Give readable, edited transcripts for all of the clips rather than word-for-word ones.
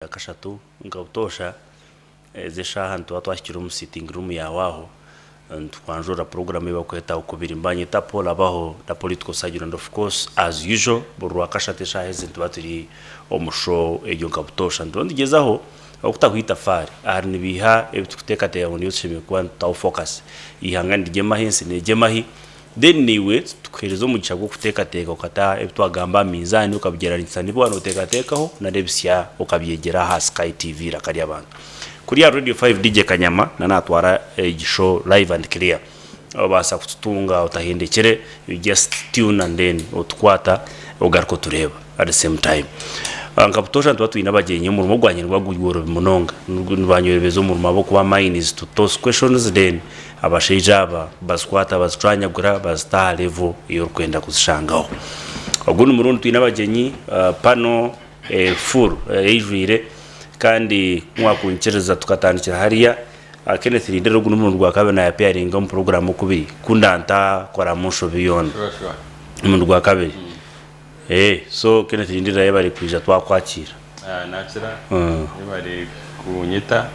Kashatu nka butoosha ezi eshaaha nituba twahikire omu sitting room yaawe aho nitukwanjurira puroguraamu ei barikweta Okubiri. Nibanyeta Paul Abaho the political surgeon and of course as usual buri Rwakashatu eshaaha ezi nituba turi omu show egyo nka butoosha. Nituba nitugyezaho okutaho eitafaari ahari nibiiha ebi turikuteekateeka ngu nibyo tushemereire kuba nitutaho focus. Eihanga nirigyema hi, ensi neegyema hi? Then naiwe tukuheereza omugisha gw'okuteekateeka okata ebi twagamba aha minzaani okabigyeragyeranisa n'ebi waaba nooteekateekaho nari ebisya okabyegyera aha Sky TV Eiraka ry'Abantu. Kuri aha Radio 5 DJ Kanyama na naatwara egi show live and clear. Obaasa kututunga otahendekire, you just tune and then otukwata ogaruka otureeba at the same time. Nka butoosha nituba twine abagyenyi omurimo gwangye niguba gworobi munonga, nibanyorobeza omurimo ahabw'okuba mine is to toss questions then Abashaija aba bazikwata bazicwanyagura bazita aha level ei orikwenda kuzishangaho. Ogundi murundi twine abagyenyi pano full eijwire kandi ku mwakunyikiriza tukatandikira hariya. Kenneth Lindera ogu n'omurundi gwa kabiri na appearinga omu puroguramu okubiri ku ndantakoramu nshobi yoona. Omurundi gwa kabiri. So Kenneth Lindera yebare kwija twakwakira. Nakira yebare kunyeta.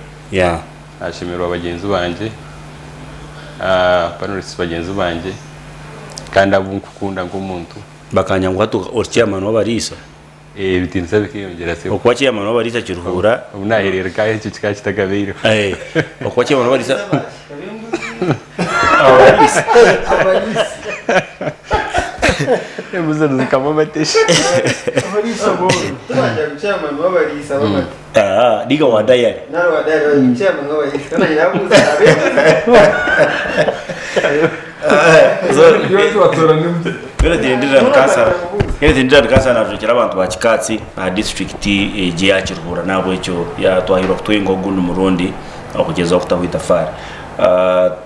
Nashemererwa bagyenzi bangye, panelists bagyenzi bangye kandi abu nkukunda nk'omuntu. Bakanya ngu hati ori chairman w'abariisa. Ebitiinisa bikeyongyera sebo. Okuba chairman w'abariisa kiruhuura. Obu nahereeruka ekyo kikaba kitakabaireho. Okuba chairman w'abariisa. Embuzi nizikama amate shi. Abariisa boona. Tubanja ngu chairman w'abariisa b'amate. Ah, ninga wa dayari. Nari wa dayari bari chairman w'abariisa. Kandi nabuuza ab'embuzi. So, Batora n'embuzi. Kenneth Ndindira Kansara Kenneth Ndindira Kansara naajwekyera abantu ba Kikaatsi aha disiturikiti egi eya Kiruhura n'ahabw'ekyo yatwahirwa kutwenga ogundi murundi okugyezaho kutaho eitafaari.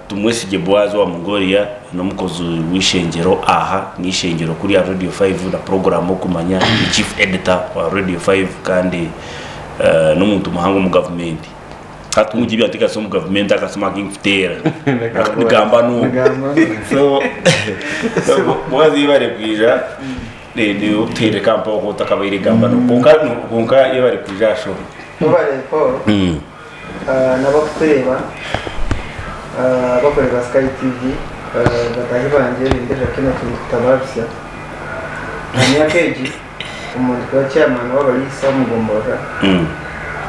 Tumwesigye Boaz owa Mongolia n'omukozi w'eishengyero aha n'eishengyero kuri aha Radio 5 na puroguraamu Okumanya ni Chief Editor wa Radio 5 kandi n'omuntu muhango omu gavumenti. Hati omu by'ateekateeka omu gavumenti akasima aku nkuteera nigamba n'ogu. So Boaz yebare kwija otuheire kampaho ku otakabaire gamba n'ogu kwonka kwonka yebare kwija aha show. Webare Paul. N'abarikutureeba abarikureeba Sky TV bataahi bangye nindeeba Kenneth Mutabarutsya. Aha myaka egi omuntu kuba chairman w'abariisa omu gomborora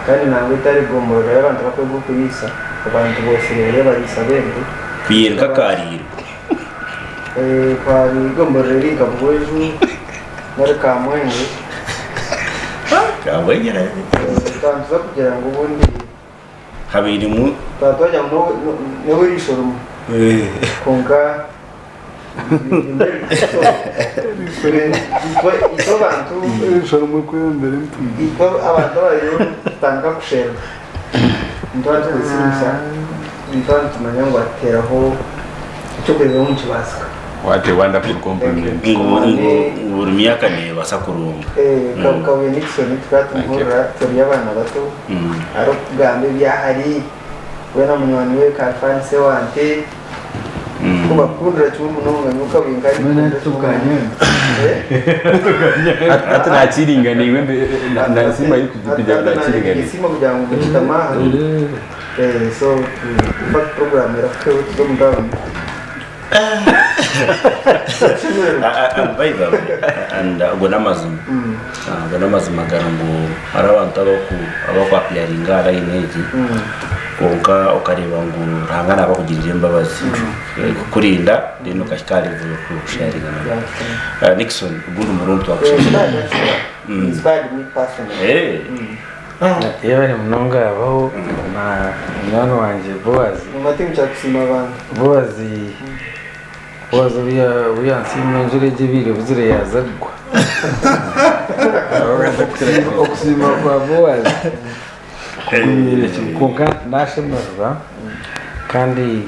kandi nangwa etari gomborora y'abantu abakwega okuriisa abantu botsire bariisa b'ente. Kwiha nk'akaariiro. Kwari gomborora eri nka Buhweju nari Kamwenge. Kamwenge nayo. Twantuza kugira ngu obundi Habairemu. Twaba twagira ngu n'ow'eriisho rimwe kwonka itwe abantu Eriisho rimwe kweyongyera empumi. Itwe abantu abariyo tutandika kusherura nituba nitwesiimisa nituba nitumanya ngu wateeraho eky'okureeberaho nikibaasika. What a wonderful compliment. Ngu ngu buri myaka neebaasa kurunga. Kabuye Nixon tukaba tumuhurira turi abaana bato arikugamba ebyahari we na munywani we Khalfan Sewante kubakundira kimwe munonga nyowe Kabuye nkaba ninkundira kimwe munonga. Hati nakiringaniibwe nasiima kugira ngu nakiringaniibwe. Nsiima kugira ngu mukitama aha so infact program erakuheho tuze omu round. By the way, and ago n'amazima ago n'amazima gari ngu hariho abantu abaku abaku appearinga aha line egi kwonka okareeba ngu Ruhanga naaba akugirire embabazi kukurinda then okahika aha level y'oku sharinga nabo. Nixon ogundi murundi twakushemeza. Inspired me personally. Yebare munonga habaho na munywani wangye Boaz. Mumate mukyakusiima abantu. Boaz Boaz obu yansiima enjura egyo ebaire ebuzire yaaza kugwa. Okusiima kwa Boaz kugumire kimwe kwonka nashemererwa kandi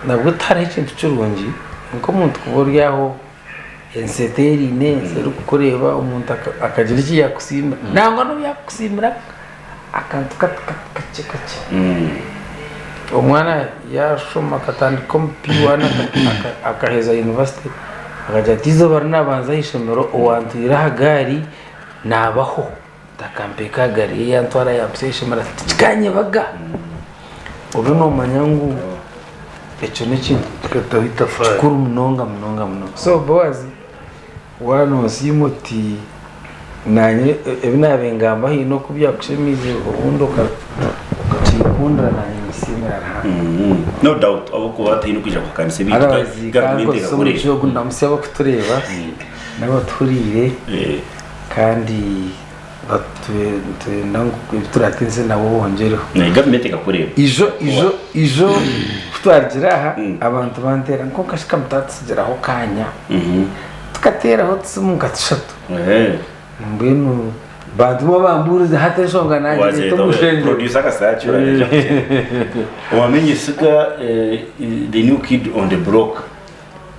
nabwo tihariho ekintu kirungi nk'omuntu kuba ori aho ensi eteeraine ensi erikukureeba omuntu akagira eki yaakusiimira nangwa n'obu yaakukusiimira akantu kakye kakye. Omwana yaashoma akatandika omu P1 akaheza yunivasite akagira ati eizooba ri naabanza aha ishomero owantwire aha gaari naabaho. Akampeeka aha gari ye yantwara yampitsya aha ishomero ati tikikanyebaga. Obe noomanya ngu ekyo n'ekintu Kikataho itafaari. kikuru munonga munonga munonga. So Boaz waaba noosiima oti naanye ebi naabaire ngamba haine oku byakushemeize obundi okakiikundira naanye ninsiimira Ruhanga. No doubt ahabw'okuba tihaine orikwija kuhakanisa ebintu Otherwise gavumenti kankozese ekakureeba. omugisha ogu ndamutsye abarikutureeba n'abatuhuriire kandi nitwenda ngu ebi turatinze nabo bongyereho. Gavumenti ekakureeba. Ijo ijo ijo ku twarugire aha abantu banteera kwonka shi ka mutaatutsigiraho kaanya tukateeraho otusimu nka tushatu mbwenu bantuma bambuurize hati enshonga nagireeta omu ishengyero. Producer akasakira wamenya esiga the new kid on the block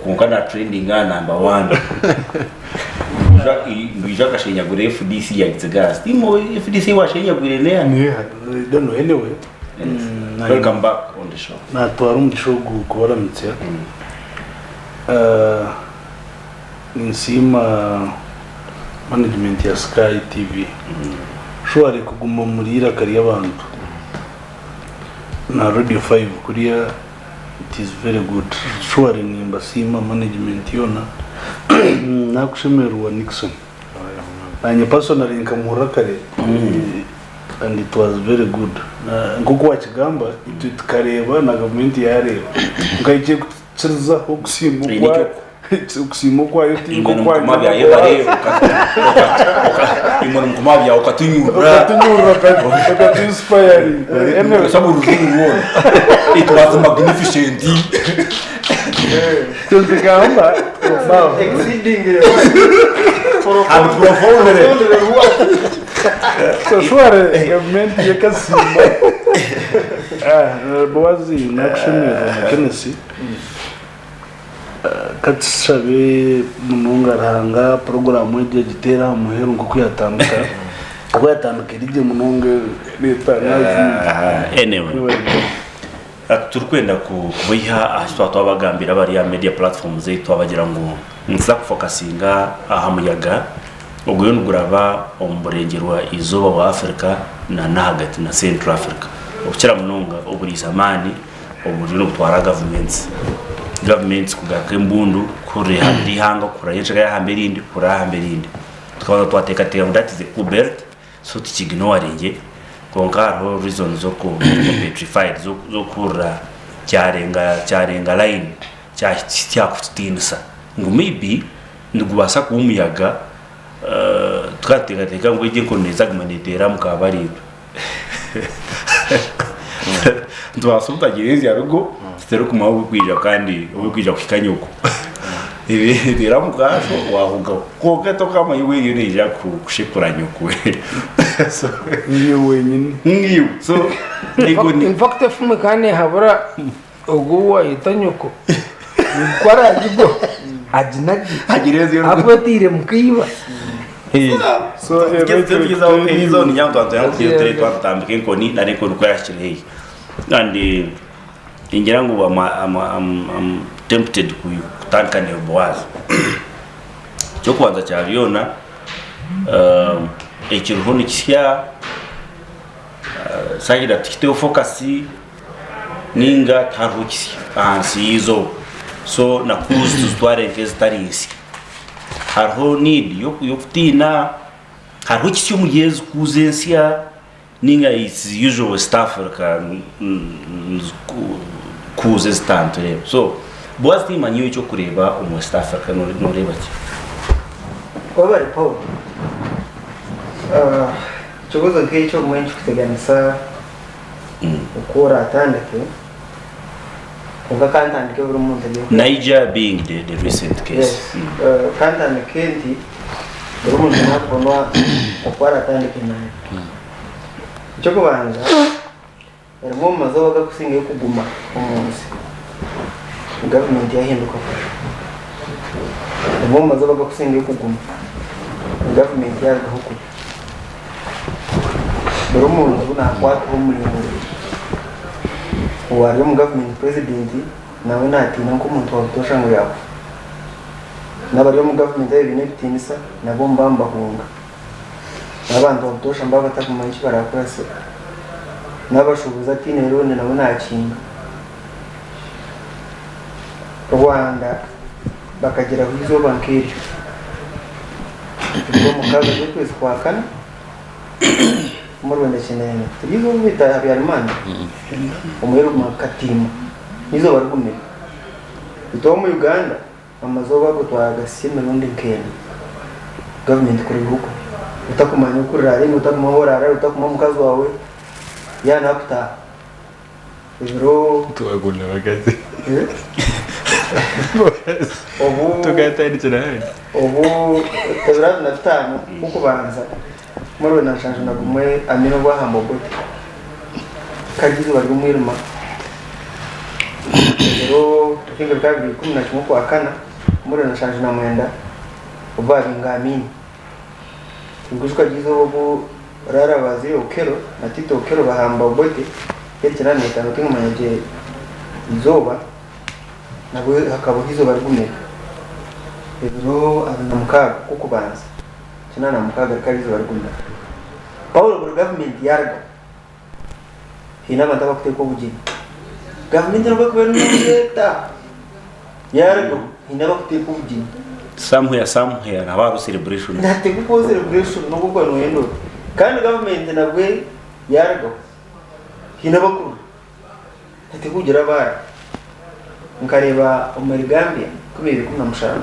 kwonka na trending aha number one Ndwija akashenyagura FDC yagitsiga aha stimu FDC washenyagwire neha Neha, I don't know anyway. Welcome back on the show. Natwara omugisha ogu kubaramitsya. Ninsiima management ya Sky TV. Surely kuguma omuri eiraka ry'abantu na Radio 5 kuriya it is very good. Surely nimbasiima management yoona. Nakushemererwa Nixon. Nanye personally nkamuhurira kare and it was very good. Nk'oku wakigamba itwe tukareeba na gavumenti yareeba. Nka ekirikukirizaho okusiima Eine okwayo okusiima okwayo ti Imwe nk'okwanyu nimukoma bya yebare imwe nimukoma bya okatunyurra okatunyurra okatuinspiring. Anyway, Osaba orujungu rwona. It was magnificent. icyo nzigamba Exceeding And profoundly. So surely gavumenti yekasiima. Bowazi nakushemererwa Kenesi. Katushabe munonga Ruhanga poroguramu egi agiteere aha muheru nk'oku yatandika oku yatandika eri gye munonga leta Anyway. Turikwenda kubaiha aha ki twaba twabagambira abari aha media platforms zaitu twabagira ngu nituza kufokasinga aha muyaga oguriyo niguraba omu burengyerwa izooba bwa Africa na n'ahagati na Central Africa okukira munonga oburiisa amaani oburiyo nibutwara gavumenti gavumenti kugaruka embundu kuhurira eihanga kuhurira enshega yahamba erindi kuhurira ahamba erindi tukabanza twateekateeka ngu that is a coup belt so tukignoringe kwonka hariho reason z'oku petrified z'okuhurira kyarenga kyarenga line kyakututiinisa ngu maybe nigubaasa kuba omuyaga tukateekateeka ngu egi enkoni neeza kuguma neeteera mukabariitwe nitubaasa obutagira ensi yarugo tutarikumanya oburikwija kandi oburikwija kuhika nyoko eteera mukaasho wahugaho kwonka tokamanya obu eriyo neija kushekura nyoko. So niyo wenyine. Ngiyo so ego ni In fact efumu kandi nehabura ogu wayeta nyoko ku aragigwa aginage hagira ensi yarugo akwetiire mukaiba. So erizo ni nyangu twantu twatutambika enkoni nari enkoni ku yahikire haihi kandi ningira ngu I'm tempted kutandika newe Boaz. Ekyokubanza kya byona ekiriho nikisya sagira tukiteho focus ninga tihariho kisya ahansi y'eizooba so na kuuzi tuzitware nk'ezitari nsya hariho need y'okutiina hariho kisya omuri ezi kuuzi ensya ninga it's usual West Africa kuuzi ezitantureeba so Boaz timanya iwe ekyokureeba omu West Africa noreeba ki? Webale Paul. Ekibuuzo nk'ekyo obumwe nikikuteganisa oku oratandike kwonka kantandike buri muntu agiye Niger being the recent case. Yes. Kantandike nti buri muntu nakubona oku aratandike naye. Ekyokubanza harimu omu mazooba agakusingayo kuguma omu nsi gavumenti yahinduka kusha. Harimu omu mazooba agakusingayo kuguma gavumenti yarugaho kubi. Buri muntu nakwatwaho omuringo owari omu gavumenti president nawe natiina nk'omuntu wa butoosha ngu yakufa. N'abari omu gavumenti abu baine ebitiinisa nabo nibaba nibahunga. N'abantu obutoosha nibaba batakumanya eki barakurase. N'abashuubuzi ataine looni nawe naakinga. Rwanda bakagiraho eizooba nk'eryo. Ebiro mukaaga z'okwezi kwa kana omuri Rwanda kyenda. Tiri eizooba bita Habyarimana? Omwirima Katiima. N'eizooba rigumire. Itwe omu Uganda Amazooba ago twagatsya emirundi nk'ena. Gavumenti kuri ebihuuku otakumanya oku riraarenge, otakumanya obu oraarare, otakumanya omukazi waawe yaaba naakutaaha. Ebiro Twakunda abakazi. obu Tukatandikira hanu. obu ebiro 25 Okw'okubanza muri 1971 Amin obu ahamba Obote. Kare eizooba ry'omwirima ebiro I think bikaba biri 11 Okwakana omuri 1979 obu baabinga Amin. Tinkwijuka gye eizooba obu Rara Bazili Okello na Tito Okello bahamba Obote 1985 tinkumanya gye eizooba nabwo hakabaho eizooba rigumire ebiro 26 Okw'okubanza 86 rikaba eizooba rigumire. Paulo buri gavumenti yaarugaho. Haine abantu abarikuteeka obugyenyi. Gavumenti nobu ekuba eri nungi eta, yaarugaho haine abarikuteeka obugyenyi. Somewhere, somewhere haba hariho celebration. Nihateekwa kubaho celebration nobu okuba nooyenda ota. Kandi gavumenti nabwe yaarugaho, haine abakurira. Hateekwa kugira abaara. Nkareeba omuri Gambia 2017,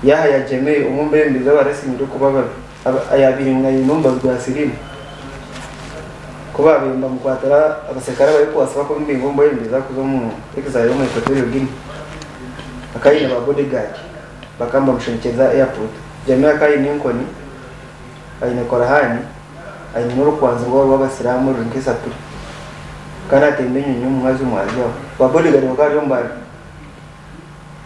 Yahaya Jammeh omwe omu beebembezi abarasiimire kuba babi ayaabaire ngu aine omubazi gwa siriimu. Ku baabaire nibamukwatira abaserukare abarikubaasa bakamubinga omu bwebembezi arikuza omu exile omu Equatorial Guinea, akaba aine ba bodyguard bakaba nibamushendekyereza airport. Jammeh akaba aine enkoni, aine Korahani, aine n'orukwanzi rwabo rw'abasiraamu ruri nk'esapuri kandi atemba enyonyi omu mwazyo mwazyo aho. Ba bodyguard bakaba bari omu bari.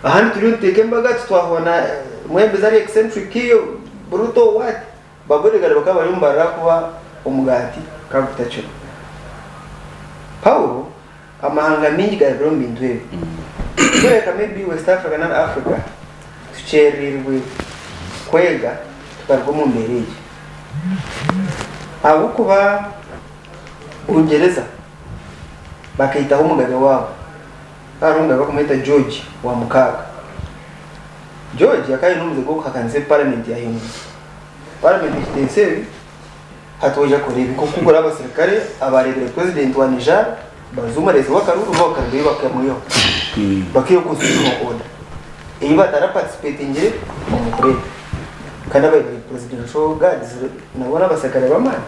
Ahandi turiyo nituteeka embaga titwahona mwebembezi ari eccentric brutal what ba bodyguard bakaba bari omu barira kuba omugaati gukaba gutakiriho. Paulo amahanga mingi garabire omu bintu ebi. Kureka maybe West Africa nari Africa tukyererirwe kwega tukaruga omu mbeera egi. Ahabw'okuba Bungyereza bakaitaho omugabe waabo. Hariho omugabe barikumweta George wa mukaaga. George akaba aine omuze gw'okuhakanisa ebi paramenti yaahinguza. Paramenti ekitenso ebi, hati waija kora ebi nk'oku kuri abaserukare abaareebire purezidenti wa Niger Bazoum areetsirwe akaruuru bo bakarugayo bakamwihaho. Bakaihaho constitutional order ei bataraparticipatingire omu kureeta. Kandi abaire bari presidential guards nabo n'abaserukare b'amaani.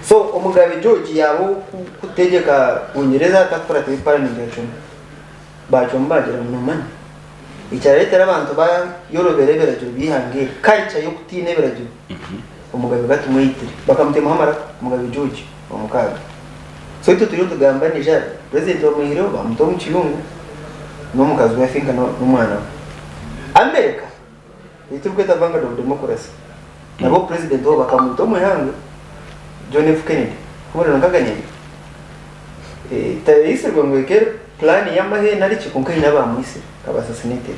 So omugabe George yaaba ow'okutegyeka Bungyereza atakukurata ebi paramenti yacwamu. Baacwamu baagira ngu noomanya ekirareetera abantu bayorobera ebiragiro by'eihanga eri, culture y'okutiina ebiragiro, omugabe batumwitire. Bakamutemaho amaraka omugabe George wa mukaaga. So itwe turiyo nitugamba Niger, president bamwihireho bamuta omu kiyungu n'omukazi we I think n'omwana we. America Ei turikweta Vanguard of Democracy. Nabwo President waabo bakamwita omu ihangwe, John F. Kennedy. Kumureba nkaganyana. Taraitsirwe ngu eke plan y'amahe nari ki, kwonka haine abaamwitsire, akaba assassinated.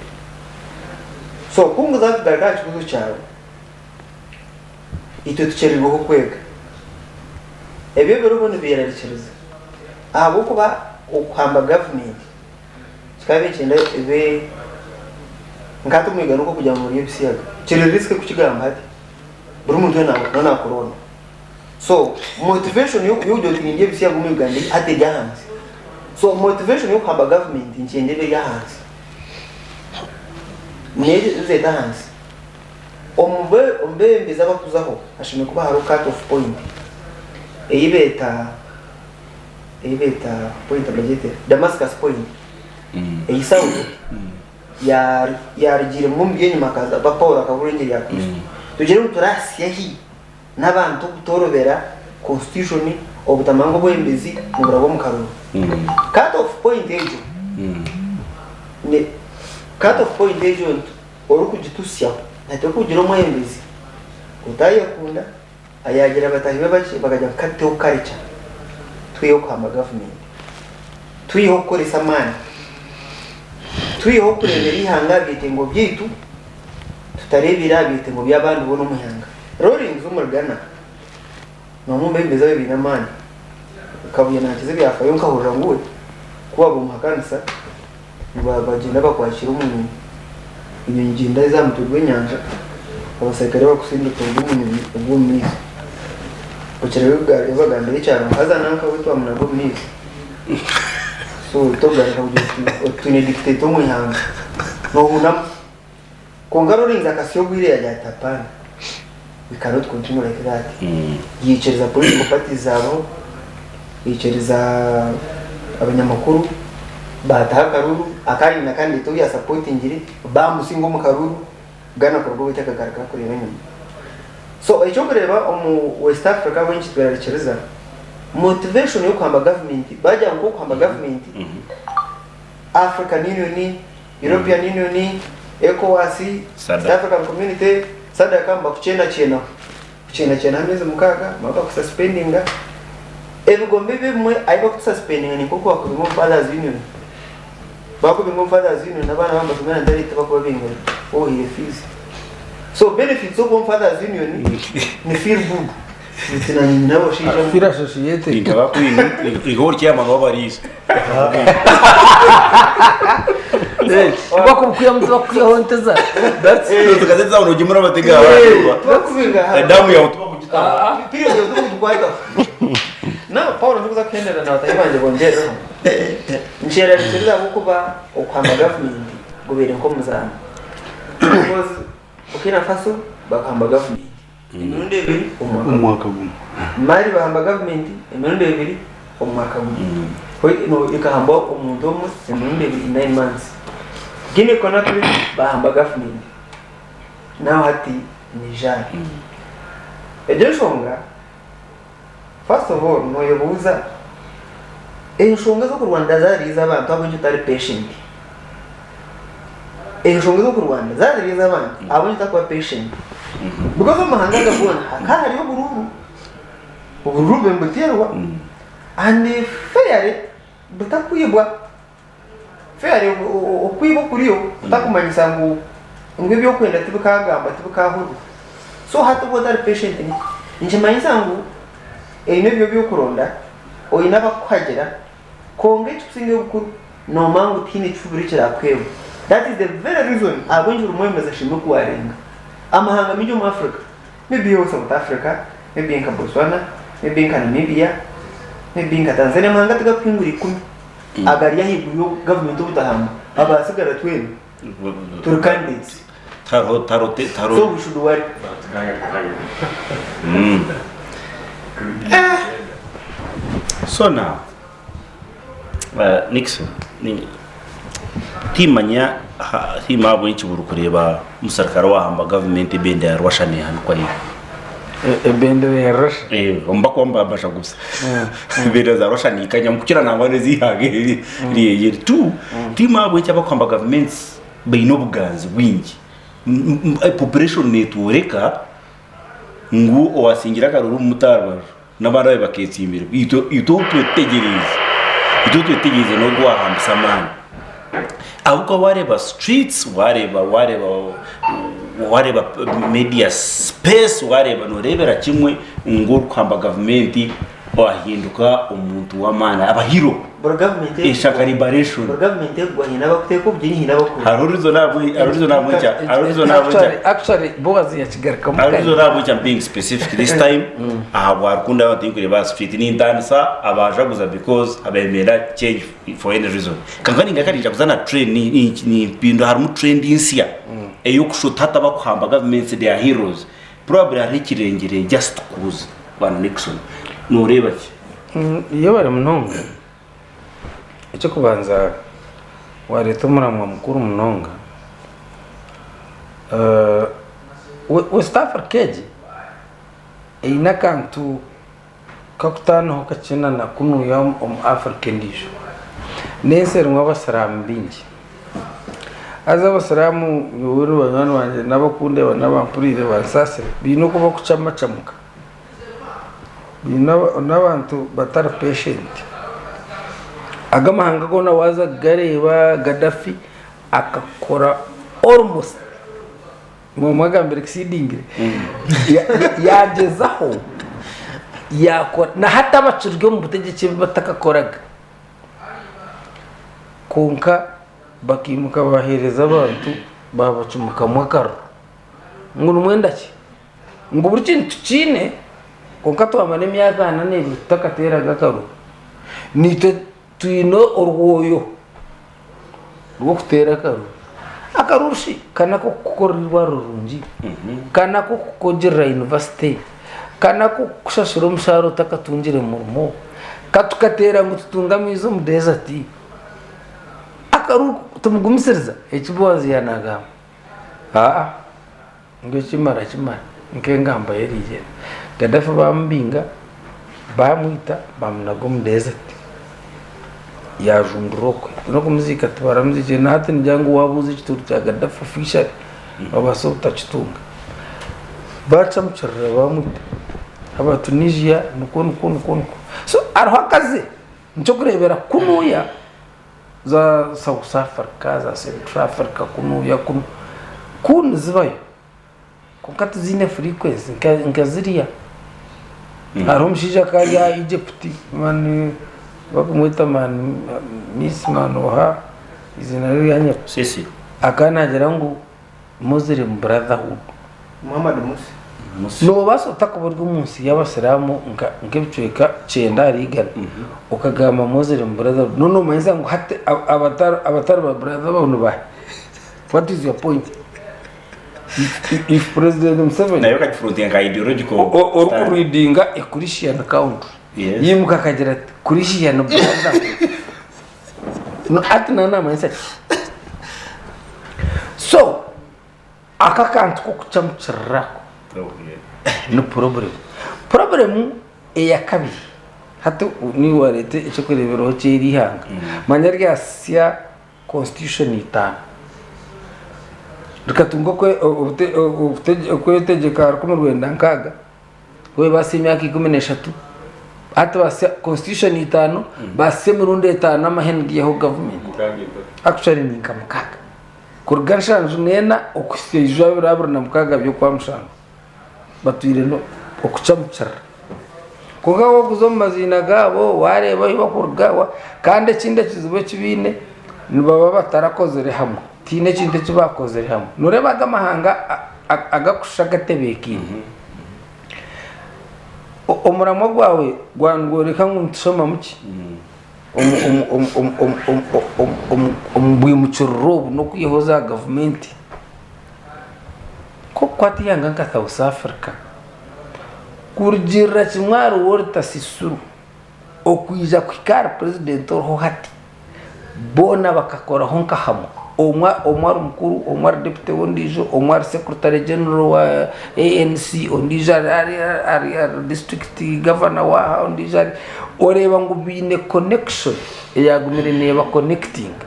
So kunguza kugaruka aha kibuuzo kyawe, itwe tukyererirweho kwega. Ebyo ebiriho nibyerarikiriza ahabw'okuba okuhamba gavumenti Kikaba nikyenda ebe nka hati omwigano ogw'okugira ngu orye ebisiyaga kiri risk kukigamba hati buri muntu weena nawe nakuronda so motivation y'okugira oti nindya ebisiyaga omu Uganda hati eri ahansi so motivation y'okuhamba government nikyenda ebe eri ahansi nezeeta ahansi omu bebembezi abakuzaho hashemereire kuba hariho cut off point ei beeta ei beeta point bagyete Damascus point ei Saulo yarugiiremu omu by'enyima akaza aba Paulo akabura engiri ya Kristo. Tugire ngu turahitsya hi n'abantu obutoorobera constitution obutamanya ngu obwebembezi niburaba omu karuru. Cut off point egyo ni cut off point egyo orikugitutsyaho nateekwa kugira omwebembezi otayekunda. Yaagira bataahi be bakye bakagira ngu ka tuteho culture, twiheho kuhamba gavumenti, twiheho kukoresa amaani, twiheho kureebera eihanga aha byetengo byaitu, tutareebire aha byetengo by'abandi boona omu ihanga. Rawlings w'omuri Ghana n'omwe omu beebembezi ababaire baine amaani. Kabuye naakiza ebyafaayo nkahurira ngu we ku waabamuhakanisa nibagyenda bakwakira omu enyonyi gyenda eza aha mutwe gw'enyanja abaserukare bakusindika ogu omunyonyi ogw'omu maizi. Okira ebagambira ekyaro ngu haza nanka we twamunaga omu maizi. So tokugaruka kugira oti twine dictator omu ihanga noohunama. Kwonka Rawlings akasya obwire yagira ati hapana, we cannot continue like that. Yaikiriza political parties zaabaho, yaikiriza abanyamakuru baataho akaruru, akaba aine na candidate ou yaasapotingire, baamusinga omu karuru, Ghana kuruga obwo tekagaruka kureeba enyima. So eky'okureeba omu West Africa ahabw'enki twerarikiriza, motivation y'okuhamba gavumenti, baagira ngu nk'okuhamba gavumenti, African Union, European Union, ECOWAS, East African Community, SADC nibakukyeenakyenaho. Kukyeenakyenaho ameezi mukaaga, bamara bakususpendinga. Ebigombe ebi ebimwe ahu bakutususpendinga ni nk'oku bakubinga omu Fathers Union. Bakubinga omu Fathers Union abaana baaba nibashoma na ntareti tibakuba bingana, waaba ohaire fees. So benefits z'okuba omu Fathers Union ni feel good. Nti nanye nyine abashaija omu. Feel associated. Nka ori chairman w'abariisa. Bakubukwihamu tibakukwihaho nte za. Tukazeta zawe nogyemura amatega abantu. Tibakubinga aha. Edamu yawe tibakugitaho. Period yawe tibakugikwataho. Now Paulo ndikuza kuhendera na batahi bangye bongyereho. Nkyerarikiriza ahabw'okuba okuhamba gavumenti gubaire nk'omuzaano. Because Burkina Faso bakahamba gavumenti emirundi ebiri omu mwaka Omu gumwe. mwaka gumwe. Mali bahamba gavumenti emirundi ebiri omu mwaka gumwe. No, ekahambwa omuntu omwe emirundi ebiri in 9 months. Guinea Conakry bahamba gavumenti. Now hati Niger. Egyo enshonga first of all noyebuuza enshonga ez'okurwanira zari ez'abantu ahabw'enki otari patient? Enshonga ez'okurwanira zari ez'abantu ahabw'enki otakuba patient? Because omu mahanga aga goona hakaba hariyo oburuuru, oburuuru bube nibuteerwa and fairly butakwibwa. Fairly okwiba okuriyo kutakumanyisa ngu ngu eby'okwenda tibikaagamba tibikaahurirwa. So hati obu otari patient nikimanyisa ngu eine ebyo by'okuronda, oine abakukuhagira kwonka ekikusingayo obukuru noomanya ngu tihaine kifubiro ekiraakuheebwa. That is the very reason ahabw'enki buri mwebembezi ashemereire kuwaringa. Amahanga maingi omu Africa, maybe iwe South Africa, maybe nka Botswana, maybe nka Namibia, maybe nka Tanzania, amahanga tigakuhingura ikumi agari ahaiguru ya gavumenti obutahamba, abaatsigara twena turi candidates. Taro taro te taro. So we should worry. So now, Nixon, ni- timanya ha- tiima ahabw'enki buri kureeba omusirikare owahamba gavumenti ebendera ya Russia neehanikwa ahaiguru. Ebendera ya Russia. Eh, omu bakuba nibabasha gusa ebendera za Russia niikanya mukukira nangwa n'ez'eihanga eri ryeyeri. Two, tiima ahabw'enki abakuhamba gavumenti baine obuganzi bwingi. Population neetworeka ngu owasingire akaruru omu muto aha rubaju n'abandi ababaire baketsimbire itwe itwe ou twetegyereize itwe ou twetegyereize n'ogu owahambisa amaani. Ahabw'okuba waareeba streets, waareeba waareeba waareeba media space, waareeba nooreebera kimwe ngu orikuhamba gavumenti ahinduka omuntu w'amaani aba hero. Buri gavumenti Eshaka liberation. Buri gavumenti ekugwa haine abakuteeka obugyenyi haine abakuhurira. Hariho reason ahabwe hariho reason ahabw'enki hariho reason ahabw'enki Actually, actually Boaz yakigarukamu hariho kare. reason ahabw'enki I'm being specific this time ahabwa rukundo abantu tinkureeba aha street nintandisa abajaguza because abemera change for any reason kanka ningaruka ninjaguza na trend nimpindura harimu trend nsya ey'okushuta hati abakuhamba governments they are heroes probably hariho ekirengire just kuza bwana Nixon noreeba ki? Yebare munonga. Eky'okubanza wareeta omuramwa mukuru munonga. West Africa egi eine akantu kakutaanaho kakye na kunuya omu Africa endiijo. N'ensi erimu abasiraamu baingi. Haza abasiraamu nyowe na banywani bangye n'abakundeeba n'abampuriire bansaasire, baine oku bakukyamakyamaka. Baine n'abantu batari patient. Ago amahanga goona waaza kugareeba Gaddafi akakora almost. Mwagambire exceedingly. Yagyezaho yakora na hati abakiri omu butegyeki ebi batakakoraga. Kwonka bakaimuka baheereza abantu baabacumikamu akaruru. Ngu nimwenda ki? Ngu buri kintu tukiine kwonka twamara emyaka ana n'ebiri tutakateeraga akaruru. Naitwe twine orwoyo rw'okuteera akaruru. Akaruru shi ka n'ak'okukukorera eirwariro rirungi? Ka n'ak'okukugirira yunivasite? Ka n'ak'okukushashura omushaara otakatungire murimo? Ka tukateera ngu tutunge amaizi omu dezati? Akaruru timugumisiriza? Eki Boazi yaanagamba. Aa ngu ekimara kimara nk'engamba y'eriigyenda. Gaddafi baamubinga, baamwita, baamunaga omu desert yaajundura okwe. N'okumuziika tibaramuziikire na hati nigira ngu waabuuza ekituuru kya Gaddafi officially noobaasa obutakitunga. Baacamukirira baamwita. Aba Tunisia nikwo nikwo nikwo nikwo. So hariho akaze nikyokureebera kunuuya. Za South Africa, za Central Africa kunuuya kunu, ku nizibayo kwonka tiziine frequency nka ziriya. Hariho omushaija akaba ari aha Egypt man barikumweta man Miss man oha eiziina rye ryanyebwa. Sisi. Akaba naagira ngu Muslim Brotherhood. Muhammad Musa. Musa. Noobaasa ota kuba ori omu nsi y'Abasiraamu nk'ebicweka kyenda ahari igana okagamba Muslim Brotherhood noona noomanyisa ngu hati abatari ba brother baawe ni baahi? What is your point? If President Museveni Nayo okagifrontinga nka ideological stand. orikuridinga a Christian country Yes. yaimuka akagira ati Christian Brotherhood No, hati naaba naamanyisa ki? So Aka akantu k'okucamukirira ni purobulemu. Purobulemu eya kabiri, hati niiwe wareeta eky'okureeberaho ky'eri ihanga, manya ryasya constitution itaano, rikatunga okwetegyeka 1960, Webaasa emyaka 13, hati basya constitution itaano, basya emirundi etaano amahe nigaihaho gavumenti. Actually ni nka mukaaga. Kuruga nshanju n'ena okuhitsya ijo abiri abiri na mukaaga by'okwamushanju batwire okucamukirira. Kwonka wakuza omu maziina gaabo wareeba ahu bakuruga kandi ekindi ekizibu eki baine nibaba batarakozire hamwe tihaine ekintu eki bakozire hamwe. Noreeba aga amahanga agakushusha agatebeekaine omuramwa gwawe gwaba nigworeka ngu nitushomamu ki? Omu bwimukiriro obu n'okwihaho za gavumenti. Nk'okukwata eihanga nka South Africa, kurugiirira kimwe ahari Walter Sisulu okwija kuhika ahari purezidenti oriho hati, boona bakakoraho nka hamwe. Omwe omwe ari mukuru, omwe ari deputy w'ondiijo, omwe ari secretary general wa ANC, ondiijo ari ari ari ari district governor waaha, ondiijo ari oreeba ngu baine connection eyaagumire neebaconnectinga.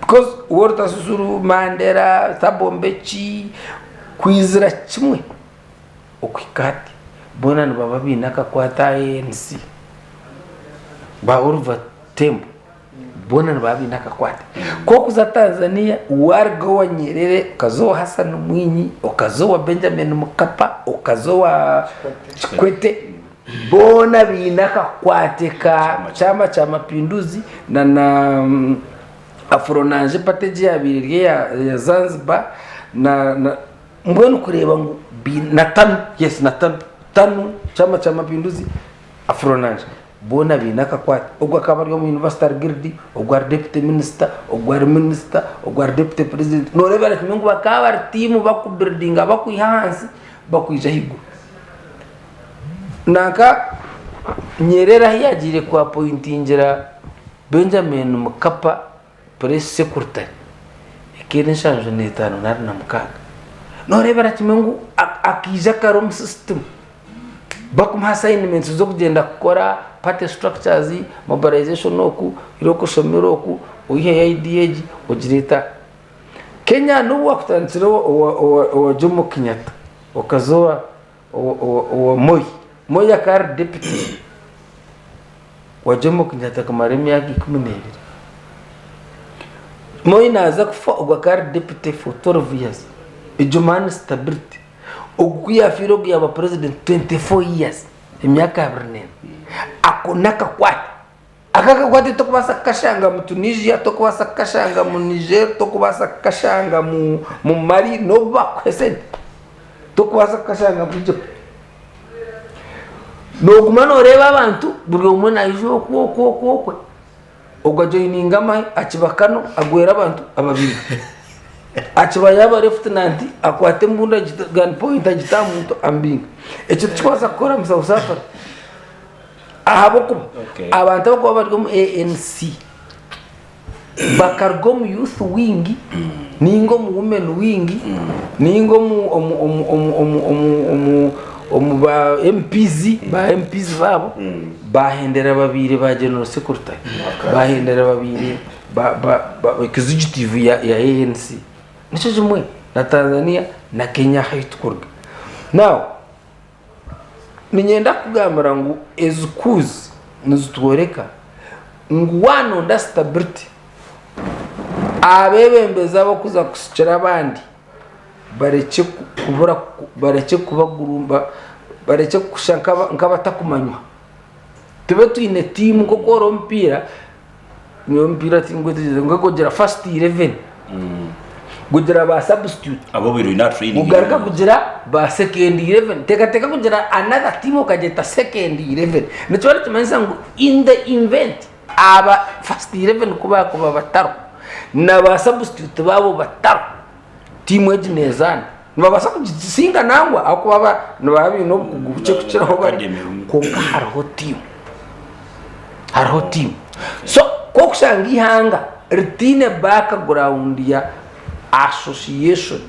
Because Walter Sisulu, Mandela, Thabo Mbeki, kwizira kimwe okuhika hati boona nibaba baine akakwate aha ANC. Ba Oliver Tambo boona nibaba baine akakwate. Ku orikuza Tanzania waruga owa Nyerere okaza owa Hassan Mwinyi, okaza owa Benjamin Mkapa, okaza owa Kikwete, boona baine akakwate ka Chama cha Mapinduzi na na Afro-Nange party egi eyaabaire eri eya Zanzibar na na mbwenu kureeba ngu baine na TANU, yes na TANU, TANU, Chama cha Mapinduzi, Afro-Nange. Boona baine akakwate. Ogu akaba ari omu University ari Guild, ogu ari Deputy Minister, ogu ari Minister, ogu ari Deputy President. Nooreebera kimwe ngu bakaba bari tiimu bakubiridinga bakwiha ahansi bakwija ahaiguru. Nanka Nyerere ahu yaagiire ku apointingira Benjamin Mkapa Press Secretary, eka eri 75 nari na mukaaga. Nooreebera kimwe ngu akaija kare omu system. Bakumuha assignments z'okugyenda kukora party structures, mobilization oku, irooko oshomere oku, oiheyo idea egi ogireete aha. Kenya n'obu waakutandikira owa Jomo Kenyatta okaza owa Moi, Moi akaba ari deputy wa Jomo Kenyatta kumara emyaka 12. Moi naaza kufa ogwo akaba ari deputy for 12 years. Egyo man stability. Ogu ku yaafiire ogu yaaba president 24 years, emyaka 24. Ako n'akakwate. Ako akakwate tokubaasa kukashanga mu Tunisia, tokubaasa kukashanga mu Niger, tokubaasa kukashanga mu Mali n'obu baakuha esente. Tokubaasa kukashanga mu Egypt. Nooguma nooreeba abantu buri omwe naija okwe okwe okwe okwe. Ogwo ajoyininga amahe akiba kano agwera abantu ababinga. Akiba yaaba lefutinanti akwata embundu gani poyinti agita aha muntu amubinga. Ekyo tikikubaasa kukora omu South Africa ahabw'okuba abantu abarikuba bari omu ANC bakaruga omu youth wing ninga omu women wing ninga omu ba MPs ba MPs baabo bahendera babaire ba general secretary bahendera babaire ba executive ya ANC nikyo kimwe na Tanzania na Kenya ahu turikuruga now Niinyenda kukugambira ngu ezi kuuzi nizitworeka ngu waanonda stability, abeebembezi abarikuza kusikira abandi barekye kubura barekye kubagurumba barekye kushusha nk'abatakumanywa. Tube twine tiimu nk'oku ori omupiira, nyowe omupiira tingwetegyereza kwonka kugira first eleven, kugira ba substitute, Abu obaire oine aha training. kugaruka kugira ba second eleven, teekateeka kugira another team okagyeta second eleven, nikiba nikimanyisa ngu in the event aba first eleven ku baakuba batariho na ba substitute baabo batariho, tiimu egi neezaana. Nibabaasa kugisinga nangwa ahabw'okuba nibaba baine obukugu bukye kukiraho bari kwonka hariho tiimu. Hariho tiimu. So ku orikushanga eihanga ritaine background ya association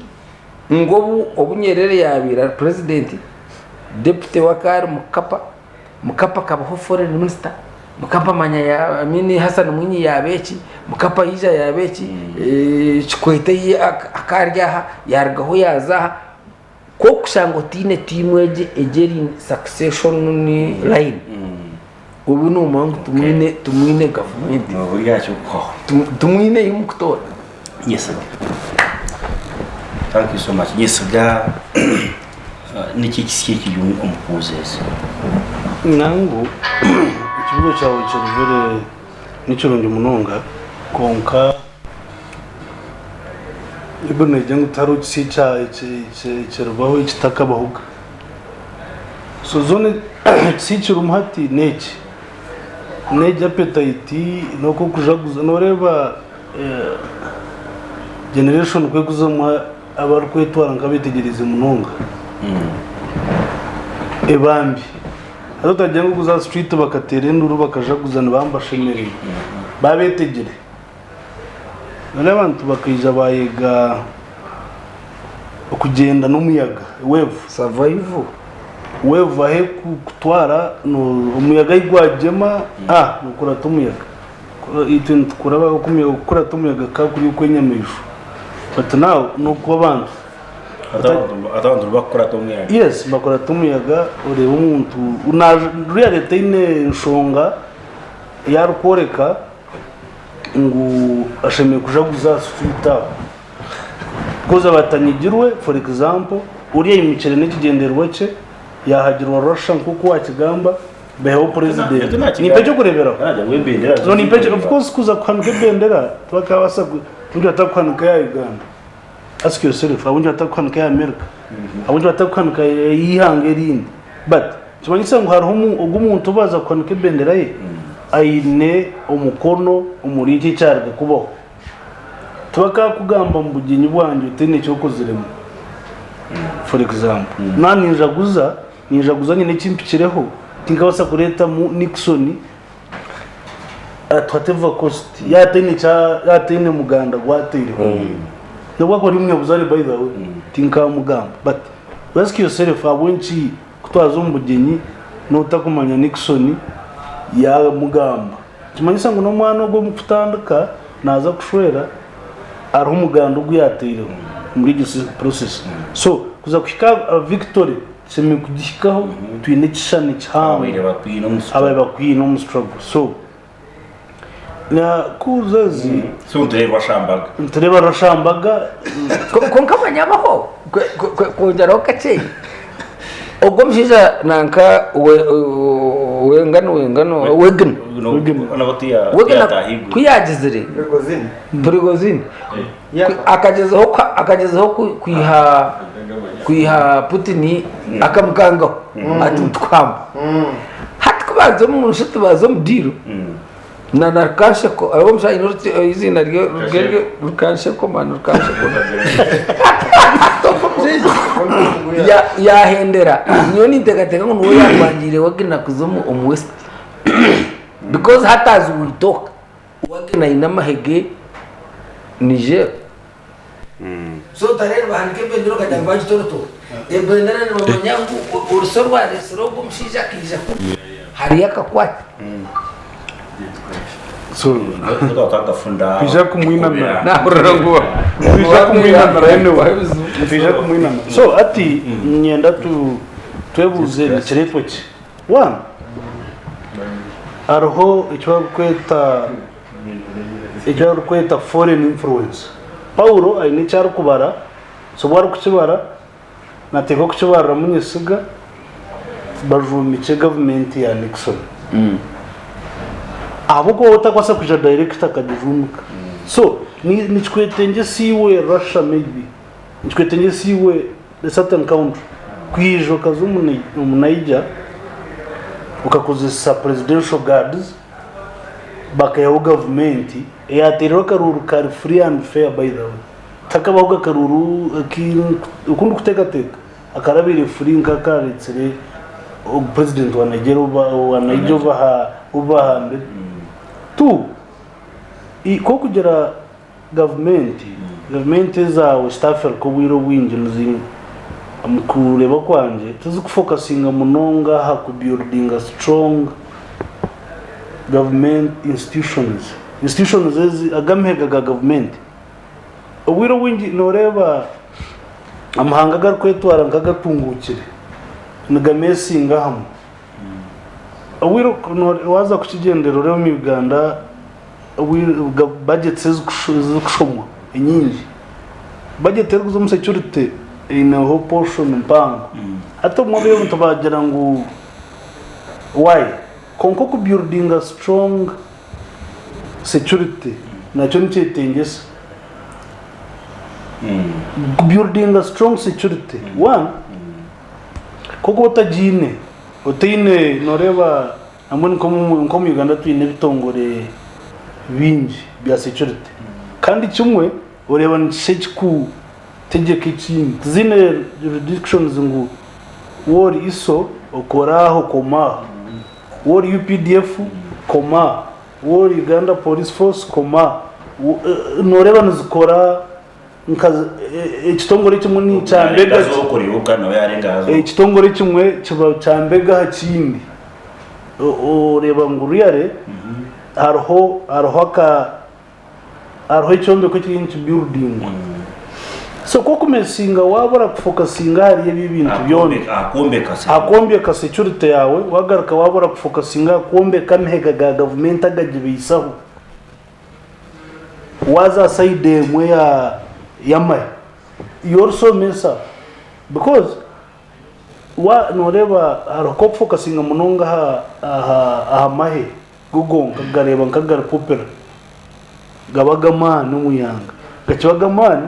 ngu obu obu Nyerere yaabaire ari president, deputy we akaba ari Mkapa, Mkapa akabaho foreign minister, Mkapa manya ya I mean Hassan Mwinyi yaaba eki, Mkapa yaija yaaba eki, Kikwete ye akaba ari aha yaarugaho yaaza aha. Ku orikushanga otaine tiimu egi egi eri succession line, obu noomanya ngu timwine timwine gavumenti, timwine ei murikutoora. Nyesiga. Thank you so much. Nyesiga niki ekisya ekiri omu kuuza ezi? Nangu ekibuuzo kyawe kiri very nikirungi munonga kwonka Baiburi negira ngu tihariho kisya ekiribaho ekitakabahoga. So zoona ekisya ekirimu hati n'eki, n'egi appetite n'oku okujaguza noreeba generation ku erikuzamu abarikwetwara nk'abetegyereize munonga eba mbi. Haza otagira ngu kuza aha street bakateera enduru bakajaguza nibaba nibashemererwa, baba betegire. Nari abantu bakaija bayega okugyenda n'omuyaga, wave. Survival. Wave ahu erikukutwara, omuyaga ahi gwagyema, nokurata omuyaga. Itwe nitukuraba okukurata omuyaga kukaba kuri okw'enyamaishwa but now n'okw'abantu. Hati abantu nibakukurata omuyaga. Yes, nibakurata omuyaga oreeba omuntu really taine nshonga ei arikworeka ngu ashemereire kujaguza aha street aho. Because abatanyigirwe for example oriya aimukire n'ekigyendererwa kye yahagirwa Russia nk'oku wakigamba Beho president. Nimpa ekyokureberaho. No nimpa ekyo of course kuza kuhanika ebendera tibakabasa abingi batakuhanika eya Uganda. Ask yourself abingi batakuhanika eya America. Abingi batakuhanika eyihanga erindi. But kimanyisa ngu hariho ogu omuntu obaza kuhanika ebendera ye aine omukono omuri ekyo ekyariga kubaho. Tibakakugamba omu bugyenyi bwangye otaine eki okoziremu. For example, na ninjaguza Ninjaguza nyine eki mpikireho, tinkabaasa kureetamu Nixon at whatever cost yaaba ataine kya yaaba ataine muganda gu ataireho. Nobu akuba ari omunyabuzaare by the way, tinkamugamba but ask yourself ahabw'enki ku twaza omu bugyenyi n'otakumanya Nixon yaamugamba. Nikimanyisa ngu n'omwana ogwo omu kutandika naaza kushwera hariho omuganda ogu yaataireho omuri egyo process. So kuza kuhika aha victory tushemereire kugihikaho twine ekishushani kihango Ababaire bakwine omu ababaire bakwine omu struggle. So Na coups ezi So nitureeba Rwashambaga. Nitureeba Rwashambaga. Kwonka manya abaho kwongyeraho kakye ogwo omushaija nanka wengano wengano Wegner Wegner ku yaagizire Prigozhin akagyezaho akagyezaho kwiha kwiha Putin akamukangaho ati nitukuhamba hati ku baaza omu nshuti baaza omu diiro Na na Rukansheko, hariho omushaija aine eiziina rye Rukansheko mani Rukansheko. Omushaija yahendera nyowe ninteekateeka ngu niwe yaarwangiire Wagner kuza omu West because hati as we talk Wagner aine amahe ge Niger. So otareeba nibahanika ebendera okagira ngu bagitorotoora. Ebendera nibamanya ngu orusi orwareetsire ogu omushaija akaija kunu hariyo akakwate. So Twija kumwinamira. Nahurira ngu Twija kumwinamira anyway. ebizibu. Nitwija kumwinamira. So hati niinyenda tu twebuuze nikireetwa ki? One, hariho eki barikweta eki barikweta foreign influence. Paulo aine eki arikubara, so obu arikukibara nateekwa kukibariramu nyesiga bajuumikye gavumenti ya Nixon. Ahabw'okuba we takubaasa kwija direct akagijuumika. So nikikwetengyesa iwe Russia maybe, nikikwetengyesa iwe a certain country kwija okaza omu Niger okakozesa presidential guards bakaihaho gavumenti eyateirwe akaruuru kari free and fair by the way. Tihakabahoga akaruuru oku ndikuteekateeka akarabaire free nk'akaaretsire ogu president wa Niger ou bahambire. Two, ku orikugira Gavumenti, gavumenti eza West Africa obwire obwingi nizi omu kureeba kwangye tizikufokasinga munonga aha ku buildinga strong government institutions. Institutions ezi aga amahega ga gavumenti. Obwire obwingi noreeba amahanga agarikwetwara nk'agatunguukire nigameesinga hamwe. Obwire waaza kukigyendera oreebe omu Uganda budgets ezikushomwa enyingi, budget erikuza omu security eineho portion mpango. Hati obumwe abantu baagira ngu why? Kwonka oku buildinga strong security nakyo nikyetengyesa. Ku buildinga strong security, one, ku okuba otagiine, otaine nooreeba Nambwenu nk'omu Uganda twine ebitongore bingi bya security kandi kimwe oreeba nikishusha ekikutegyeka ekindi. Tiziine jurisdictions ngu waaba ori ISO okore aha okome aha, waaba ori UPDF koma aha, waaba ori Uganda Police Force koma aha. Nooreeba nizikora nka ekitongore ekimwe ni kyambega ekitongore ekimwe kiba kyambega aha kindi oreeba ngu really hariho hariho aka hariho ekyombeko ekiriyo nikibuildingwa so ku okumesinga waaba orakufokasinga ahari ebi ebintu byona aha kwombeka security yaawe wagaruka waaba orakufokasinga aha kwombeka amahega ga gavumenti agagibaisaho. Waaza aha sayidi emwe y'amahe you also mess up because nooreeba hariho nk'okufokasinga munonga aha mahe go gonka kugareeba nk'agari popular gaba ag'amaani omu ihanga, gakiba ag'amaani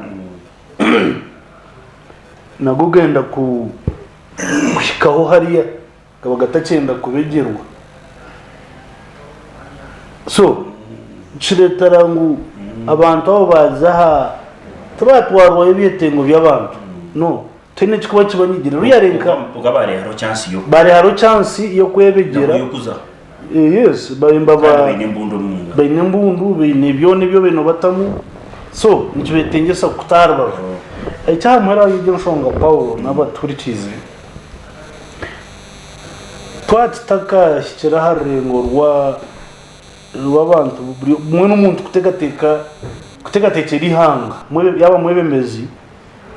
nago genda kuhikaho hariya. Gaba gatakyenda kubegyerwa. So kiretera ngu abantu abo baza aha tibatwarwayo ebyetengo by'abantu no tihaine ekikuba kibanyigire really nka Kwonka bareharo chance yo bareharo chance y'okwebegyera y'okuza yes kandi baine embundu omu ngaro. Baine embundu baine byona ebi obaire nobatamu so nikibetengyesa kuta aha rubaju. Ekyaha muheru ahari egyo nshonga Paulo n'abatuhurikiize. Twaba tutakahikire aha rurengo rw'abantu buri omwe n'omuntu kuteekateeka kuteekateekyera eihanga yaaba mwebembezi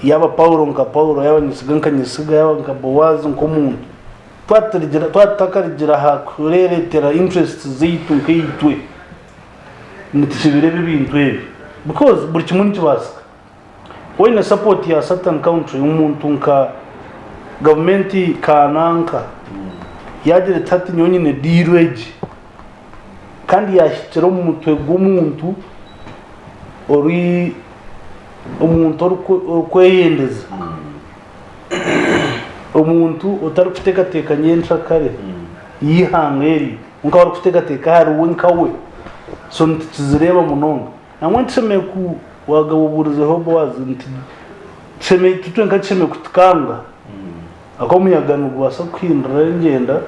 yaaba Paulo nka Paulo yaaba Nyesiga nka Nyesiga yaaba nka Boazi nk'omuntu twaba tutakarugira aha kureeretera interests zaitu nkaitwe. Nitukibireeba ebintu ebi because buri kimwe nikibaasika. Waine support ya certain country omuntu nka gavumenti kananka yagira eti hati nyowe nyine deal egi kandi yahikira omu mutwe gw'omuntu ori omuntu orikweyendeza omuntu otarikuteekateeka nyenkyakare y'eihanga eri kwonka arikuteekateeka ahari we nkawe so nitukizireeba munonga. Nangwa nitushemereire ku waagaba obuurizeho Boazi nti tushemereire itwe twenka tushemereire kutukanga ahakuba omuyaga nigubaasa kuhindura engyenda.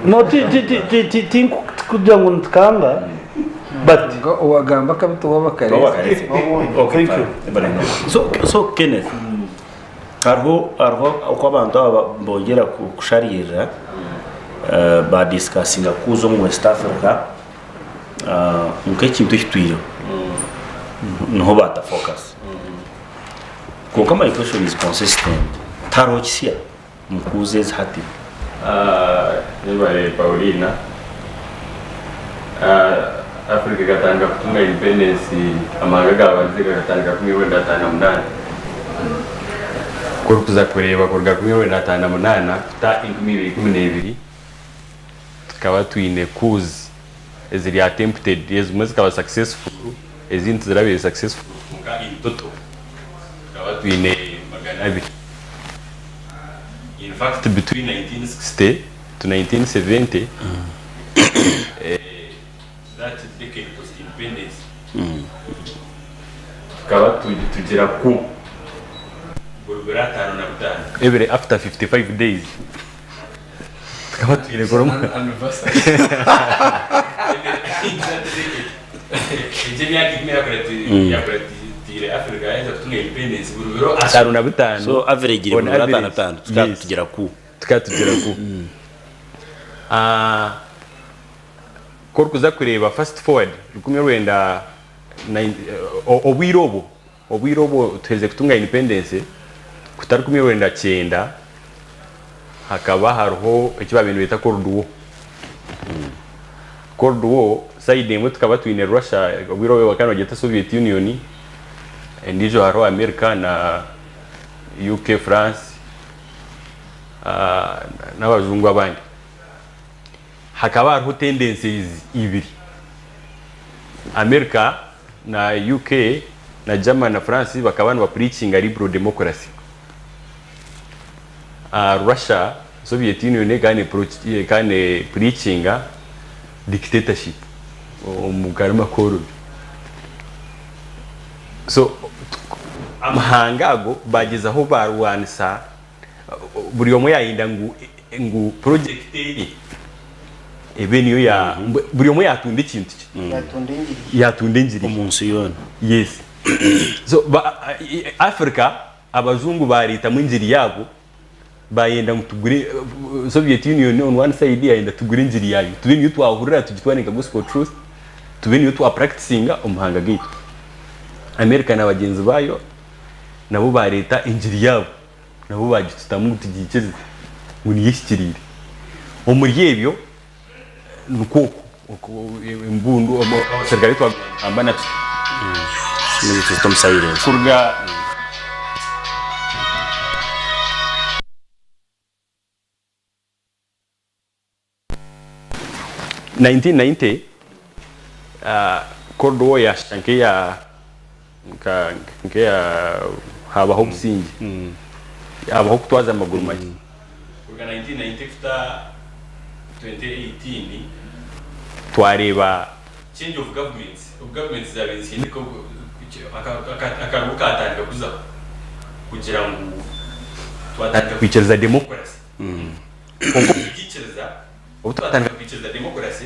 No ti ti ti ti ti tikugira ngu nitukanga but Nga owagamba akabi tiwe aba Okay, Thank you. fine. So, so Kenneth, hariho hariho oku abantu aba bongyera kusharirira badiscussinga kuza omu West Africa Nk'ekintu ekitwireho niho baata focus. Kwonka my question is consistent, tihariho kisya omu kuuza ezi hati? Yebare Paulina. Africa ekatandika kutunga independence amahanga agabandize gakatandika 1958. Ku orikuza kureeba kuruga 1958 kuta 2012, Tukaba twine coups eziri attempted, ezimwe zikaba successful ezindi tizirabaire successful kwonka in total tukaba twine 200. In fact between 1960 to 1970 that decade post independence tukaba tugira coup buri biro 55 every after 55 days. Tukaba twine kora Mm. So average iri On buri biro average, 55 tukaba yes. tugira ku. Tukaba tugira ku. Ah, ku orikuza kureeba fast forward 19 obwire obwo obwire obwo tuherize kutunga independence kutari 1990 hakaba hariho eki baabaire nibeeta Cold War. Cold War side emwe tukaba twine Russia obwire obwo bakaba nibagyeta Soviet Union, endiijo hariho America na UK, France n'abajungu abandi. Hakaba hariho tendencies ibiri, America na UK na Germany na France bakaba niba preachinga liberal democracy. Russia, Soviet Union ekaba ne preachinga dictatorship omu karimi akoorobi. So amahanga ago bagyezaho barwanisa buri omwe yayenda ngu ngu project eye ebe niyo ya buri omwe yatunda ekintu kye. Yatunda engiri ye. Yatunda engiri ye. Omu nsi yoona. Yes. So ba, Africa abajungu bareetamu engiri yaabo bayenda ngu tugure Soviet Union on one side yayenda tugure engiri yaayo tube niyo twahurira tugitware nka gospel truth tube niyo twa practicinga omu mahanga gaitu. America na bagyenzi baayo nabo bareeta engiri yaabo nabo bagitutamu ngu tugiikirize ngu niyo ehikiriire. Omuri ebyo nikwo okwo embundu abaserukare twagamba na kuruga 1990 Cold War yashusha nk'eya nka nk'eya habaho obusingye habaho kutwaza amaguru makye. Kuruga 1990 kuta 2018 twareeba change of governments obu governments zabaire nizihinduka akarugu katandika kuzaho kugira ngu twatandika kwikiriza democracy. Kwonka okugiikiriza, obu twatandika kwikiriza democracy,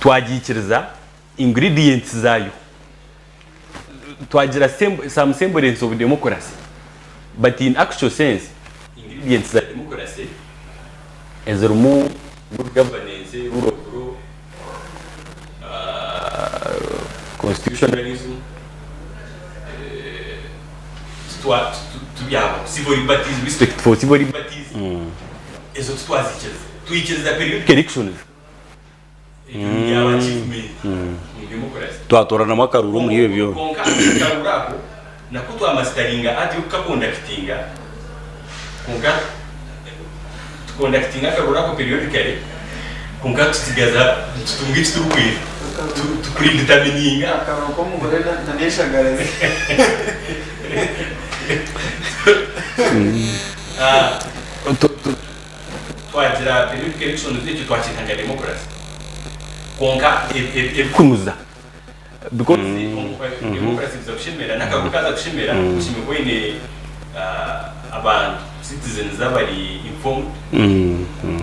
twagiikiriza ingredients zaayo, twagira some semblance of democracy but in actual sense ingredients za democracy ezirimu good governance, rule of law, constitutionalism, tibyabaho, civil liberties, respect for civil liberties, ezo titwazikiriza. Twikiriza periodic elections, ekyo yaaba achievement omu democracy. Twatoranamu akaruru omuri ebyo byona. Kwonka akaruru ako nako twamasitaringa art y'okukakondakitinga kwonka tukondakitinga akaruru ako periodically kwonka tutsigaza nitutunga eki turikwenda. Tukuriditamininga. Akanwa k'omugore n'eshagarazi. Twagira periodic elections ekyo twakyeta nka democracy kwonka ebikunuza because democracy ekuza kushemera n'akagogo kaza kushemera oshemeriire kuba oyine abantu citizens abari informed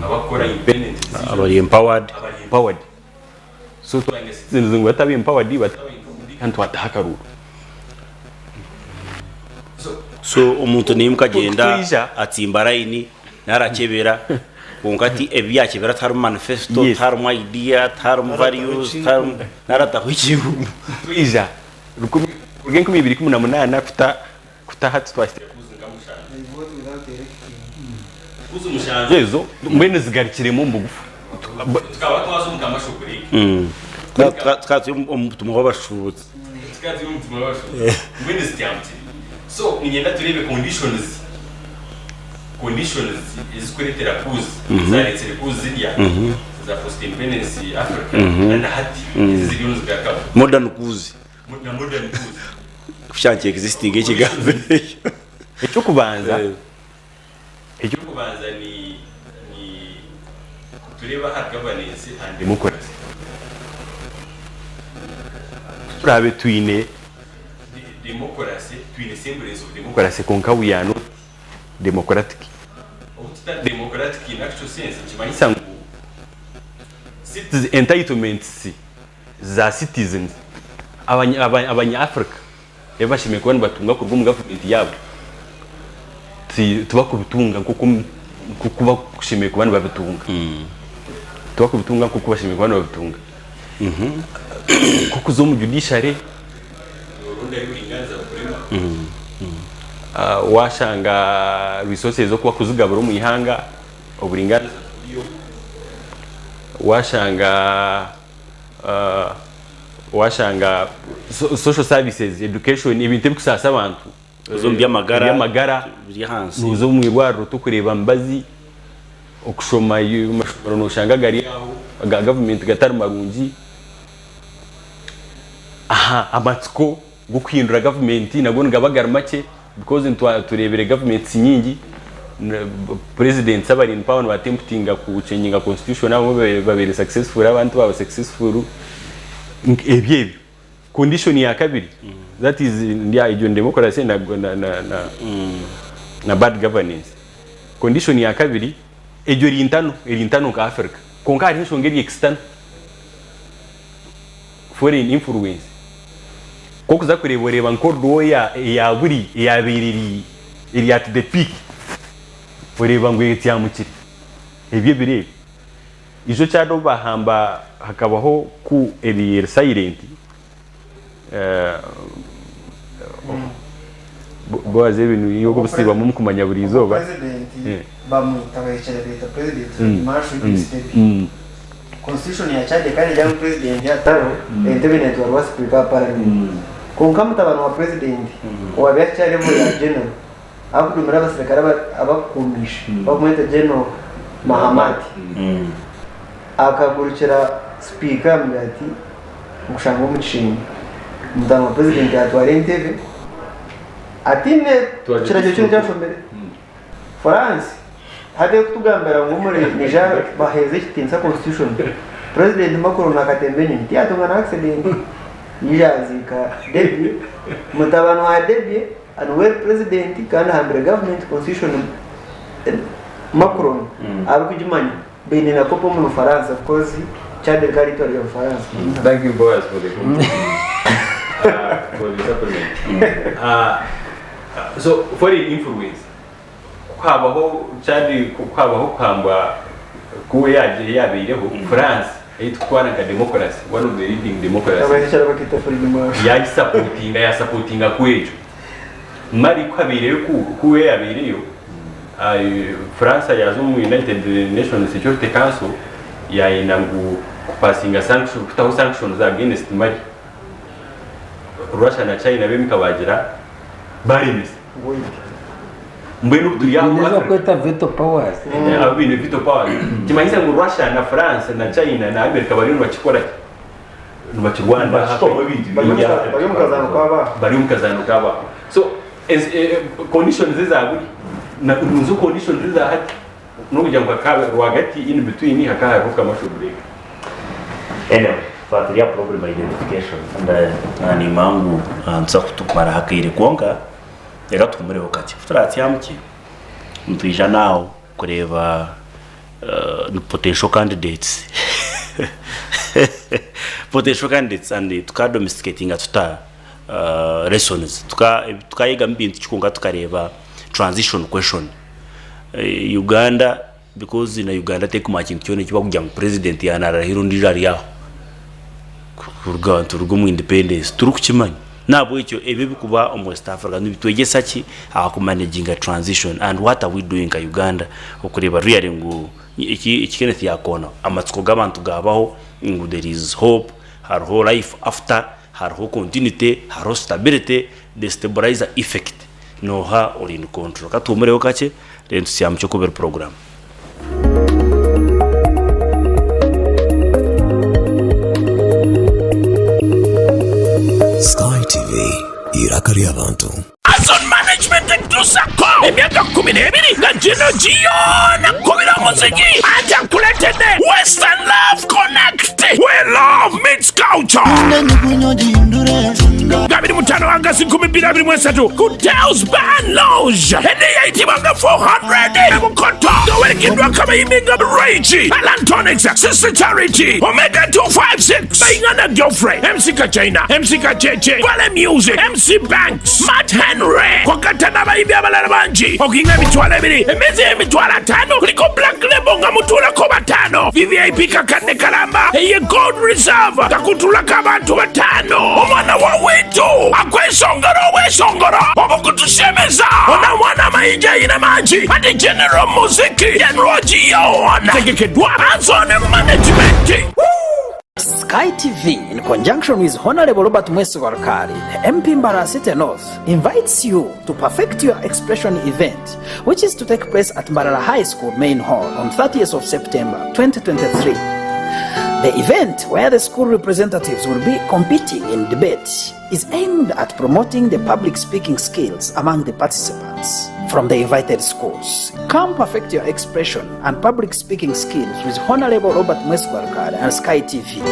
abakukora independent decisions Abari empowered. abari empowered so twayenda citizens ngu bataba empowered bataba informed kandi twataho akaruru. So omuntu naimuka agyenda Kutwija. atsimba layini narakyebera kwonka ti ebi yakyebera tiharimu manifesto, Yes. tiharimu idea, tiharimu values, tiharimu narataho ekintu. Kutwija rukumi kuruga 2018 kuta kuta hati twahitsire kuuzi nka mushanju. They vote without electing. Kuuzi mushanju ezo mbwenu zigarukiremu omu bugufu. Tukaba twaza omu commercial break. Tukaba turi omu mutumwa w'abashuubuzi. Tukaba turi omu mutumwa w'abashuubuzi. Mbwenu zityamukire. So niinyenda tureebe conditions conditions ezikureetera kuuzi ezaaretsire kuuzi zirya eza post independence Africa na hati ezi ziriyo nizigarukamu. Modern kuuzi. Na modern kuuzi. Kushanga ki existinga ekigambo ekyo. Eky'okubanza eky'okubanza ni ni tureebe aha governance and democracy. Ku turaabe twine Democracy, twine semblance of democracy kwonka we are not democratic. Obu tutari democratic in actual sense nikimanyisa ngu entitlements za citizens, abanya Africa ebi bashemereire kuba nibatunga kuruga omu gavumenti yaabo tibakubitunga nk'oku bakushemereire kuba nibabitunga. Tibakubitunga nk'oku bashemereire kuba nibabitunga. Nk'okuza omu judiciary Waashanga resources oku barikuzigabura omu ihanga oburingaaniza tiburiyo, waashanga waashanga social services, education ebintu ebirikusaasa abantu Oza omu by'amagara eby'amagara biri ahansi. nooza omu irwariro torikureeba mibazi, okushoma amashomero nooshanga gari aho aga gavumenti gatari marungi. Aha amatsiko g'okuhindura gavumenti nago nigaba gari makye because nitwa tureebire gavumenti nyingi presidents abari in power nibatemputinga ku changinga constitution abamwe babaire successful abandi tibaba successful ebyo ebyo. Condition ya kabiri that is egyo ni democracy na na na na na bad governance. Condition ya kabiri egyo eri ntano eri ntano nka Africa kwonka hariho enshonga eri external. Foreign influence. Ku orikuza kureeba oreeba nk'orwoya eya buri eyaabaire eri eri at the peak oreeba ngu etsyamukire. Ebyo ebiro ebi. Ijo Chad obu baahamba hakabaho coup eri eri silent Boaz ebi niiwe orikusiibamu omu kumanya buri izooba. President bamwita bahekyera beeta president Field Marshal Idris Deby. Constitution ya Chad ekaba negira ngu president atariho entebe netwarwa speaker wa parliament. Kwonka mutabani wa president owabaire akiri aha level ya general arikudumira abasirikare abakukuumisha barikumweta General Mahamat akagurukira speaker amugira ati nkushanga omu kishengye. Mutabani wa president yatwara entebe ataine kiragiro kyona eki ashomire. France hati erikutugambira ngu omuri Niger baheereza ekitiinisa constitution, President Macron akatemba enyonyi tiyatunga na accident yaija yaziika Deby, mutabani wa Deby niwe president kandi ahambire government constitution Macron arikugimanya baine na copy omu Bufaransa because Chad rikaba riri eitwaro rya Bufaransa. Thank you Boaz for the compliment. For the supplement. So foreign influence ku habaho Chad ku habaho kuhambwa ku eyabaireho France ei tukutwara nka democracy one of the leading democracies Abahekyera bakita Fridimar. yagisapotinga yasapotinga ku ekyo Mali ku habaireyo ku ku eyabaireyo France yaaza omu United Nations Security Council yayenda ngu kupasinga sanction kutaho sanctions against Mali. Russia na China beemika baagira baremesa. Mbwenu obu turi aha Baine Africa, ezibakweta veto powers. Abo baine veto powers. Kimanyisa ngu Russia na France na China na America bariyo nibakikora ki? Nibakirwanira. Nibakitamu ebintu bingi. Bari omu kazaano k'abaabo. Bari omu kazaano k'abaabo. So conditions eza buri nizo conditions eza hati. N'okugira ngu hakaba rwagati in between hakaba hariho commercial break. Anyway, twaba turi aha problem identification and nimanya ngu nituza kutumaraho akaire kwonka reka tuhumureho kakye. Ku turatsyamuke nitwija naawe kureeba potential candidates potential candidates and tuka domesticatinga tuta lessons tukayegamu ebintu ki kwonka tukareeba transition question. Uganda because na Uganda terikumanya kintu kyona ekibarikugira ngu president yanarahira ondijo ari aho kuruga nituruga omu independence titurikukimanya nahabwekyo ebi ebirikuba omu West Africa nibitwegyesa ki aha ku managinga transition and what are we doing nka Uganda okureeba really ngu eki Kenneth yakoonaho amatsiko g'abantu gabaho ngu there is hope hariho life after hariho continuity hariho stability the stabilizer effect. Nooha ori in control? Ka tuhumureho kakye then tusyamukye oku biri program. Sky TV, eiraka ry'abantu. Azon Management ekutuusako emyaka 12 nga gino giyona kubira omuziki anti akuletedde Western Love Connect where love meets culture. Nga 25 Agasi 2023 ku Tales Bar Lounge eneyayitibwa nga 400 e Bukoto nga werekeddwako abayimbi nga Rage, Alantonics, Sister Charity, Omega 256, Bayingana Geoffrey, MC Kachina, MC Kacheche, Vale Music, MC Banks, Matt Henry, kwagatta n'abayimbi abalala bangi okuinga 20,000 emmeeza y'emitwalo 50 kuliko Black Label nga mutuulako bataano, VVIP kakadde kalamba eye Gold Reserve nga kutuulako abantu bataano. Omwana wa witu akwesongora obwesongora obukutusemeza ona omwana amayinja ayina mangi ati General Muziki General Gion tegekeddwa Anson Management. Sky TV, in conjunction with Honorable Robert Mwesigwa Rukali, the MP Mbarara City North, invites you to perfect your expression event, which is to take place at Mbarara High School Main Hall on 30th of September 2023. The event, where the school representatives will be competing in debate, is aimed at promoting the public speaking skills among the participants from the invited schools. Come perfect your expression and public speaking skills with Honorable Robert Mwesigwa Rukali and Sky TV.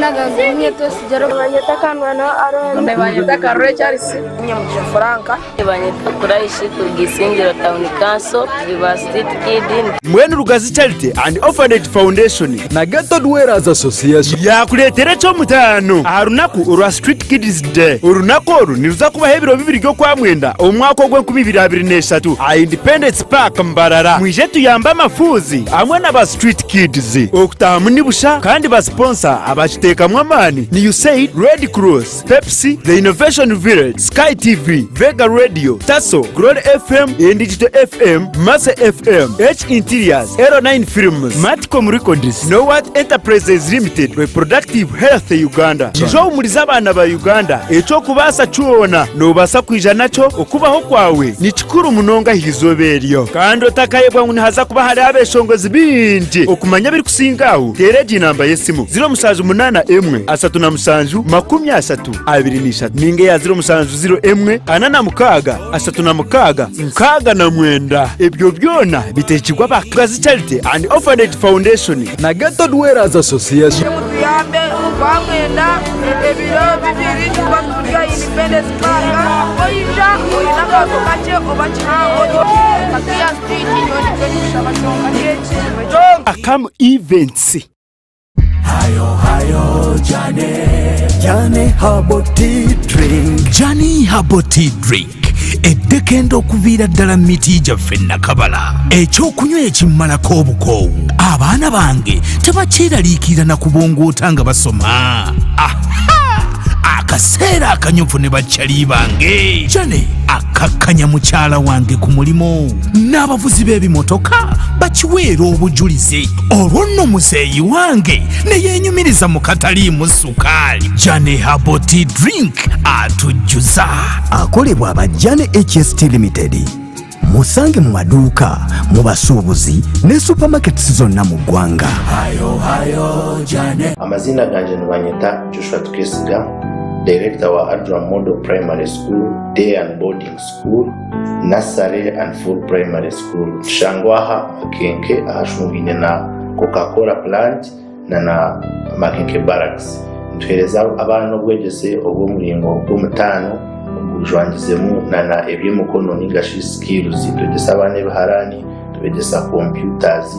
Amazina gange ninyetwa Sigero banyeta Kandwana Aaron Banyeta Karore Charles Nyamugisha Frank banyeta Kuraishi kuruga Isingiro Town Council ba Street Kid Mbwenu Rugazi Charity and Orphanage Foundation na Ghetto Dwellers Association yakureetera eky'omutaano aha runaku orwa Street Kids Day. Orunaku oru niruza kubaho ebiro bibiri by'Okwamwenda omu mwaka ogw'enkumi ibiri abiri n'eshatu aha Independence Park Mbarara. Mwije tuyambe amafuuzi hamwe na ba Street Kids. Okutahamu ni busha kandi ba sponsor abakiteekamu amaani ni USAID, Red Cross, Pepsi, The Innovation Village, Sky TV, Vega Radio, Taso, Glory FM, Indigital FM, Mercy FM, H Interiors, L9 Films, Matcom Records, Nowat Enterprises Limited, Reproductive Health Uganda. Ija ohumurize abaana ba Uganda eky'okubaasa kyona noobaasa kwija nakyo okubaho kwawe ni kikuru munonga aha izooba eryo. Kandi otakayebwa ngu nihaza kuba hariho abeshongozi baingi. Okumanya ebirikusinga aho, teera egi namba y'esimu, 078 37 30 23 ninga eya 0701 46 36 69. Ebyo byona biteekirwe aba Kazi Charity and Orphanage Foundation na Ghetto Dwellers Association. Mutuyambe twamwenda ebiro bibiri tuba turi aha Independence Park oija oine akantu kakye oba kihango katuya street nyowe nikyo ndikushaba kyonka kyekyo. Akam Events. Jani Herbal Tea Drink eddekenda okuviira ddala mu miti gyaffe Nakabala. Ekyokunywa ekimmalako obukoowu. Abaana bange tebakyeraliikirira na kubongoota nga basoma. Aha! Akaseera akanyuvu ne bakyali bange. Jane akakkanya mukyala wange ku mulimu n'abavuzi b'ebimotoka bakiweera obujulizi. Olwo nno muzeeyi wange ne yeenyumiriza mu kataliimu sukaali. Jane Herbal Tea Drink atujjuza. Akolebwa aba Jane HST Limited. Musange mu maduuka, mu basuubuzi ne supermarkets zonna mu ggwanga. Amaziina gangye nibanyeta Joshua Tukesiga, Director wa Adram Model Primary School, Day and Boarding School, Nursery and Full Primary School. Nitushangwa aha Makenke ahashungaine na Coca Cola Plant na na Makenke Barracks. Nituheereza abaana obwegyese obw'omuringo gw'omutaano ogujwangizemu na na eby'emikono ninga shi skills. Nitwegyesa abaana ebiharaani, tubegyesa computers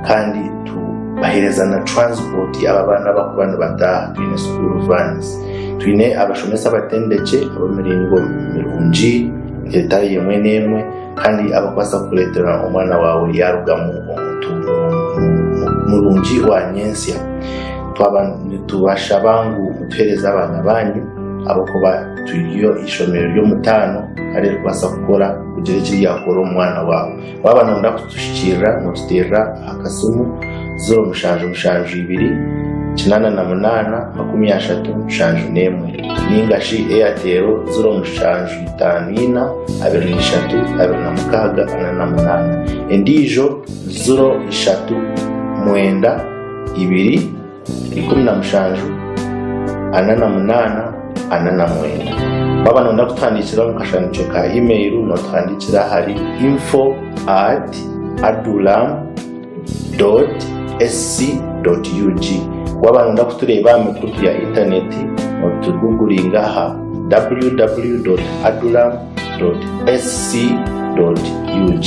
kandi tubaheereza na transport abo abaana abarikuba nibataaha. Twine school vans. Twine abashomesa abatendekye ab'emiringo mirungi etari emwe n'emwe. Kandi abakubaasa kukureetera omwana waawe yaarugamu omuntu murungi wa nyentsya. Twaba nitubashaba ngu mutuheereze abaana baanyu ahabw'okuba turi eishomero ry'omutaano kandi erikubaasa kukora kugira eki ryakora omu mwana waawe. Waaba nooyenda kutuhikiirira nootuteerera aha kasimu 0772 88 37 ninga shi Airtel 0754 23 26 48. Endiijo 03 9 2 17 48 49. Waaba nooyenda kutuhandiikira omu kashanikyo ka email nootuhandiikira ahari info at adulam dot sc dot ug. Waaba nooyenda kutureeba aha mikutu ya intaneti nootuguguringa aha www dot adulam dot sc dot ug.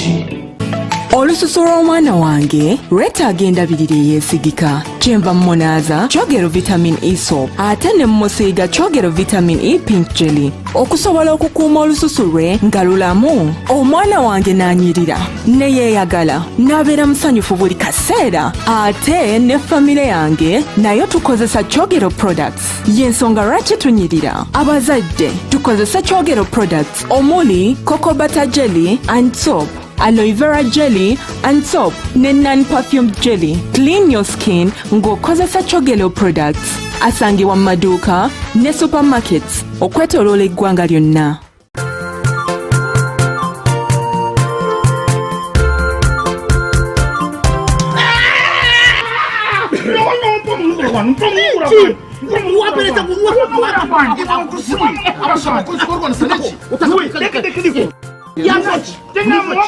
Olususu lw'omwana wange lwetaaga endabirira eyeesigika. Kyenva mmunaaza Kyogero Vitamin E Soap ate ne mmusiiga Kyogero Vitamin E Pink Jelly okusobola okukuuma olususu lwe nga lulamu. Omwana wange n'anyirira ne yeeyagala n'abeera musanyufu buli kaseera ate ne famire yange nayo tukozesa Kyogero Products. Y'ensonga lwaki tunyirira. Abazadde tukozese Kyogero Products omuli Cocoa Butter Jelly and Soap, Aloe Vera Jelly and Soap ne Non-Perfumed Jelly. Clean your skin ng'okozesa Kyogero Products. Asangibwa mu maduuka ne supermarkets okwetoloola eggwanga lyonna.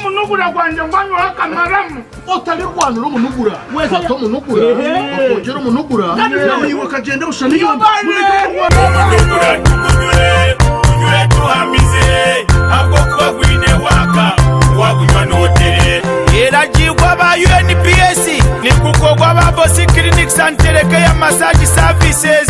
Omunugura gwangye ngwanywa akamaramu. Otarirwanira omunugura kwata omunugura bakwongyera omunugura naiwe okagyenda oshusha Tunywe tuhamize ahabw'okuba gwine waaka wagunywa nootere. Eragirwa aba UNPS nigukorwa aba Bosi Clinics and Telecare Massage Services.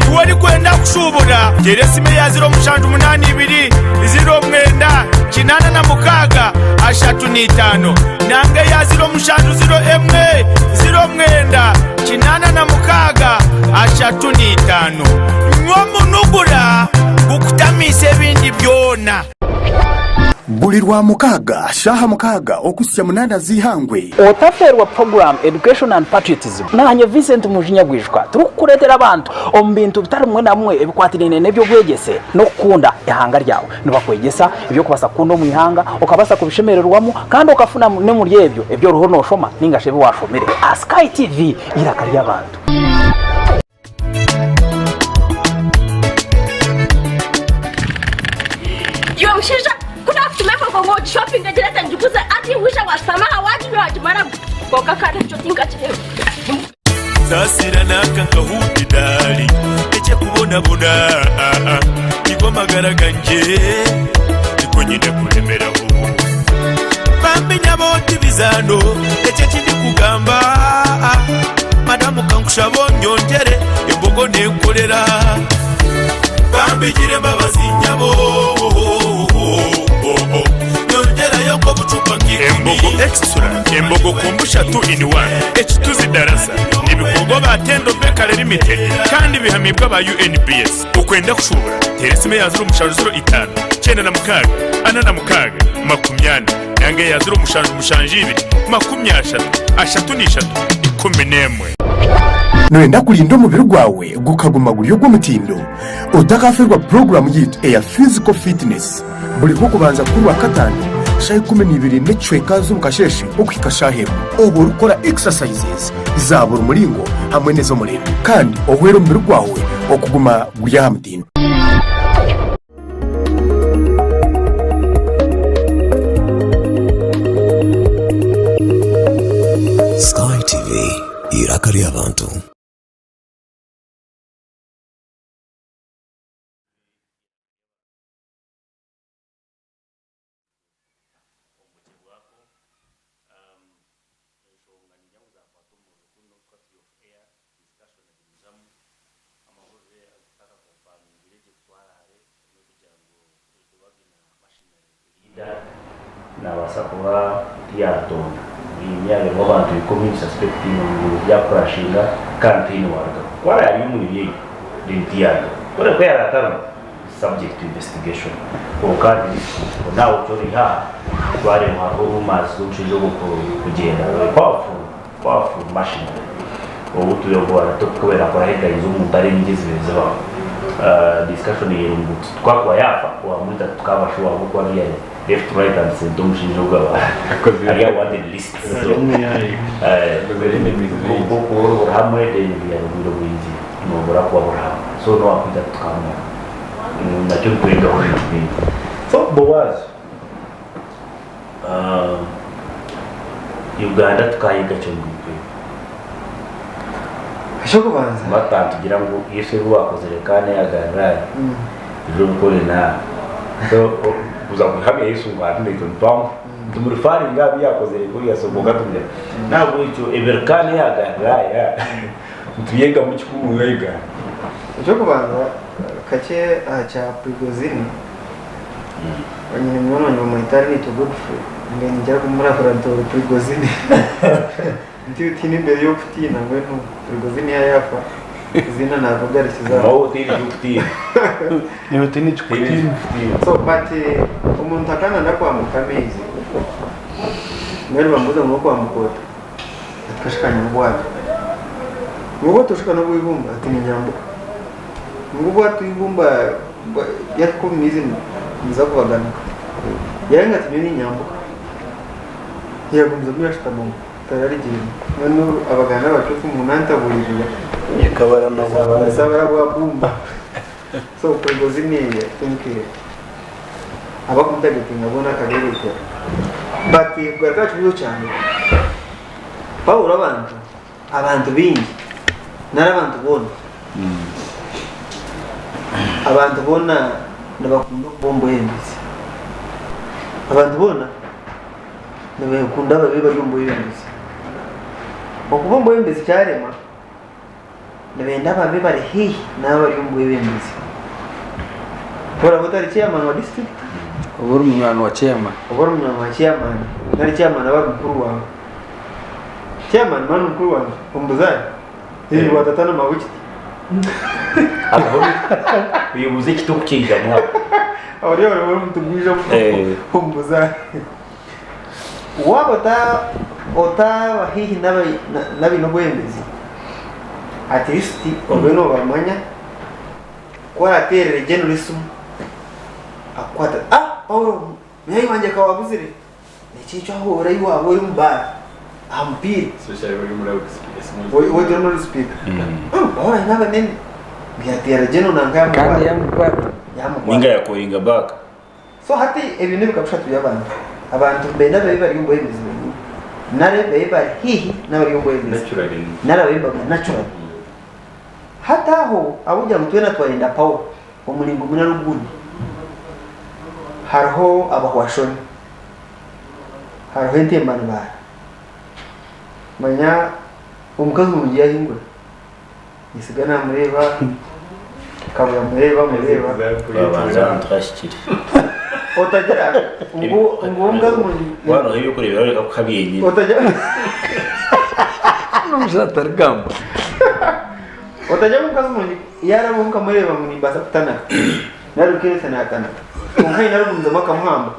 Iwe orikwenda kushuubura teera esimu eya 0782 09 86 35 nanga eya 0701 09 86 35. Nywa omunugura gukutamiise ebindi byona. Buri Rwamukaaga, shaaha mukaaga okuhitsya munaana z'eihangwe. Otafeerwa puroguraamu Education and Patriotism naanye Vincent Mujinya Gwijuka turikukureetera abantu omu bintu bitari bimwe na bimwe ebikwatiraine n'eby'obwegyese n'okukunda eihanga ryawe. Nibakwegyesa eby'okubaasa kukunda omu ihanga, okabaasa kubishemererwamu kandi okafuna n'omuri ebyo ebi oriho nooshoma nainga shi ebi waashomire. Aha Sky TV, eiraka ry'abantu. Iwe mushaija ku naakutuma embogo ngu ogishopinge ogireete ngiguze hati waija waashutama aha waaginywa waagimaramu kwonka kandi ekyo tinkakireeba. Saasira nanka nkahuuta edaari eky'okubonabona Nigo magara gangye nigo nyine kuremeraho Bambi nyabo ti bizaano ekyo eki ndikugamba Madamu kankushaba onyongyere embogo nenkorera Bambi gira embabazi nyabo Nyongyerayo nk'obucupa nk'ikumi. Embogo Extra, Embogo Kombucha 2 in 1, Ekituzi Darasa, nibikorwa ba Tendo Bakery. Nakare Limited kandi bihamibwe aba UNBS. Okwenda kushuubura, teera esimu eya 0705 96 46 40 nanga eya 0772 33 11. Noyenda kurinda omubiri gwawe gukaguma guri ogw'omutindo? Otakafeerwa puroguraamu yaitu eya Physical Fitness buri Rwokubanza kw'Orwakataano shaaha 12 n'ekicweka z'omukasheeshe okuhika shaaha emwe obwo orikukora exercises za buri muringo hamwe n'ez'omurembe kandi ohwere omubiri gwawe okuguma guri aha mutindo. Sky TV, eiraka ry'abantu. Nabaasa kuba tiyatonda. Yareeba abantu ikumi suspecting ngu yakurashinga kandi tihaine owarugaho. Ku araabe ari omuri by'ebyo then tiyarugaho. Kureka ku yaabe atarimu it's subject to investigation. Kwonka at least for now eki ori aha twareeba hariho rumours z'omushaija ogwo kugyenda. Powerful, powerful machinery ou turikuba naakora headlines omu ntare nyingi ezibaire zibaho. Discussion eri ngu twakuba yaafa wamwita tukaaba sure ahabw'okuba ari left right and center omushaija ogu aba ari aha wanted list so kuba ori hamwe then obwire bwingi nobura kuba buri hamwe so nowakwita tukamanya nakyo nikwegaho ebintu bingi so Boaz Uganda tukayega ki omu bintu ebi? Eky'okubanza. Batantugira ngu Yesu ebi wakozire Kaana eya Galilaya ija obikore naaha. So kuza kuhamya Yesu ngu hati naitwe nitwamufa nitumurifaringa aha bi yakozire kuriya so kwonka tumanya. Nahabwekyo ebiri Kaana eya Galilaya nitubyegamu ki kuba Uganda? Eky'okubanza kakye aha kya Prigozhin. Nyine munywani wangye bamweta Arinaitwe Godfrey mbwenu ningira kumurahura nti ori Prigozhin nti tihaine embeera ey'okutiina mbwenu Prigozhin yaaba yaafa Zina naavuga arikiza aho. Waaba otaine eky'okutiina. Iwe otaine ekikutiina. So but omuntu akaba nayenda kwambuka amaizi mbwenu bamubuuza ngu orikwambuka ota? Ati kashukanye n'obwato. Ngu obwato oshuka n'obw'eibumba? Ati ninyambuka. Ngu obwato eibumba Ryahika omu maizi niza kubaganuka. Yaayanga ati nyowe niinyambuka. Yaagumizamu yaashutama omwo tararigyenda. Mbwenu abaganda abacuufu ngu nantaburirira. Sabara bwa bumba. So Prigozhin I think abakumutagetinga boona akabeereetera. But kugaruka aha kibuuzo kyangye, Paulo abantu Abantu baingi nari abantu boona? Abantu boona nibakunda okuba omu bwebembezi. Abantu boona nibakunda babe bari omu bwebembezi. Okuba omu bwebembezi kyarema, nibenda babe bari haihi n'abo abari omu bwebembezi. Ku oraabe otari chairman wa district, Oba ori munywani wa chairman. Oba ori munywani wa chairman nari chairman aba ari mukuru waawe. Chairman mani mukuru wangye omubuzaare eh wa tata na maawe kiti. Oyebuuze ekiti oku kyaijamu aho. Ori ori omuti gwija omu buzaare. Waaba ota otaaba haihi n'abaine obwebembezi at least obe noobamanya ku orateerere general esimu akukwate ati ah Paulo munywani wangye akaba abuzire. Eki ekyo ahu ori waaba ori omu baara aha mupiira ori omu sipiika waaba aine abanene yateera gye nanka Kandi yamukwata. yamukwata. Ninga yakoringa back. So hati ebyo n'ebika bishatu by'abantu. Abantu benda babe bari omu bwebembezi bwenyini nari babe bari haihi n'abari omu bwebembezi Naturally. nari babe nibaguma naturally. Hati aho ahabw'okugira ngu twena twayenda power omuringo gumwe nari ogundi, hariho abahwashoni. Hariho entembanibara. Manya omukazi murungi yahingura, nisiga namureeba, kabuya mureeba mureeba. Babanza ahantu hahikire. Otagira ngu ngu omukazi murungi. Waaba nooha eby'okureeberaho reka kuha byenyine. Otagira. N'omushaija atarigamba. Otajya omukazi murungi yaarabaho nkamureeba ngu nimbaasa kutanaka nari Rukeeresa naatanaka kwonka haine arikugumizamu akamuhamba.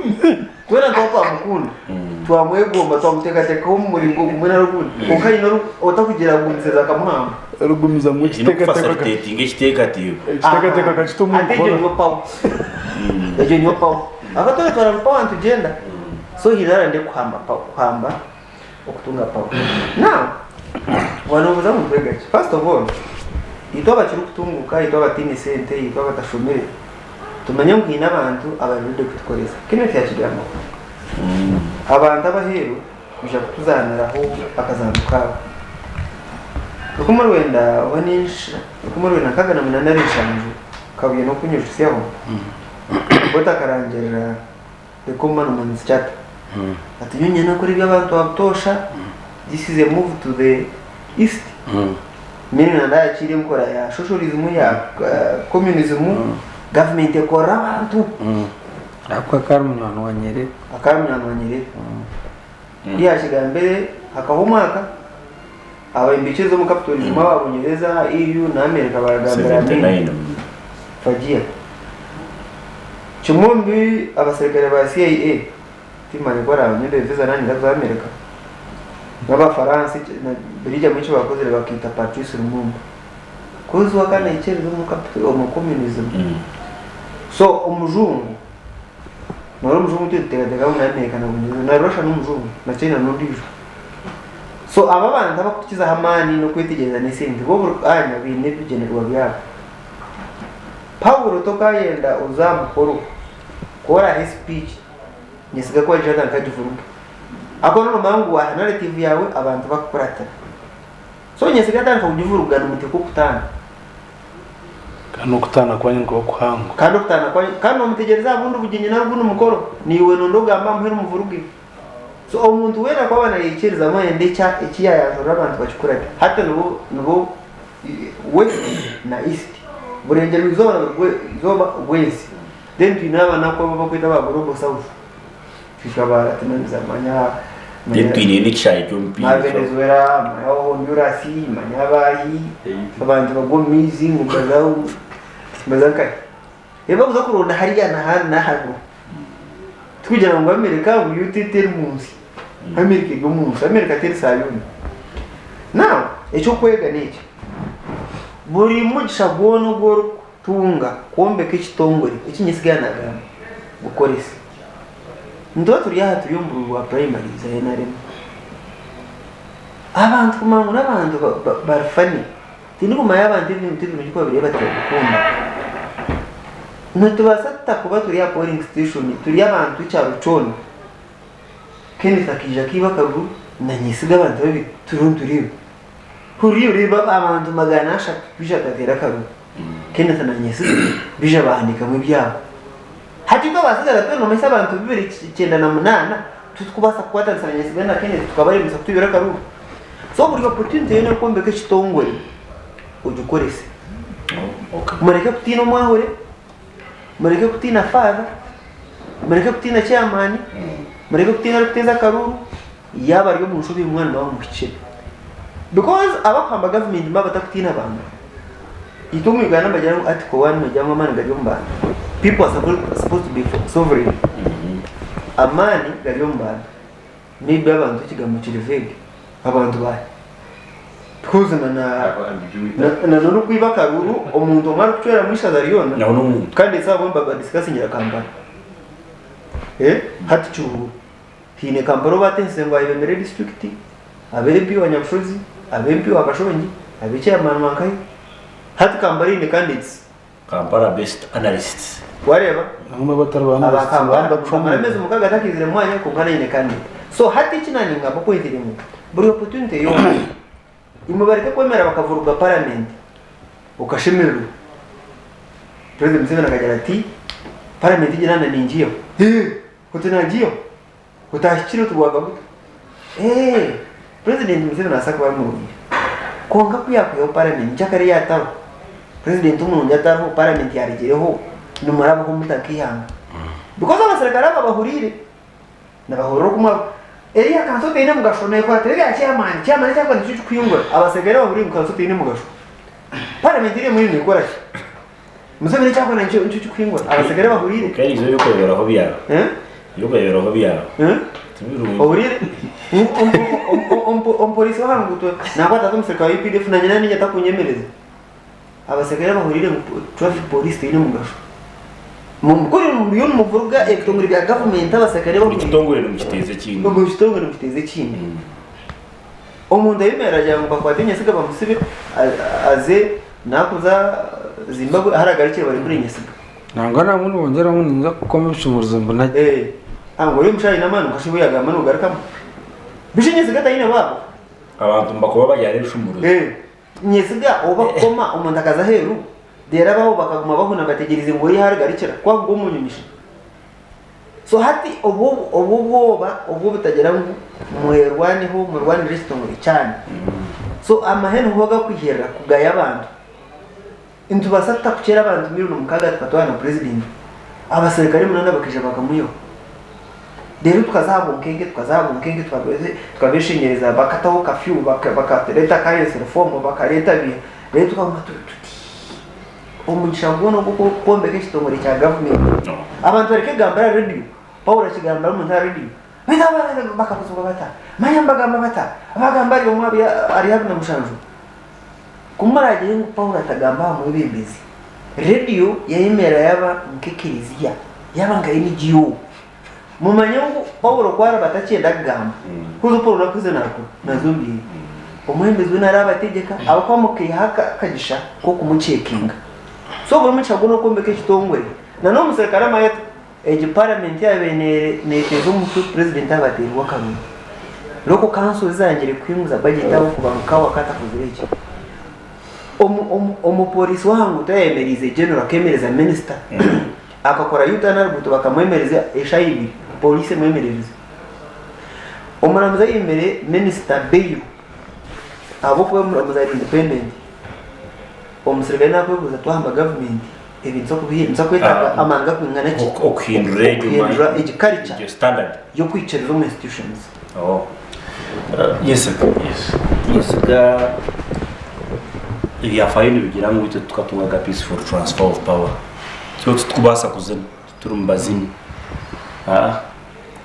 Twena nituba twamukunda, twamwegomba, twamuteekateekaho omu muringo gumwe nari ogundi kwonka haine otakugira agumisiriza akamuhamba. Orikugumizamu ekiteekateeko Facilitating ekiteekateeko. Ekiteekateeko akakita omu Ate egyo niyo power. Egyo niyo power. Ahabw'okuba twena twara power nitugyenda. So haine arande kuhamba kuhamba okutunga power. Now, waaba noobuuza ngu nitwega ki? First of all, itwe abakiri kutunguuka, itwe abataine sente, itwe abatashomire, tumanye ngu haine abantu abari ready kutukoresa. Kenneth yakigambaho. Abantu abaheeru kwija kutuzaaniraho akazaano kaabo. Rukumi rwenda oba 1968 nari nshanju, Kabuye n'okunyijusyaho, Obote akarangirira The Common Man's Charter. Ati nyowe niinyenda kukora eby'abantu ba butoosha, this is a move to the east. Meaning nanda yakiire enkora ya socialism, ya communism, government ekorera abantu. Ahabw'okuba akaba ari munywani wa Nyerere. Akaba ari munywani wa Nyerere. Ku yaakigambire hakahwa omwaka, abayombekye omu capitalism aba Bungyereza, EU na America baagambira Amin 79. Fagia. Kimwe omu bi abaserukare ba CIA, timanya ku baraamanye visa naanye ndaza America, n'Abafaransa buri kimwe eki baakozire bakaita Patrice Lumumba. Coz we akaba naikiriza omu capital omu communism. So omujungu, noreeba omujungu itwe nituteekateeka ngu ni America na Bungyereza, na Russia n'omujungu, na China n'ondiijo. So abo abantu abakutukizaho amaani n'okwetegyereza n'esente, bo buri kaanya baine ebigyendererwa byabo. Paulo tokayenda oze aha mukoro ku oraahe speech nyesiga ku wagira nka nkagivuruge ahakuba noba nomanya ngu waaha narrative yaawe abantu bakukuratira so nyesiga atandika kugivuruga nimuteekwa okutaana. Kandi okutaana kwanyu nikuba kuhango. Kandi okutaana kwanyu kandi nomutegyereza aha bundi bugyenyi nari ogundi mukoro naiwe nonda ogambe aha muheru muvuruge. So omuntu weena ku aba nayeikirizamu ayenda eki yaayanjurira abantu bakikurate hati nibo nibo West na East, burengyerwa izooba na burugwa izooba bw'ensi. Then twine abanaku abu bakweta aba Global South. Twitwa aba Latinaniza manya Then twine n'ekishaayi ky'omupiira. Ma Venezuela, manya Honduras, manya abahi, abantu bagwa omu maizi ngu baza baza nkahi. Ebi bakuza kuronda hariya na hanu na hanu. Tikugira ngu America ngu yo teri mu nsi. America eri omu nsi. America teri Sayuni. Now, eky'okwega n'eki. Buri mugisha gwona ogu orikutunga kwombeka ekitongore eki nyesigara nagamba, gukorese. Nituba turi aha turi omu bururu bwa primaries za NRM. Abantu kumanya ngu n'abantu bari funny. Tindikumanya abantu ebintu ebirungi ku babireeba tibabikunda. Nitubaasa tuta kuba turi aha polling station turi abantu ekyaro kyona, Kenneth akaija akaiba akaruru na nyesiga abantu babiri turiho nitureeba. Hurira oreeba abantu 300 baija bakateera akaruru, Kenneth na Nyesiga baija bahandiikamu ebyabo. Hati itwe abasigara twena nomanyisa abantu 298 titukubaasa kukwatanisa na Nyesiga na Kenneth tukabaremesa kutwibira akaruru? So buri opportunity yoona ey'okwombeka ekitongore ogikorese. Mureke kutiina omwahure, mureke kutiina father, mureke kutiina chairman, mureke kutiina orikuteeza akaruuru, yaaba ari omu nshobe mwena mwaba muhikire. Because abakuhamba government nibaba batakutiina bantu. Itwe omu Uganda nibagira ngu article one negira ngu amaani gari omu bantu. People are supposed to be sovereign. Amaani gari omu bantu. Maybe abantu ekigambo kiri vague. Abantu baahi? Because na na na n'orikwiba akaruru omuntu omwe arikucweramu ishaza ryona Nawe n'omuntu. kandi esaaha mbwenu babadiscussingira Kampala. Eh, hati Kiruhura. Haine Kampala obu ateehise ngu ayebembere disiturikiti, abe MP wa Nyabushozi, abe MP wa Kashongi, abe chairman wa nkahi. Hati Kampala eine candidates. Kampala based analysts. Wareeba? Bamwe batari ba Aba analysts, Kampala abandi bakucwa amara ameezi omu mukaaga atakaizire mu mwanya kwonka naine candidate. So hati eki naanye ngamba kwehire ngu buri opportunity yoona imwe bareke kwemera bakavuruga parliament okashemererwa. President Museveni akagira ati parliament egi naaba ningiihaho. Hee! Oti nagiihaho? Otahikire oti bwagaruka. Eeh! President Museveni nabaasa kuba ari murungi kwonka ku yaakwihaho parliament nkyakare yaataho president omurungi atariho parliament yaaregyereho nimurabaho muta nk'eihanga? Because abaserukare aba bahuriire nibahurira oku mwaba eriya kanso teine mugasho neekuratira ebya chairman, chairman eki arikuba nikyo kirikuhingura abaserukare bahuriire ngu kanso teine mugasho. Parliament eri emwe nekora ki? Museveni eki akora nikyo nikyo kikuhingura. Abasigare bahuriire. Kandi ibyo ebyokureeberaho byawe. Eh? Ebyokureeberaho byawe. Eh? Tibirungi. Ohuriire? Omupoliisi w'aha nguuto naakwata ata omusirikare wa UPDF nanye naaba niinye atakunyemereza. Abaserukare abahuriire ngu traffic police teine mugasho. Kuri muriyo nimuvuruga ebitongore bya gavumenti abaserukare Buri kitongore nimukiteeza ekindi. Buri kitongore nimukiteeza ekindi. Omuntu ayemerera agira ngu bakwate Nyesiga bamusibe aze nakuza Zimbabwe ahu aragarukire barekure Nyesiga. Nangwa nabwo nibongyeraho ngu ninza kukoma ebishumuruzo mbinagye. Ngu ori omushaija aine amaani ngu shi yagamba nogarukamu. Bishi Nyesiga taine baabo? Abantu nibakuba babyara ebishumuruzo. Nyesiga ou bakukoma omuntu akaza aheeru, reero abaabo bakaguma bahuna bategyereize ngu ori ahu arigarukira, ku akugwa omu nyumisha. So hati obwo obwo bwoba obwo butagira ngu mwerwaneho murwanirire ekitongore kyanyu. So amahe niho gakwihirira kugaya abantu. Nitubaasa tuta kukyera abantu milioni mukaaga tukatwara na purezidenti? Abaserukare munaana bakaija bakamwihaho. Reero tukaza aha bunkenke, tukaza aha bunkenke, tukabeshengyereza bakataho kafyu, bakareeta currency reform, bakareeta biiha, reero tukaguma turi tuti. Omugisha gwona ogw'okwombeka ekitongore kya gavumenti. Abantu bareke kugambira aha rediyo, Paulo akigambira omuntu aha rediyo, beitu aba bakabuzibwa bata? Manya nibagamba bata? Bagamba ari omwe ari abiri na mushanju. Ku muraagire ngu Paulo atagamba aha mwebembezi, rediyo yayemerera yaaba nk'ekereziya, yaaba nka NGO. Mumanye ngu Paulo ku araba atakyenda kugamba, kuza Paulo nakuhize naakura, naaza omu byeye. Omwebembezi weena araabategyeka, ahabw'okuba mukaihaho akagisha k'okumuceekinga. So buri mugisha gwona ogw'okwombeka ekitongore, na n'omuserukare amanye ati egi paramenti yaabaire neeteeza omutwe purezidenti yaaba ateerirwe akaruru. Local council zangire kuhinguza budget ahabw'okuba ngu Kawa katakozire eki. Omupoliisi w'aha nguuto yayemereize general akemereza minisita akakora U-turn aha ruguuto bakamwemereza eshaaha ibiri poliisi emwemererize. Omuramuzi ayemere minisita bail ahabw'okuba omuramuzi ari independent. Omusirikare nakwebuuza twahamba gavumenti ebi nituza kwetaaga amaani garikwingana ki Okuhindura egi culture egyo standard. y'okwikiriza omu institutions. Yesiga. Yesiga ebyafaayo nibigira ngu itwe tukatungaga peaceful transfer of power. Itwe titukubaasa kuzina, tituri mu bazini. Aa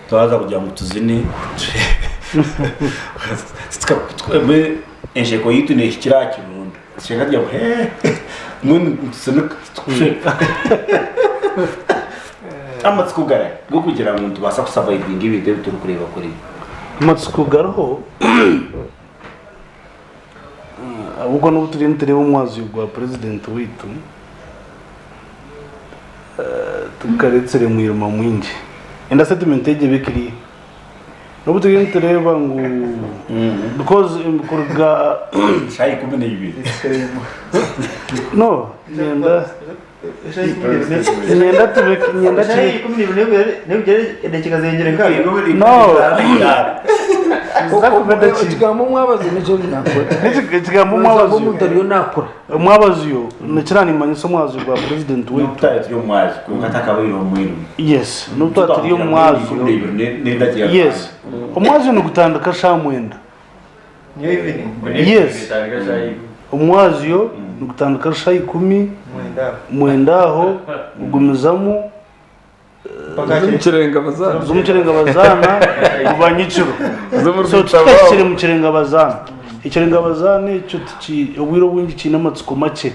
twaza kugira ngu tuzine ensheko yaitu neehikira aha kirunda. Tusheka tugira ngu hee mbwenu nituzinika titukusheka. Amatsiko garahi g'okugira ngu nitubaasa kusavayivinga ebintu ebi turikureeba kuriya? Amatsiko gariho ahabw'okuba n'obu turiyo nitureeba omwazyo gwa purezidenti waitu tigukaretsire mwirima mwingi. Enda sitatimenti egi ebe kiriya. N'obu turiyo nitureeba ngu because kuruga Shaaha 12. No, nyenda nyenda tube nyenda Eshaaha 12 n'ebigyere edakiika zengire nkaaga. No. Ekigambo omwabazi nikyo nakora. Ekigambo omwabazi. Omuntu ariyo nakura. Omwabazyo nikira nimanyisa omwazyo gwa president waitu. N'obu twaba turi omwazyo kwonka takabaire omwirima. Yes, n'obu twaba turi omwazyo. Yes, omwazyo nigutandika shaaha mwenda. Yes, omwazyo nigutandika shaaha ikumi mwenda aho gugumizamu. Z'omukirenga bazaana kuba nyekiro. So tutakiri mu kirenga bazaana. Ekirenga bazaana ekyo tuki obwire obwingi kiine amatsiko makye.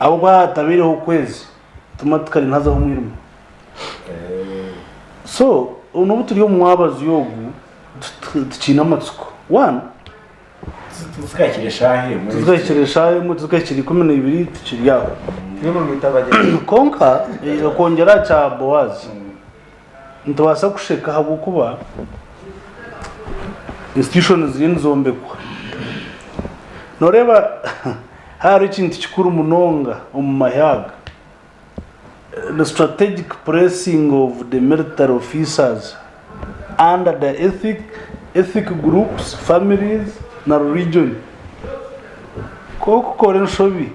Ahabw'okuba hatabaireho okwezi automatically nihazaho omwirima. So n'obu turi omu mwabazyo ogu tukiine amatsiko. One. Tizikahikire eshaaha emwe. Tizikahikire eshaaha emwe, tizikahikire 12 tukiri aho. Kwonka okwongyera aha kya Boazi, nitubaasa kusheka ahabw'okuba institutions ziriyo nizombekwa. Nooreeba hariho ekintu kikuru munonga omu mahe aga, the strategic pressing of the military officers under the ethic, ethic groups, families na religion. Ku okukora enshobi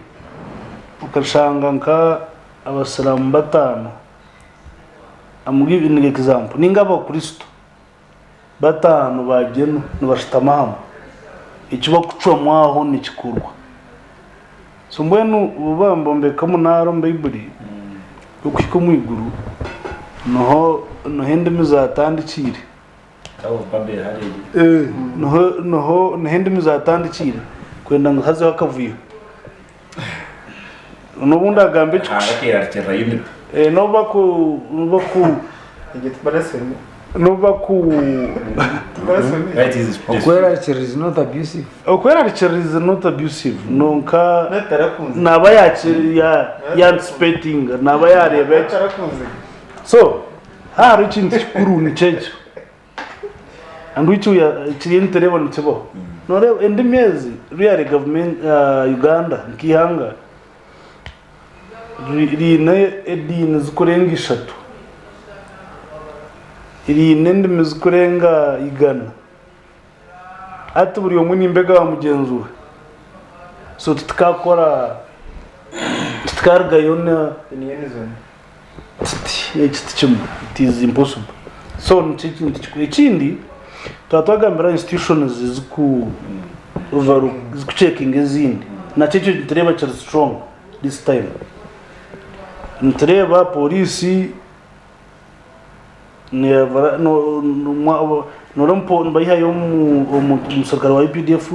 okashanga nka abasiraamu bataano, I'm giving example, ninga abakristo bataano bagyema nibashutama hamwe, eki bakucwamu aho nikikorwa. So mbwenu obu bambombeka omunaara omu Baiburi okuhika omu iguru niho niho endimi zatandikiire. Niho niho niho endimi zatandikiire kwenda ngu hazeho akavuyo. N'obu ndagambe eki n'obu baku n'obu baku n'obu baku Okwerarikirira is not abusive. Okwerarikirira is not abusive nonka naba ya anticipatinga naba yareeba eki so hariho ekintu kikuru nikyo ekyo and which we are kiriyo nitureeba nikibaho noreeba endimi ezi really government Uganda nk'eihanga riine ediini zikurenga ishatu riine endimi zikurenga igana. Hati buri omwe ni mbega wa mugyenzi we. So titukakora titukarugayo na tuti eki ti kimwe it is impossible. So nikyo ekintu kikuru. Ekindi twaba twagambira institutions eziku ezikucekinga ezindi nakyo ekyo nitureeba kiri strong this time. Nitureeba poriisi Nibayihayo omuserukare wa UPDF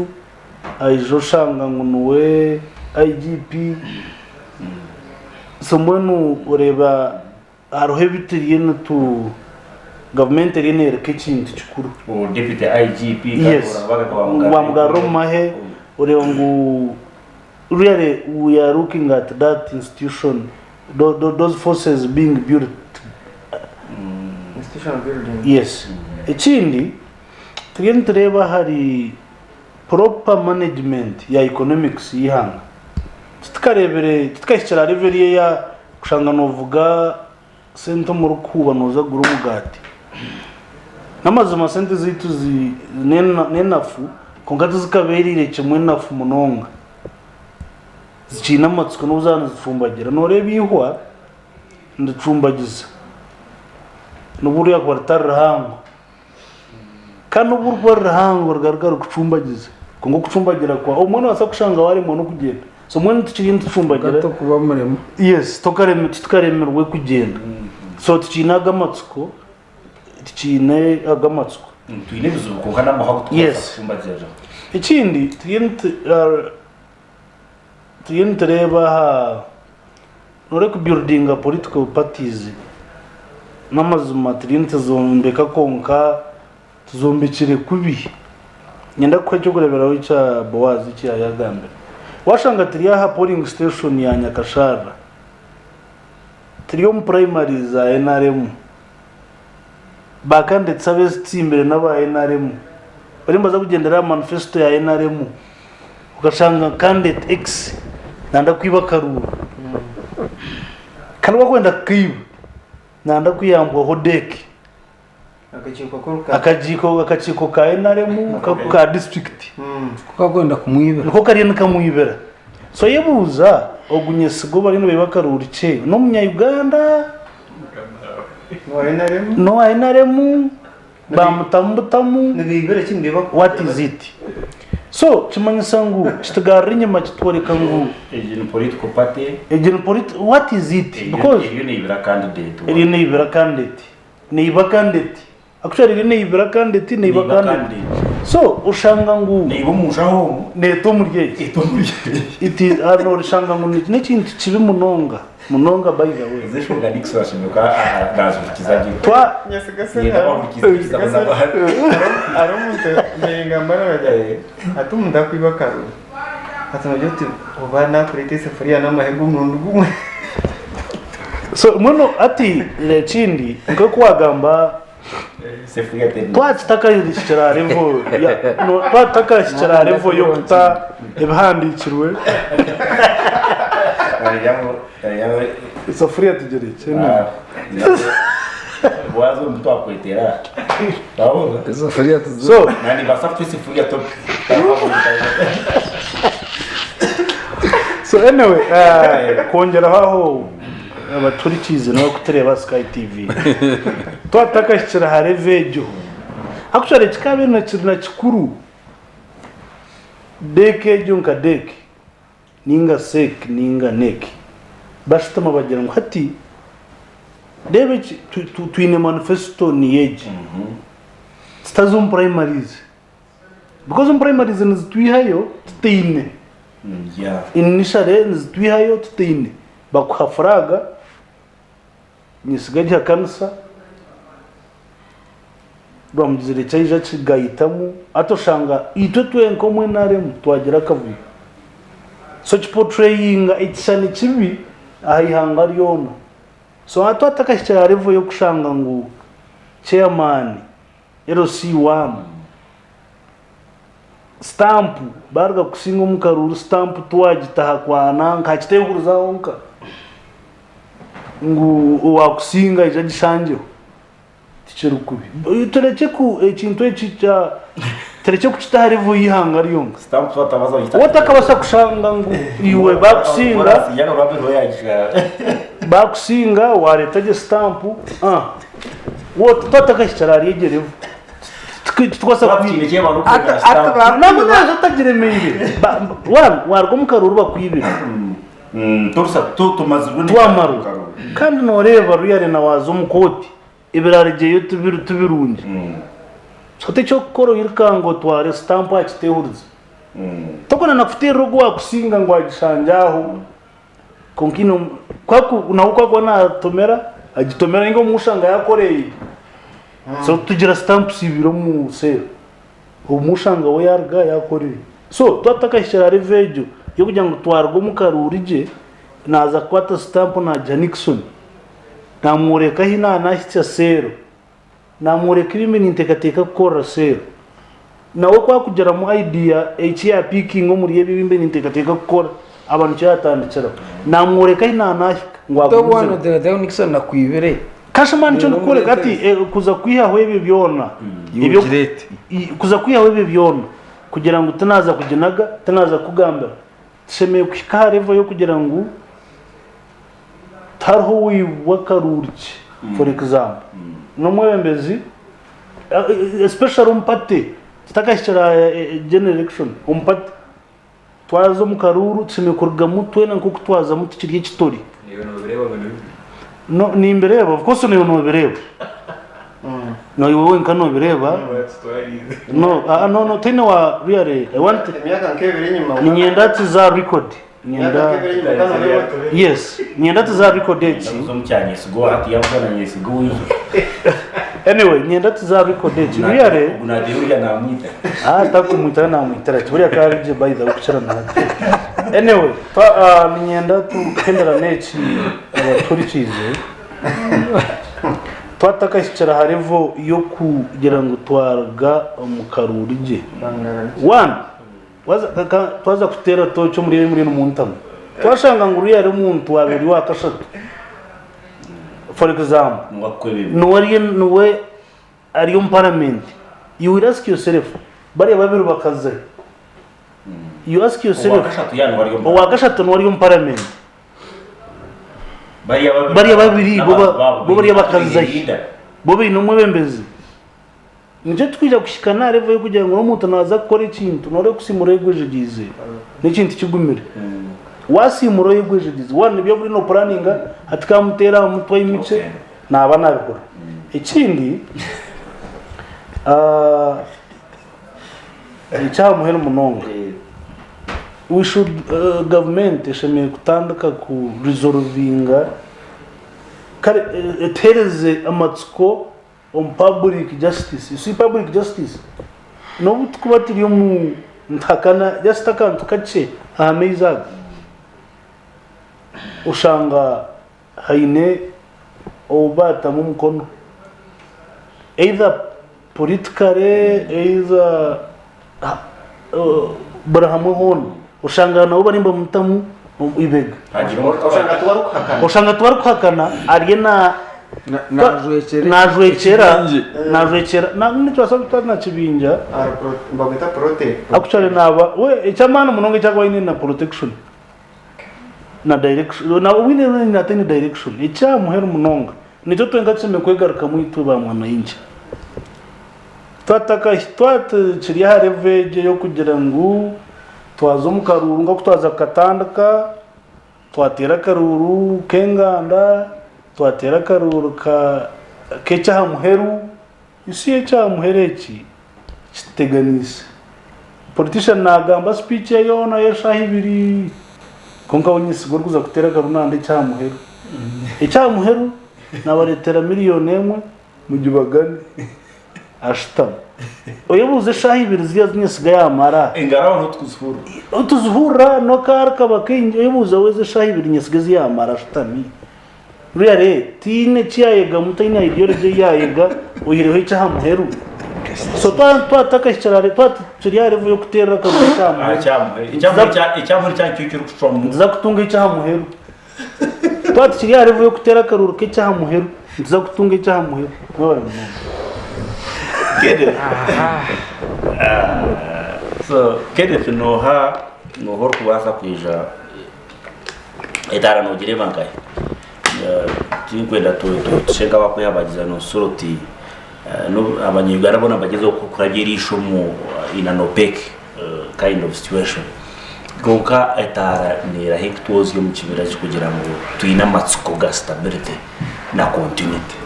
aija oshanga ngu niwe IGP so mbwenu oreeba hariho ebi turiyo nitu gavumenti eriyo neyoreka ekintu kikuru. Yes, bamugarura omu mahe oreeba ngu really we are looking at that institution those forces being built Institutional building. Yes. Ekindi turiyo nitureeba ahari proper management ya economics y'eihanga. Titukareebire titukahikire aha level eya kushanga novuga sente omu rukuuba nooza kugura omugaati. N'amazima sente zaitu zi n'enafu kwonka tizikabeereire kimwe enafu munonga. Zikiine amatsiko n'obu zaaba nizicumbagira. Nooreeba eihwa niricumbagiza n'obu ryakuba ritari rihango. Kandi n'obu rikuba riri rihango rigaruka rikucumbagiza. Kwonka okucumbagira kwa obumwe noobaasa kushanga waaremwa n'okugyenda. So mbwenu tukiriyo nitucumbagira. Gato kuba murema. Yes, tokaremi titukaremirwe kugyenda. So tukiine ago amatsiko, tukiine ago amatsiko. Twine ebizibu kwonka n'amahe agu turikubaasa Yes. kucumbagirira. Ekindi turiyo nitu turiyo nitureeba aha noreeba ku buildinga political parties n'amazima turiyo nituzombeka kwonka tuzombekire kubi. Niinyenda kukuha eky'okureeberaho ekya Boaz eki yaayagambire. Waashanga turi aha polling station ya Nyakasharara, turi omu primaries za nrm, ba candidates abeetsimbire n'aba nrm, bariyo nibaza kugyendera aha manifesto ya nrm, okashanga candidate X nayenda kwiba akaruuru. Kandi wakwenda kukaiba, nayenda kuyambwaho deck. Akakiiko akakiiko ka NRM ka district kakwenda kumwibira niko kariyo nikamwibira so yebuuza ogu nyesiga obu bariyo nibaiba akaruuru kye n'omunya Uganda n'owa NRM bamutamu butamu what is it so kimanyisa ngu kitugarura enyima kitworeka ngu Egi ni political party. Egi ni politi what is it because Eriyo neibira candidate. Eriyo neibira candidate. Neiba candidate. Actually eri neibira candidate neiba candidate. So oshanga ngu neiba omushaho omu neeta omuri egi. Eta omuri egi. It is hano orishanga ngu n'ekintu kibi munonga munonga by the way. Ezeshonga Nixon ashemererwa nazihurikiza gye. Twa Hariho omuntu ningamba aragira ati omuntu akwiba akaruru ati nogira oti oba nakureeta esefuriya n'amahega omurundi gumwe. So mbwenu hati ekindi nk'oku wagamba twaba tutakahikire aha level twaba tutakahikire aha level y'okuta ebihandiikirwe esafuriya tugire ki Waza omu twakwetera. Esafuriya So nani basa esefuriya top. So anyway, kwongyeraho aho abaturikiize n'abarikutureeba Sky TV, twaba tutakahikire aha level egyo, actually kikaabaire na kiri na kikuru deck egyo nka deck. ninga CEC ninga NEC bashutama bagira ngu hati reeba eki twine manifesto niyo egi tutaza omu primaries because omu primaries nizitwihayo tutaine initially nizitwihayo tutaine bakuha flag nyesiga gihakanisa bamugizire kyaija kigayitamu hati oshanga itwe twenka omu NRM twagira akavuyo so kipotreyinga ekishushani kibi aha ihanga ryona so hati twatakahikire aha level yokushanga ngu chairman LC1 stamp baruga kusinga omu karuuru stamp twagitaha kwa nanka hakitehuriza honka ngu owakusinga aije agishangyeho tikiri kubi. Turekye ku ekintu eki kya turekye kukita aha level y'eihanga ryonka. Wotakabasa kushanga ngu iwe bakusinga bakusinga wareta gye stamp ah twatakahikire ahari egyo level. Titukwasa nangwa naija otagiremeire one waruga omu karuuru bakwibire. Twamarwa kandi noreeba really na waaza omu kooti ebirarugyeyo tibirungi. So hati eky'okukora oirukanga otware sitampu aha kitehurizo. Tokwenda na kuteerera ogu waakusinga ngu agishangye aho kwonka haine nawe ku arikuba naatomera agitomera nainga omushanga yaakoreire. So tugira sitampusi ibiri omu seero. Omushanga we yaruga yakorire. So twaba tutakahikire aha level egyo yokugira ngu twaruga omu karuuru gye naza kukwata stamp nagiha Nixon namworeka ahi nanahitsya seero namworeka ebi mbe ninteekateeka kukorera seero nawe ku akugiramu idea eki ya pickinga omuri ebyo ebi mbe ninteekateeka kukora aba nikyo yatandikiraho namworeka ahi nanahika ngu agumizeho. Nixon akwibire. Cashman nikyo ndikukworeka ati kuza kwihaho ebyo byona Iwe ogireete. Kuza kwihaho ebyo byona kugira ngu tinaza kuginaga tinaza kukugambira tushemereire kuhika aha level yokugira ngu tihariho owaibwa akaruuru kye for example n'omwebembezi especially omu party tutakahikire aha general election omu party Twaza omu karuuru tushemereire kurugamu twena nk'oku twazamu tukiri ekitori. No, nimbireeba, of course naiwe nobireeba. No, iwe wenka nobireeba. No, ah, no, no, tihaine wa really, I want, Emyaka nk'ebiri enyima niinyenda tuze aha record. Emyaka nk'ebiri enyima ka noreeba oti Yes, niinyenda tuze aha record egi. Anyway, niinyenda tuze aha record egi. Really, Ah, takumwitira namwitira ki buriya akaba ari gye by the way kukira na hati. Anyway, twa, ah, niinyenda tuhenderane eki abatuhurikiize. Twatakahikire aha level y'okugira ngu twaruga omu karuuru gye. One, waza, ka, ka, twaza kuteera tooki omuri ebi muri nimuntamu. Twashanga ngu uriya ari omuntu waabaire ori owa kashatu. For example, niwe ariyo niwe ari omu parliament you will ask yourself bariya babiri bakazahi you ask yourself owakashatu niwe ari omu parliament bariya babiri bo bariya bakazahi bo baine omwebembezi nikyo tukwija kuhika n'aha level y'okugira ngu n'omuntu naaza kukora ekintu nooreeba kusiimura oyegwejegyize n'ekintu kigumire wasiimura oyegwejegyize one ebi oriyo noopuraninga hati kamuteera aha mutwe aimukye Naaba nabikora. Ekindi, eky'aha muheru munonga, we should, gavumenti eshemereire kutandika ku resolvinga, kare etuheereze amatsiko omu public justice. You see public justice, n'obu turikuba turi omu nituhakana just akantu kakye aha maizi aga, oshanga Haine ou baatamu omukono either politically either buri hamwe hoona oshanga nabo bariyo nibamutamu eibega. Oshanga tibarikuhakana ariyo najwekyera najwekyera nitubaasa kuta na kibinja actually naaba we eky'amaani munonga eki arikuba aine na protection. na direction na obwire obwingi nataine direction ekyaha muheru munonga nikyo twenka tushemereire kwegarukamu itwe ba mwananchi twataka twatukiri aha level egyo eyokugira ngu. Twaza omu karuuru nk'oku twaza kukatandika, twateera akaruuru k'enganda, twateera akaruuru ka k'eky'aha muheru. You see eky'aha muheru eki kituteganiise. Politician naagamba speech ye yoona y'eshaaha ibiri kwonka we nyesiga orikuza kuteera akaruuru naayenda eky'aha muheru. Eky'aha muheru naabareetera miriyoni emwe mugibagane. Ashutama. Oyebuuze eshaaha ibiri ziriya zi nyesiga yaamara. Engaro aho niho tukuzihurira. Tuzihurira n'akaari kaba kaingi. Oyebuuze we ezi eshaaha ibiri nyesiga ezi yaamara ashutami. Ruriya re tihaine eki yaayegamu, taine ideology ei yaayega oihireho eky'aha muheru. So twaba tutakahikire ahari, twaba tukiri aha level y'okuteerera akaruru eky'aha muheru. Eky'aha muheru kyaba nikyo kirikucwamu. Nituza kutunga eky'aha muheru. Twaba tukiri aha level y'okuteera akaruru k'eky'aha muheru, nituza kutunga eky'aha muheru. Mwebare munonga. So Kenneth nooha nooha orikubaasa kwija etaara noogireeba nkahi? Tinkwenda tushe nk'abakwehabagiza nooshusha oti abanya-Uganda boona nibagyezaho kurabya eriisho omu in an opaque kind of situation. Kwonka etaara neeraha ekutwozya omu kibira ki kugira ngu twine amatsiko ga stability na continuity?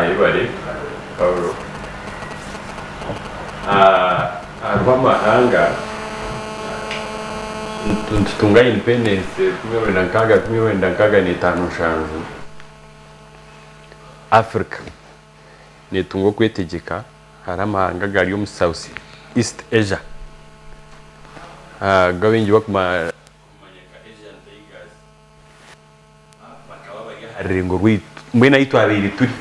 Yebare Paulo. Hariho amahanga nitutunga independence 1960, 1965, 7. Africa netunga okwetegyeka hariho amahanga agari omu South East Asia agu abaingi barikumanya nka Asian Tigers bakaba bari aha rurengo rwaitu mbwenu ahu twabaire turi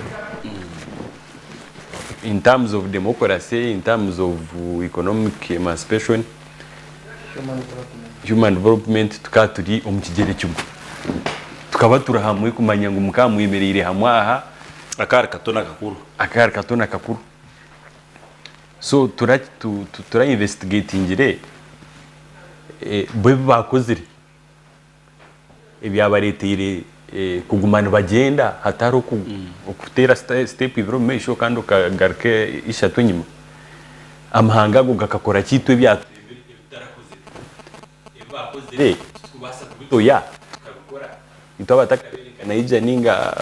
in terms of democracy, in terms of economic emancipation, human development tukaba turi omu kigyere kimwe. Tukaba turi hamwe kumanya ngu mukaba mwemereire hamwe aha. Akari kato na kakuru. Akari kato na kakuru. So tura tura investigatingire bo ebi baakozire ebyabareeteire kuguma nibagyenda hatariho okuteera siteepu ibiri omu maisho kandi okagaruka ishatu enyima. Amahanga ago gakakora ki itwe ebitarakozire? Ebi baakozire titukubaasa kubitoya tukabikora itwe abatakabaire nka Niger nainga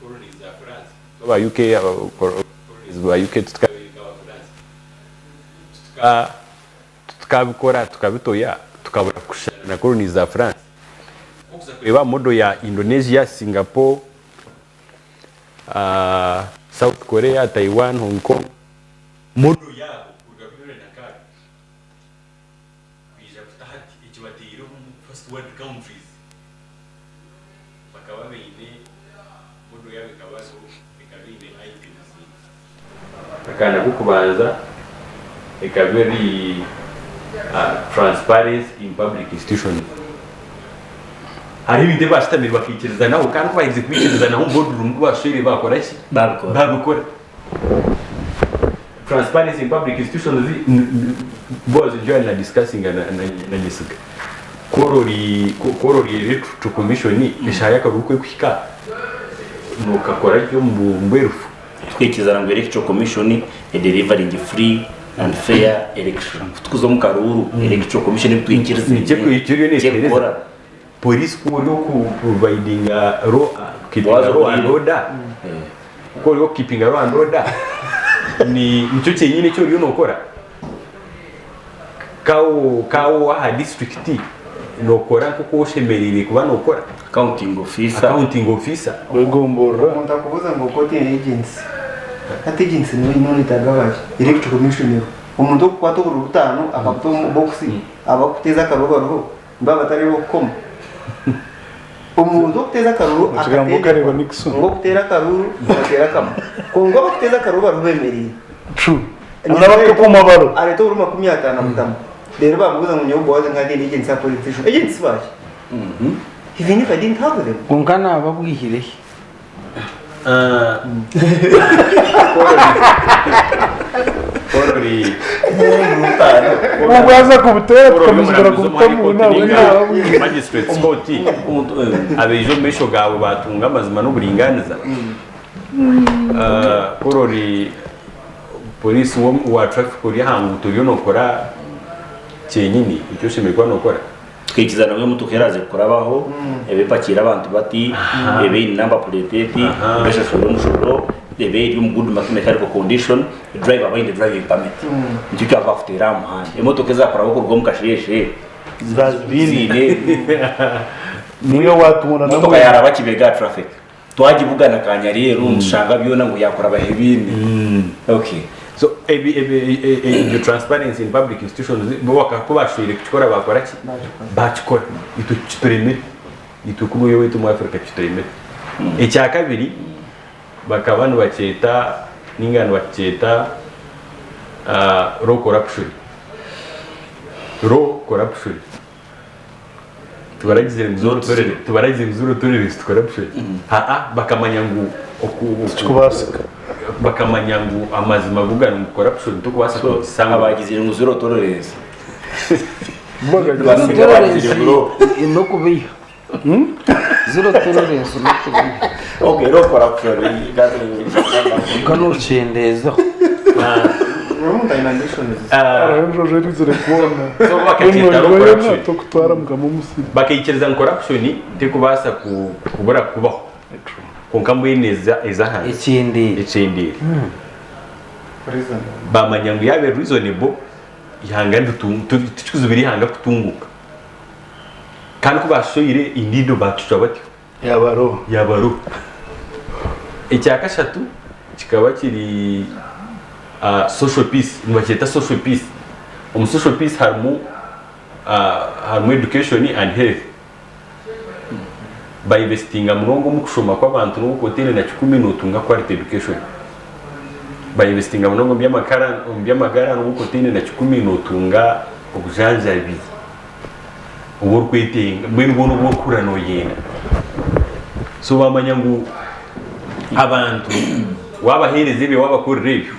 colonies za France. Itwe aba UK, colonies ba UK titukabaire nk'aba France. Tutikabikora tukabitoya tukabura kushushana na colonies za France. Ku okuza kureeba model ya Indonesia, Singapore, South Korea, Taiwan, Hong Kong, model yaabo kuruga 2006 kwija kuta hati ekibateire omu first world countries bakaba baine model yaabo ekaba ekaba eine items Akaana k'okubanza ekaba eri transparency in public institutions. Hariho ebintu ebi baashutamire bakaikirizanaho kandi ku baaherize kubiikirizanaho omu boardroom ku baashushaire baakora ki? Baabikora. Transparency in public institutions Boaz nikyo yaaba na discussinga na Nyesiga. Ku ori ku ori electoral commission eshaaha y'akaruuru ku erikuhika nookakora ki omu bwerufu? Tukaikirizana ngu Electoral Commission e delivering free and fair election. Ku tukuza omu karuuru, Electoral Commission ebi twikirizaine Nikyo ekyo eriyo nikyo neetuheereza. ekukora. Police ku ori oku providinga law, keepinga Waaza law and ohuriire. order, ku ori oku keepinga law and order, ni nikyo kyenyine eki oriyo nookora. Ka ka ow'aha disiturikiti nookora nk'oku oshemereire kuba nookora. Accounting officer. Accounting officer. W'egomborora. Omuntu akubuuza ngu okora ota agency, hati agency niwe monitaga baki? Electoral commission eriho. Omuntu orikukwata obururu butaano akabuta omu box abarikuteeza akaruru bariho nibaba batari ab'okukoma. Omuntu orikuteeza akaruru Ekigambo okareeba akatendekwa Nixon. ngu orikuteera akaruru noteera kamwe. Kwonka abarikuteeza akaruru bariho bemereire. True. N'abarikukoma bariho. Areeta obururu 50 abutamu. Reero bamubuuza ngu nyowe Boaz nka ndi agency ya politician. Agency baki? Even if I didn't have them. Kwonka naaba bwihire hi? Obwaza kubuteera tukamujugura kubutamu nabwo naaba bwihire. Magistrates Court abaija omu maisho gaawe baatunga amazima n'oburingaaniza. Ku ori police wa traffic ori aha nguuto oriyo nookora. kyenyini eki oshemereire kuba nookora. Tukaikiriza ngu emotoka eraaze kukurabaho ebe epakiire abantu bati, ebe eine number plate eti, ebe eshashwire omushoro, ebe eri omu good mechanical condition, driver abe aine driving permit. Nikyo kyaba bakuteera aha muhanda. Emotoka ezakurabaho kuruga omu kasheeshe ziine Niyo watunda Emotoka yaraba Kibega aha traffic. Twagibugana Kanyaryeru nitushanga byona ngu yakurabaho ebindi. Okay. So ebi ebi egyo transparency in public institutions bo baka ku bashweire kukikora bakora ki? Bakikora. Itwe kituremire. Itwe kunuya owaitu omu Africa kituremire. Ekyakabiri bakaba nibakyeta ninga nibakyeta low corruption. Low corruption. Tibaragizire ngu zero tolerance, tibaragizire ngu zero tolerance to corruption. Haa bakamanya ngu oku Tikikubaasika. Bakamanya ngu amazima go gari ngu corruption tokubaasa kugisangura. Abagizire ngu zero tolerance. Zero tolerance n'okubeiha. Zero tolerance n'okubeiha. Okay, low corruption. Kwonka nokyendeezaho. So bakakyeta low corruption. Bakaikiriza ngu corruption tekubaasa kubura kubaho kwonka mbwenu eza ahansi ekyendeere. Bamanya ngu yaaba eri reasonable ihanga tikikuzibira ihanga kutunguuka. Kandi ku bashoire endindo batucwa batyo. Yabaroho. Yabaroho. Ekyakashatu kikaba kiri social peace nibakyeta social peace. Omu social peace harimu harimu education and health. Bainvestinga munonga omu kushoma kw'abantu n'obu okuba otaine na kikumi notunga quality education. Bainvestinga munonga omu by'amagara n'obu okuba otaine na kikumi notunga obujanjabi obu orikwetenga mbwenu bwona obu orikuhurira noyenda. So bamanya ngu abantu wabaheereza ebyo wabakorera ebyo,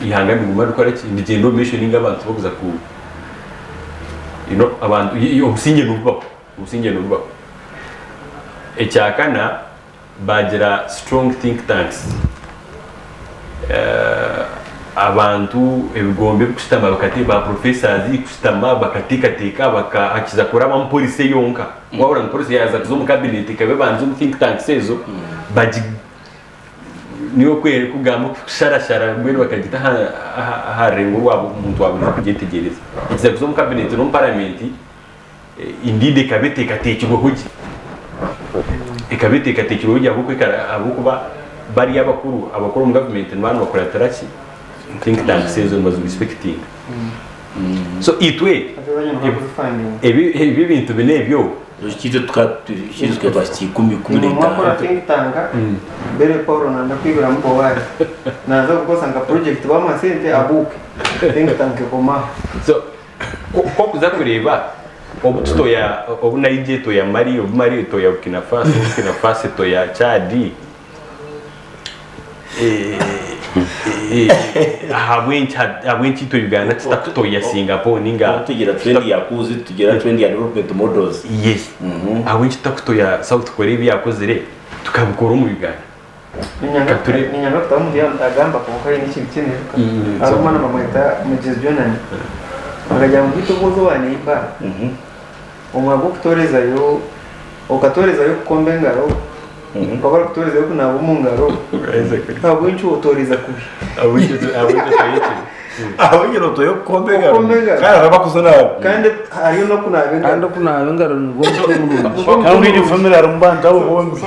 ihanga niriguma nirikora ki? Nirigyenda omu maisho ninga abantu tibarikuza ku you know abantu obusingye nibubaho, obusingye nibubaho. Ekyakana bagira strong think tanks. Abantu ebigombe ebikushutama bikate ba professors kushutama bakateekateeka bakahakiza kurabamu policy yonka. Wahurira ngu policy yaaza kuza omu cabinet ekaba ebanza omu think tanks ezo bagi niyo kugamba kusharashara mbwenu bakagita aha rurengo rwa omuntu wa buriijo kugyetegyereza. Ekiza kuza omu cabinet n'omu parliament indeed ekaba eteekateekirweho gye. Ekaba eteekateekirweho gye ahabw'okuba bari abakuru abakuru omu gavumenti nibaba nibakuratira ki? Think tanks ezo nibazi respectinga. So itwe ebi ebintu bina ebyo Mwakora think tank mbere Paulo nanda kwibiramu Bowazi naza kukosa nka project bamuha sente abuuke think tank ekomaho. So ku okuza kureeba obu tutoya obu Niger etoya Mali obu Mali etoya Burkina Faso Burkina Faso etoya Chad ahabw'enki ahabw'enki itwe Uganda tutakutoya Singapore ninga Tugira trend ya kuzi tugira trend ya development models. Yes. Ahabw'enki tutakutoya South Korea ebi yakozire tukabikora omu Uganda? Niinyanga kutaho omuntu yaaba nagamba kwonka haine ekintu kiniijuka. Hariho omwana bamweta Mugyezi Jonan akagira ngu beitu obuuze owa neiba omwaka gw'okutorezayo okatorezayo kukomba engaro bakaba barikutorezayo kunaaba omu ngaro ahabw'enki otoreza kubi? Ahabw'enki otoya kukomba engaro Kukomba engaro. kandi hariho abakuzinaaba? Kandi hariyo n'okunaaba engaro. Kandi okunaaba engaro nigwo muti omurungi. Kandi egi family harimu bantu abo bombi.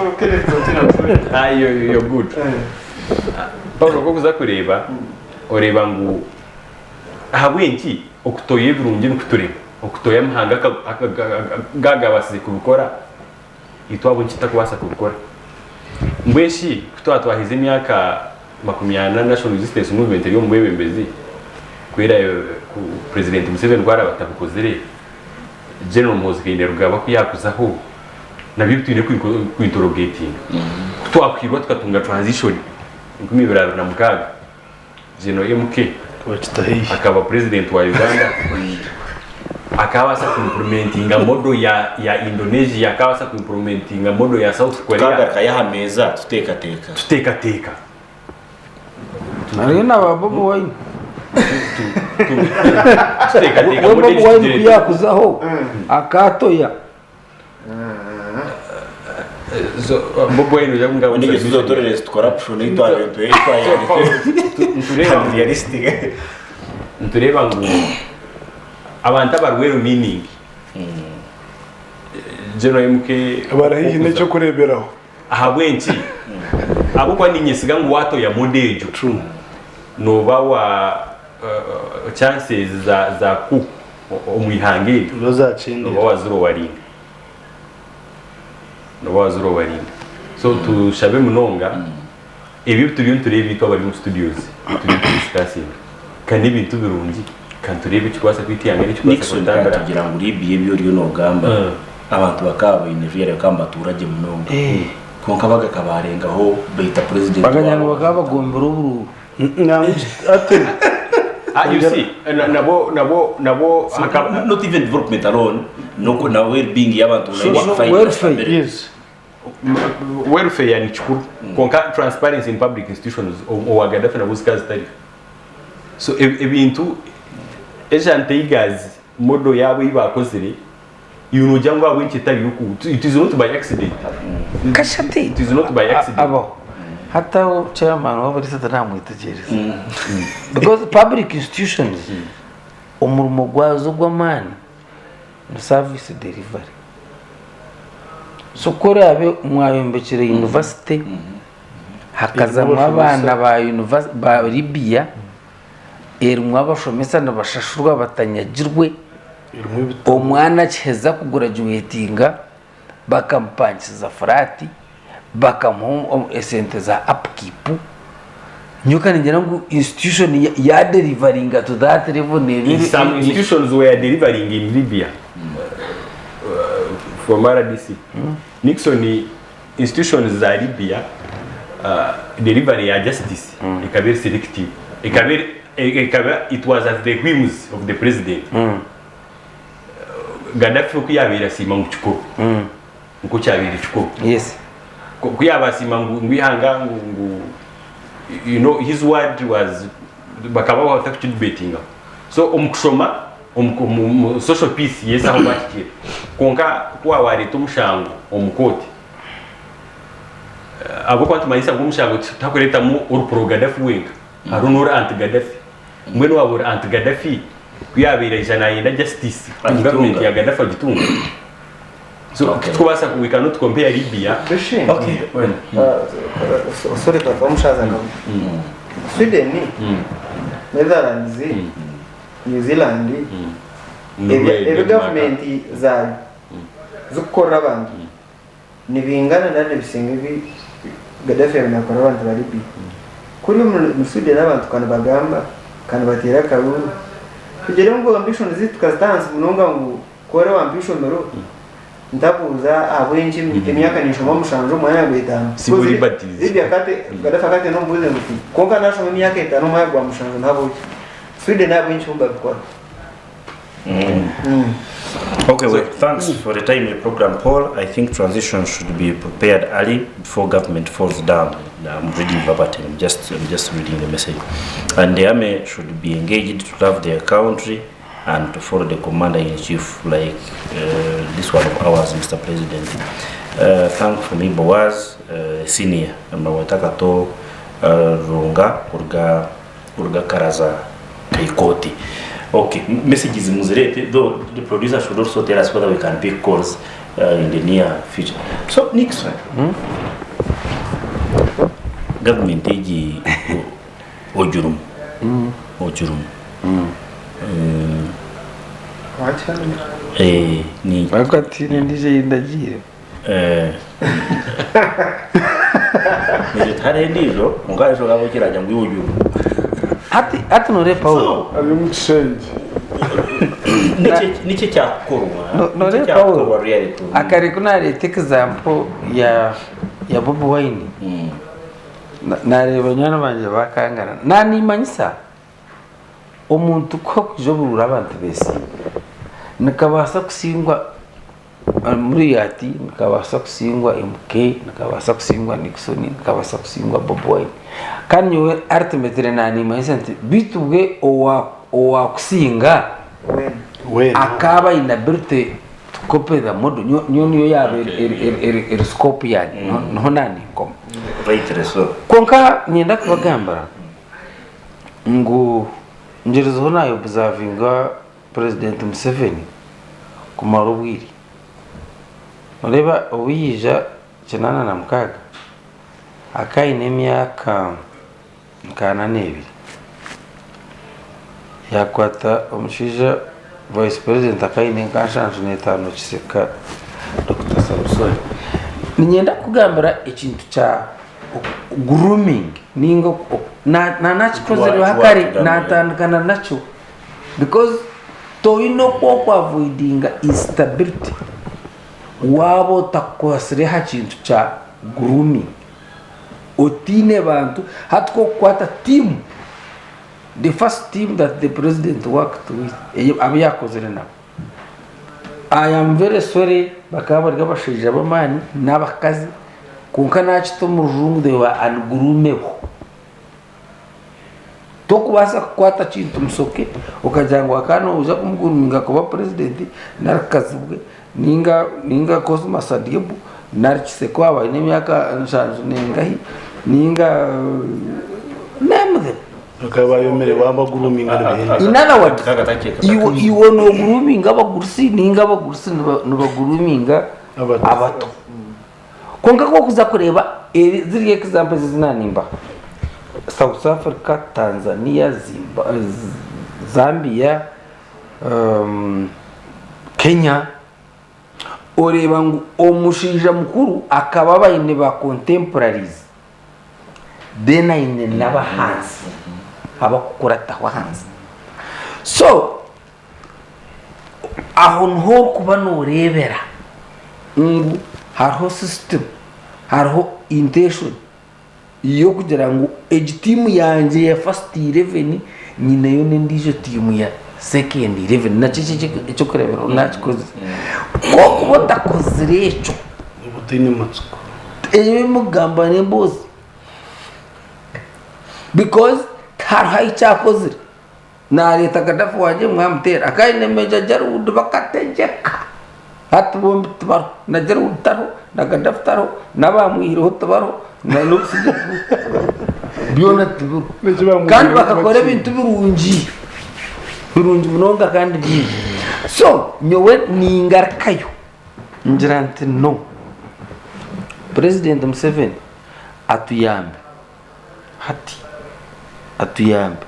Ah, you're good. Paulo ku okuza kureeba, oreeba ngu ahabw'enki okutoya ebirungi nikuturema, okutoya amahanga gagabasize kubikora, itwe ahabw'enki tutakubaasa kubikora? Mbwenu shi ku twaba twahize emyaka 40 National Resistance Movement eri omu bwebembezi, ku eraabe ku President Museveni ku araabe atabikozire, General Muhoozi Kainerugaba ku yaakuzaho, nabyo twine ku interrogatinga. Ku twakwirwa tukatunga transition 2026, General MK akaba president wa Uganda, akaabaasa ku implementinga model ya Indonesia, akaabaasa ku implementinga model ya South Korea. Tukagarukayo aha meeza tuteekateeka. Tuteekateeka. Hariyo na ba Bobi Wine. Tuteekateeka We model Bobi Wine tugireete. kuyakuzaho akatoya. So, Bobi Wine oja kunga Nigeze uzotorereza corruption itwaye itwaye Realistic. Ntureba ngu abantu abari well meaning. General MK barahaihi n'ekyokureeberaho. Ahabw'enki ahabw'okuba ninyesiga ngu watoya model egyo noba wa chances za za coup omu ihanga eryo noba wazirowaringa, noba wazirowaringa. So tushabe munonga ebyo turiyo nitureeba itwe abari omu studios turiyo nitudiscussinga ka n'ebintu birungi ka nitureeba ekikubaasa kwita ihanga n'ekikubaasa Nixon kutambura. Tugira ngu Libya ebyo oriyo nogamba abantu bakaba baine real bakaba nibaturagye munonga kwonka bagakabarengaho baita president Baganya wabo. ngu bakaba bagombire obururu. Ah, you see, nabo nabo nabo Not even development alone, no na well being y'abantu. Yes. Welfare ni kikuru kwonka transparency in public institutions owa Gaddafi nabwo zikaba zitari. So ebintu Asian Tigers model yabo ei bakozire iwe nogira ngu ahabw'enki etari yoku, it is not by accident. Kashati. It is not by accident. Abaho. Hataho chairman w'abarisa taramwitegereza. Because public institutions omurimo gwazo gw'amaani ni service delivery. So ku oraabe mwayombekire university hakazamu abaana ba univers- ba Libya erimu abashomesa nibashashurwa batanyagirwe, omwana akiheza kugurajuwetinga bakamupangisiza furati, bakamuha esente za upkeep. Nyowe ka ningira ngu institution ya delivaringa to that level neeba eri. Some institutions were delivering in Libya from RDC. Nixon institutions za Libya delivery ya justice ekaba eri selective. Ekaba eri ekaba it was at the whims of the president. Gaddafi oku yabaire asiima ngu kikuru nikwo kyabaire kikuru. Yes. Ku yaaba asiima ngu ngu eihanga ngu ngu you know his word was bakaba batakukidebatingaho. So omu kushoma omu omu social peace yes aho bahikire. Kwonka ku waaba wareeta omushango omu kooti ahabw'okuba nitumanyisa ngu omushango tiharikuretamu ori pro Gaddafi wenka hariho n'ori anti Gaddafi. Mbwenu waaba ori anti Gaddafi ku yaabaire aija nayenda justice omu gavumenti ya Gaddafi agitunga? So titukubaasa we cannot compare Libya. Okay. Sorry papa omushaza nkawe. Sweden, Netherlands, New Zealand, Norway, ebi Denmark. gavumenti zaayo zikukorera abantu nibingana nari nibisinga ebi Gaddafi yaabaire naakorera abantu ba Libya. Kuri omu Sweden abantu ka nibagamba, ka nibateera akaruuru. Tugire ngu ambition zaitu tukazita ahansi munonga ngu ku ori wampa eishomero ntabuuza ahabw'enki emyaka ninshoma mushanju omwanya gwa etaano. Civil liberties. Libya akate Gaddafi akateera omubuuze ngu kwonka nashoma emyaka etaano omwanya gwa mushanju ntabuuki. Sweden ahabw'enki bo nibabikora? Okay, well, thanks for the timely program, Paul. I think transition should be prepared early before government falls down. I'm reading verbatim. I'm just reading the message. And the army should be engaged to love their country and to follow the commander-in-chief like this one of ours, Mr. President. Thank for me, Boaz, senior, Mawataka to Runga, Urga, Urga Karaza, Kaikoti. Okay, messages muzirete, though the producer should also tell us whether we can pick calls in the near future. So, Nixon, government egi ojurum, ojurum. Ni Ariko ati n'endije y'indagiire. Nje tare endijo, mungajo gabo kirajya ngo iwujurum. Hati hati nore Paulo. Ari mu kishenge. Niki cyakorwa? Nore Niki Paulo. cyakorwa reality? Akare kunareeta example ya Bobi Wine. Nareeba banywani bangye bakangana. Nanimanyisa omuntu ku akwija obururu abantu besiima. Nikabaasa kusingwa Muriati, nikabaasa kusingwa MK, nikabaasa kusingwa Nixon, nikabaasa kusingwa Bobi Wine. Kandi nyowe ultimately nanimanyisa nti bitu bwe owa Owakusinga akaaba aine ability to copy the model nyowe niyo yaaba eri scope yangye niho naninkoma. Kwonka niinyenda kubagambira ngu ngyerizeho na observinga president Museveni kumara obwire. Noreeba obu yaija 86 akaba aine emyaka nka ana n'ebiri yakwata omushaija vice president akaba aine nka 75 Kiseka Dokita Samson. Niinyenda kukugambira ekintu kya grooming ninga nakikozire kare natandika nakyo because toine oku oku avoidinga instability waaba otakwasire aha kintu kya grooming. Otaine bantu hati ku okukwata team the first team that the president worked with abu yakozire nabo I am very sorry bakaba bari abashaija b'amaani n'abakazi kwonka nakita omu rujungu they were ungroomable. Tokubaasa kukwata kintu musoke okagira ngu aka noija kumuguruminga kuba purezidenti nari Kazibwe ninga ninga Cosmas Adiebu nari Kiseka owaaba aine emyaka nshanju nengahi ninga name them. Bakaba bayomire wabaguruminga nibahenda. In other words, iwe iwe noguruminga abagurusi ninga abagurusi nibaguruminga abato. Kwonka ku orikuza kureeba ziri examples ezi naanimbaha, South Africa, Tanzania, Zambia, Kenya, oreeba ngu omushaija mukuru akaba aba aine ba contemporaries then aine n'abahansi abakukurataho ahansi. So Aho niho orikuba nooreebera ngu hariho system, hariho intention y'okugira ngu egi tiimu yangye ya first eleven nyineyo n'endiijo tiimu ya second eleven nakyo eky'okureeberaho nakikozire. Ku orikuba otakozire ekyo, Oba otaine matsiko. ebi ebimukugamba n'emboozi because tihariho ahu kyakozire. Nareeta Gaddafi wangye mwamuteera akaba aine Major Jarwood bakategyeka hati bombi tibariho na Jarwood tariho na Gaddafi tariho n'abamwihireho tibariho na n'obusingye tiburiho byona tibiriho kandi bakakora ebintu birungi birungi munonga kandi bingi so nyowe ningarukayo ngira nti no President Museveni atuyambe. Hati atuyambe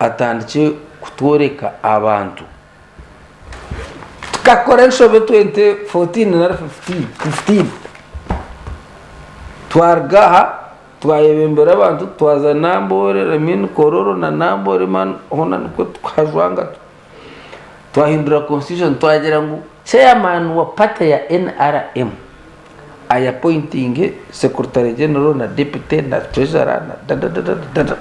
atandikye kutworeka abantu. Tukakora enshobe 2014 nari 15 twaruga aha twayebembera abantu twaza Namboole, I Kololo na Namboole hoona nikwo tukahajwanga twahindura constitution twagira ngu chairman wa party ya NRM ayapointinge secretary general na deputy na treasurer na dadadadadada.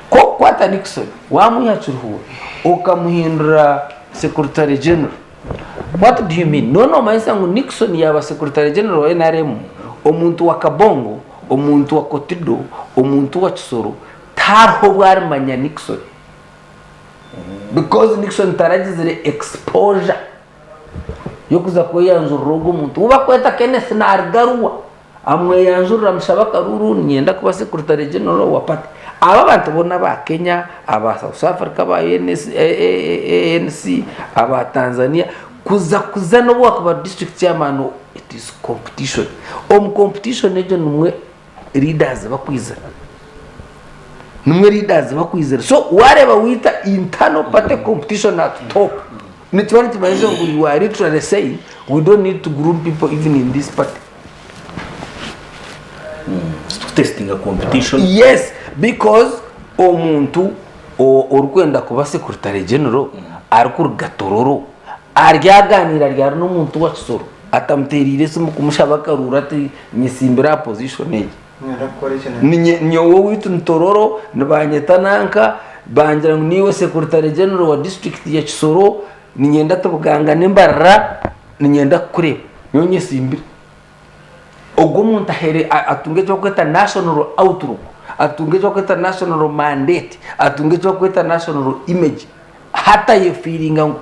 Ku okukwata Nixon wamwiha Kiruhura okamuhindura secretary general, what do you mean? Nooba nomanyisa ngu Nixon yaaba secretary general wa NRM, omuntu wa Kabongo, omuntu wa Kotido, omuntu wa Kisoro tihariho obu arimanya Nixon because Nixon taragizire exposure. y'okuza kweyanjurira ogwo muntu ou barikweta Kenneth naruga Arua amweyanjurira amushaba akaruuru niinyenda kuba secretary general wa party. Abo abantu boona aba Kenya, aba South Africa, aba ANC, aba Tanzania kuza kuza n'obu waakuba district chairman it is competition. Omu competition egyo nimwo leaders bakwizira. Nimwo leaders bakwizira. So waareeba waita internal party competition at top Nikiba nikimanyisa ngu you are literally saying we don't need to groom people even in this party. Testinga competition. Yes, because omuntu orikwenda kuba secretary general arikuruga Tororo aryaganiira ryari n'omuntu wa Kisoro atamuteereire esimu kumushaba akaruuru ati nyesimbire aha position egi. Nyowe owaitu ni Tororo nibanyeta nanka bangira ngu niiwe secretary general wa district ya Kisoro niinyenda tubugangane Mbarara niinyenda kukureeba nyowe nyesimbire. Ogwo omuntu ahere atunge eki barikweta national outlook Atunge eki barikweta national mandate, atunge eki barikweta national image, hati ayefiiringa ngu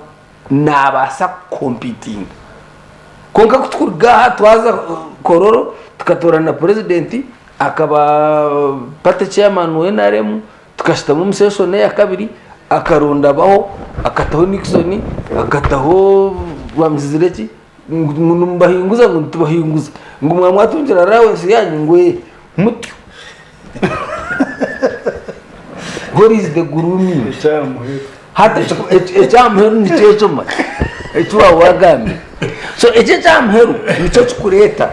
naabaasa kukompitinga. Kwonka ku turikuruga aha twaza Kololo tukatoorana purezidenti akaba party chairman wa NRM, tukashutama omu session eya kabiri akaronda abaho akataho Nixon, akataho Rwamuzizirekyi ngu nimubahinguza ngu nitubahinguza ngu mwaba mwatungire allowance yanyu ngu ee mutyo. What is the grooming? Hati ekyamuheru nikyo ekyo manya eki waaba wagambire. So eki ekyamuheru nikyo kikureeta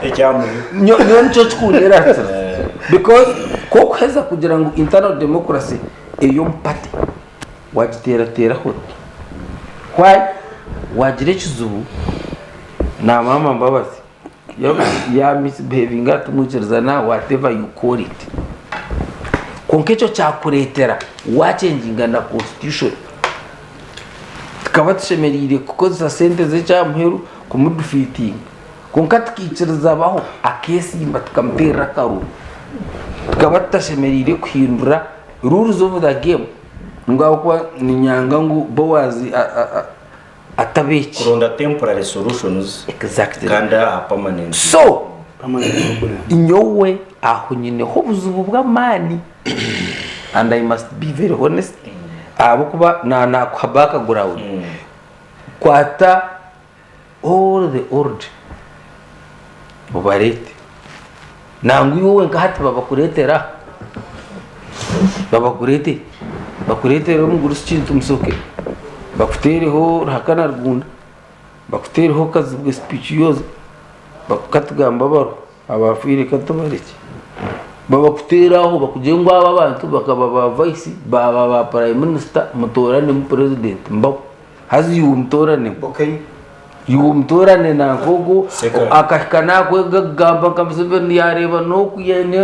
nyowe nikyo kikunderatira because ku okuheza kugira ngu internal democracy eri omu party wagiteerateeraho oti why wagira ekizibu na maama Mbabazi ya misbehavinga tumwikirizana whatever you call it kwonka ekyo kyakureetera wachenjinga na constitution tukaba tushemereire kukozesa sente z'ekyamuheru kumudifiitinga kwonka tukaikiriza baho akeesimba tukamuteerera akaruru tukaba tutashemereire kuhindura rules of the game ngu ahabw'okuba niinyanga ngu Boaz ataba eki. Kuronda temporary solutions Exactly. kandi aha permanent. So nyowe aho nyineho obuzibu bw'amaani and I must be very honest ahabw'okuba na nakuha background kwata all the old obareete nangwa iwe wenka hati babakureetera babakureetere bakureetere omugurusi Kintu Musoke bakuteereho Ruhakana Rugunda bakuteereho Kazibwe Specioza katugamba baro abafiire katubarekye babakuteere aho bakugire ngu aba abantu bakaba ba vice baaba ba prime minister mutoranemu president mbaho. Haza iwe omutoorane iwe omutoorane nanka ogwo akahika nakwega kugamba nka Museveni yareeba n'oku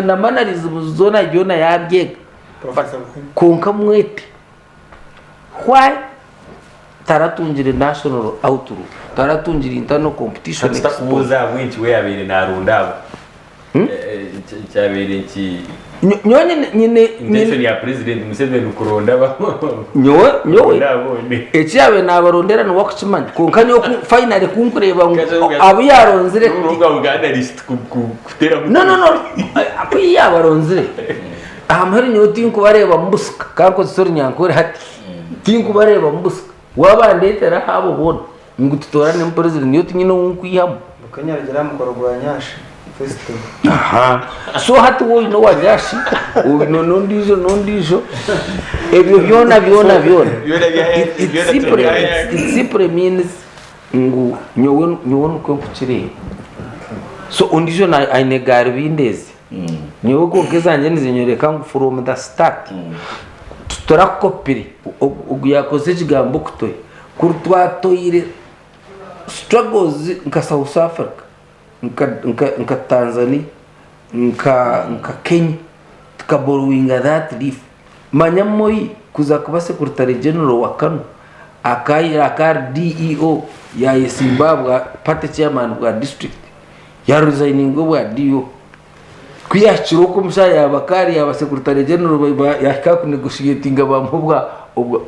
na mannerisms zoona byona yabyega kwonka mwete why taratungire national outlook taratungire internal competition Tutakubuuza ahabw'enki we yabaire naronda abo. Kyabaire nki Nyowe nyine nyine intention ya president Museveni kuronda aba nyowe nyowe kuronda abone. eki yabaire nabarondera niwe akukimanya kwonka nyowe ku finally ku nkureeba ngu abu yaronzire N'orubuga bwa analyst kuteramu no no no ku yabaronzire aha muheru nyowe tinkubareeba mubusika kankozese orunyankore hati tinkubareeba mubusika wabandeetera abo boona Ngu tutoranemu president nyowe tinyine ou nkwihamu. Bukenya aragira aha mukoro gwa Nyashi festival. Aha. So hati we oine owa Nyashi, oine n'ondiijo n'ondiijo, ebyo byona byona byona. It, it simply, it, it simply means ngu nyowe nyowe nikwo nkukireeba. So ondiijo na- aine garubindi ezi. Nyowe kwonka ezangye nizinyoreka ngu from the start titurakopire ogu yakozesa ekigambo okutoya. Kuri twatoire struggles nka South Africa, nka Tanzania, nka Kenya tukaborrowinga that leaf. Manya Moi kuza kuba secretary general wa Kanu akaba ari DEO yayesimba ahabwa party chairman bwa district yaresigninga obwa DEO. Ku yaahikire okwo omushaija yaaba kaari yaaba secretary general yaahika aha kunegotiatinga baamuha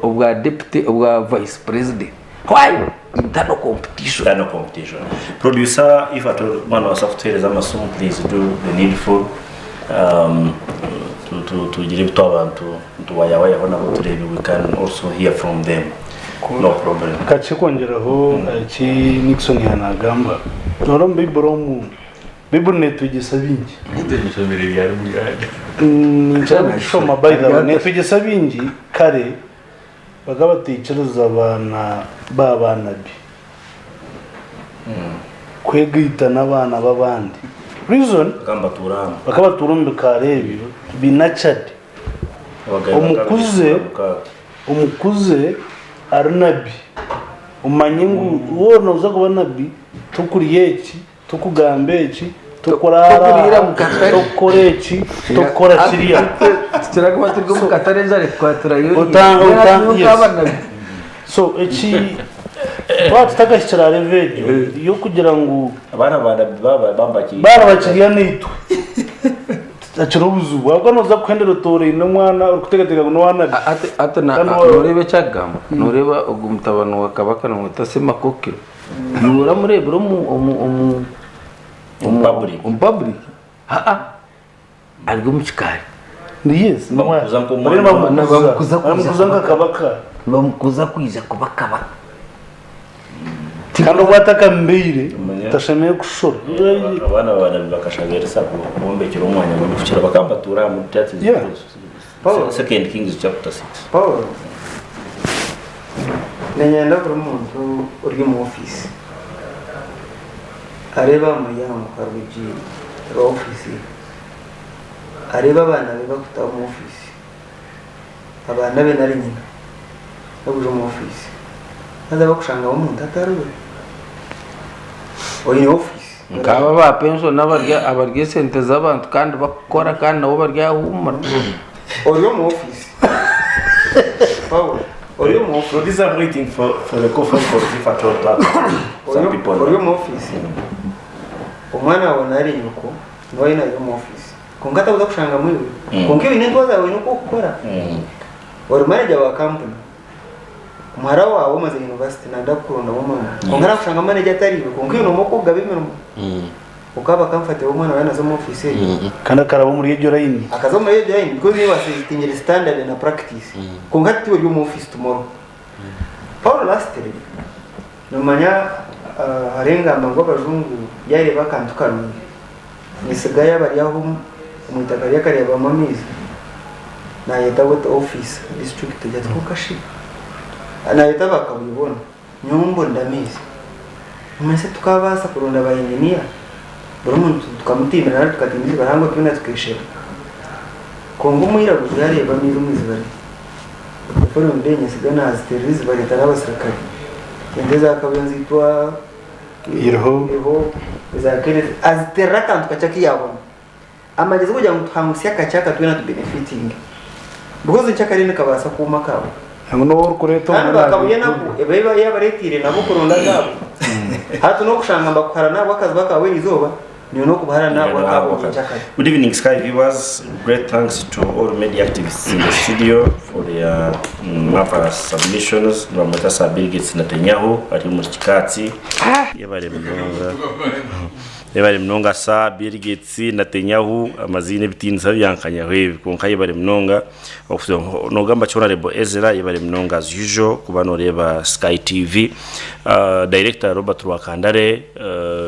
obwa deputy obwa vice president. Why? Internal competition. Internal competition. Producer, if at all mwana wabaasa kutuheereza amasimu please do the needful um, tugire ebi twaba nituwayawayaho nabo tureebe we can also hear from them. No problem. Kakye kwongyeraho eki Nixon yaanagamba, noreeba omu Baiburi omu Baiburi neetwegyesa bingi. Ninkira kugishoma by the way. Neetwegyesa bingi kare bakaba bataikiriza abaana ba baanabi kwegaita n'abaana b'abandi. Reason bakaba batuura omu bikaari ebyo be nurtured. Omukuze omukuze ari nabi omanye ngu waaba nooza kuba nabi tokurya eki Tokugamba eki, tokuraara Tokuriira aha, mu katare. tokukora eki, tokukora kiriya. Tukira kuba turi omu katare enjara ekukwatirayo Ota- ota- yes. nk'abanabi. So eki twaba tutakahikire aha level egyo y'okugira ngu Abaana ba nabbi baba baba bakiri baaba bakirya naitwe. Akira obuzibu ahabw'okuba nooza kuhendera otooraine omwana orikuteekateeka ngu n'owa nabi. Hati nooreeba eki akugamba? Nooreeba ogu mutabani wa kabaka nimweta Semakokiro? Iwe oramureebire omu omu omu omu public? Haa ari omu kikaari. Yes, Bamukuza nk'omwana. Bamukuza Bamukuza nka kabaka. Bamukuza kwija kuba kabaka. Kandi obu atakambaire tashemereire kushora. Abaana ba nabi bakashaba Elisa kubombekyera omwanya gurikukira bakaba batuura aha muti ati Yeah. Second Kings chapter 6. Paul, niinyenda buri muntu ori omu ofiisi areebe aha muryango aha rwigi rwa ofiisi ye, areebe abaana be barikutaaha omu ofiisi. Abaana be nari nyina babuza omu ofiisi haza bakushangamu omuntu atari we oine ofiisi. Nk'abo aba penshoni abarya esente z'abantu kandi bakukora kandi nabo bari ahuumura. Ori omu ofiisi. Paul, ori omu ofiisi. So this I'm waiting for, for the phone calls if at all to happen. Some people. Ori omu ofiisi. Omwana wawe nari nyoko niwe aine ari omu ofiisi. Kwonka takuza kushangamu iwe. Kwonka iwe oine entwaza yaawe oine oku orikukora. Ori manager wa kampuni, muhara waawe omazire university nayenda kukurondamu omurimo. Kwonka nakushanga manager atari iwe, kwonka iwe noomanya oku orikugaba emirimo. Okaba comfortable omwana waawe naza omu ofiisi egyo. Kandi akaraba omuri egyo layini. Akaza omuri egyo layini because iwe wasetingyire standard na practice. Kwonka tiwe ori omu ofiisi tomorrow. Paul lastly, Nomanya hariho engamba ngu abajungu yareeba akantu karungi nesiga yaaba ari aho omwitaka rye akareebamu amaizi nayeta water officer district agira ati kwonka shi nayeta ba Kabuye boona nyowe mbonire amaizi nomanya tukabaasa kuronda ba engineer buri muntu tukamutimbira nari tukatimbira eiziba rihango twena tukeshera kwonka omwiraguju yareeba amaizi omu iziba rye The following day nyesiga naziterera eiziba reeta n'abasirikare. Ente eza Kabuye nizitwa Iriho. Iriho, eza Kenneth aziterera akantu kakye aku yabona. Amagezi kugira ngu tuhangusye akakye aka twena tubenefitinge. Because nkyakare nikabaasa kuuma akaabo. Ngu n'owu orikureeta Kandi omwe ba Kabuye naabe. nabo eba yabareetiire nabo kuronda agaabo. Hati n'okushanga nibakuhara n'ahabw'akazibu akaawe erizooba. Good evening, Sky viewers. Great thanks to all media activists in the studio for their marvelous submissions. Nibamweta Sir Bill Gates Netanyahu ari omuri Kikaatsi. Yebare munonga. Yebare munonga Sir Bill Gates Netanyahu amaziina ebitiinisa byankanyaho ebi kwonka yebare munonga. Nogamba ki Honourable Ezra yebare munonga as usual kuba noreeba Sky TV. Director Robert Rwakandare,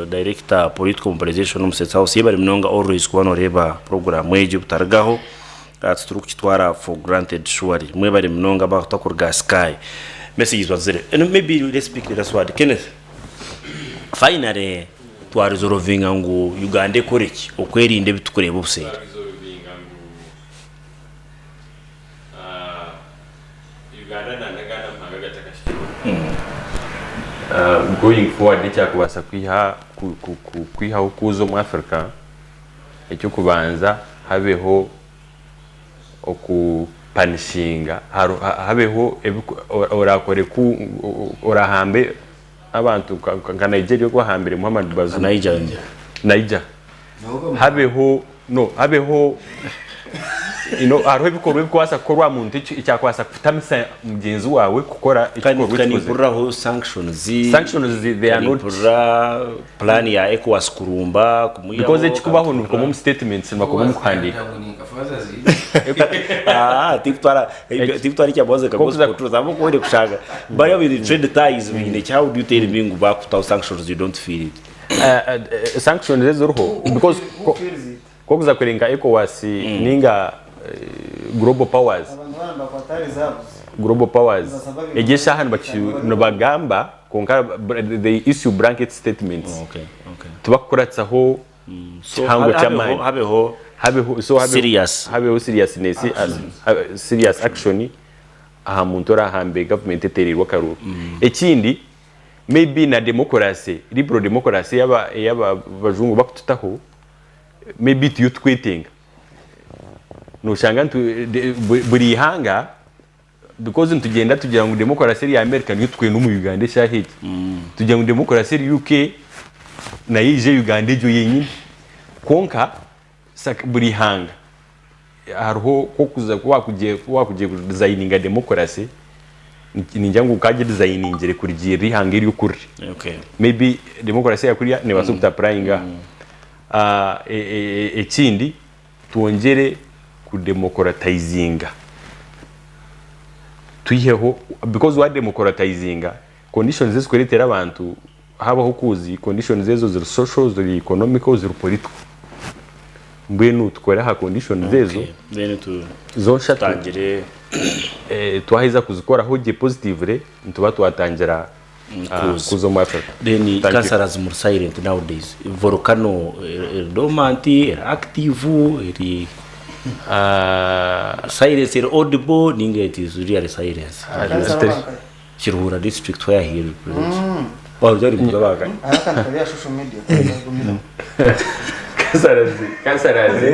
Director Political Mobilization omu State House yebare munonga always kuba noreeba program egi obutarigaho titurikukitwara for granted surely. Mwebare munonga abatakuruga aha Sky. Messages wazire. And maybe let's pick the last word. Kenneth, finally twaresolvinga ngu Uganda ekoreki okwerinda ebitukureeba obuseeri? Uganda n'agandi amahanga agatakahikirweho. Going forward ekyakubaasa kwiha kwihaho kuuza omu Africa, eky'okubanza habeho okupanishinga habeho orakore ku orahambe abantu nka Nigeria oku bahambire Muhammad Bazoum. Niger. Niger. Habeho no habeho you know, hariho ebikorwa ebikubaasa kukorwa aha muntu ekyakubaasa kutamisa mugyenzi waawe kukora ekikorwa Kandi ekikozire. nimpuriraho sanctions. Sanctions they are not Nimpurira plan ya ECOWAS kurumba kumwihaho. Because ekikubaho nibikoma omu statements nibakoma omu kuhandiika. Ah, tikutwara tikutwara ekyabahoze ka gospel truth ahabw'okuba oine kushanga bariya baine trade ties baine ki how do you tell me ngu bakutaho sanctions you don't feel it? Sanctions eziriho because kokuza kure nka ECOWAS ninga global powers global powers egi eshaaha nibagamba kwonka they issue blanket statements tibakukuratsaho kihango ky'amaani habeho habeho so habeho serious habeho seriousness serious action aha muntu orahambe government etereirwe akaruuru ekindi Maybe na democracy, liberal democracy eyaba eyaba bajungu bakututaho maybe tiyo tukwetenga. Noshanga ntu buri ihanga because nitugyenda tugira ngu democracy eri America niyo tukwenda omu Uganda eshaaha egi. Tugira ngu democracy eri UK nayo eije Uganda egyo yenyini. Kwonka buri ihanga. hariho kokuza kuwakugiye kuwakugiye kudesigninga democracy ningira ngu okagidesigningire kurugiirira eihanga eri oku riri. Okay. Maybe democracy eya kuriya nebaasa obutapurayinga aha. Ah, e- e- e- ekindi twongyere kudemokoratayizinga twiheho because wademokoratayizinga conditions ezikureetera abantu habaho okuzi conditions ezo ziri social ziri economical ziri political mbwenu tukore aha conditions ezo Then tu zonshatu tutangire eh, twaheza kuzikoraho gye positively nituba twatangira ah, kuza. kuza omu Africa Then Thank you. councillors muri silent nowadays. Volcano eri dormant, eri active, eri silence eri audible ninga it is really silence. Councillor Kiruhura district where he represents. Oh, byari mugabaka. Akantu kari ya social media. Kasarazi, kasarazi.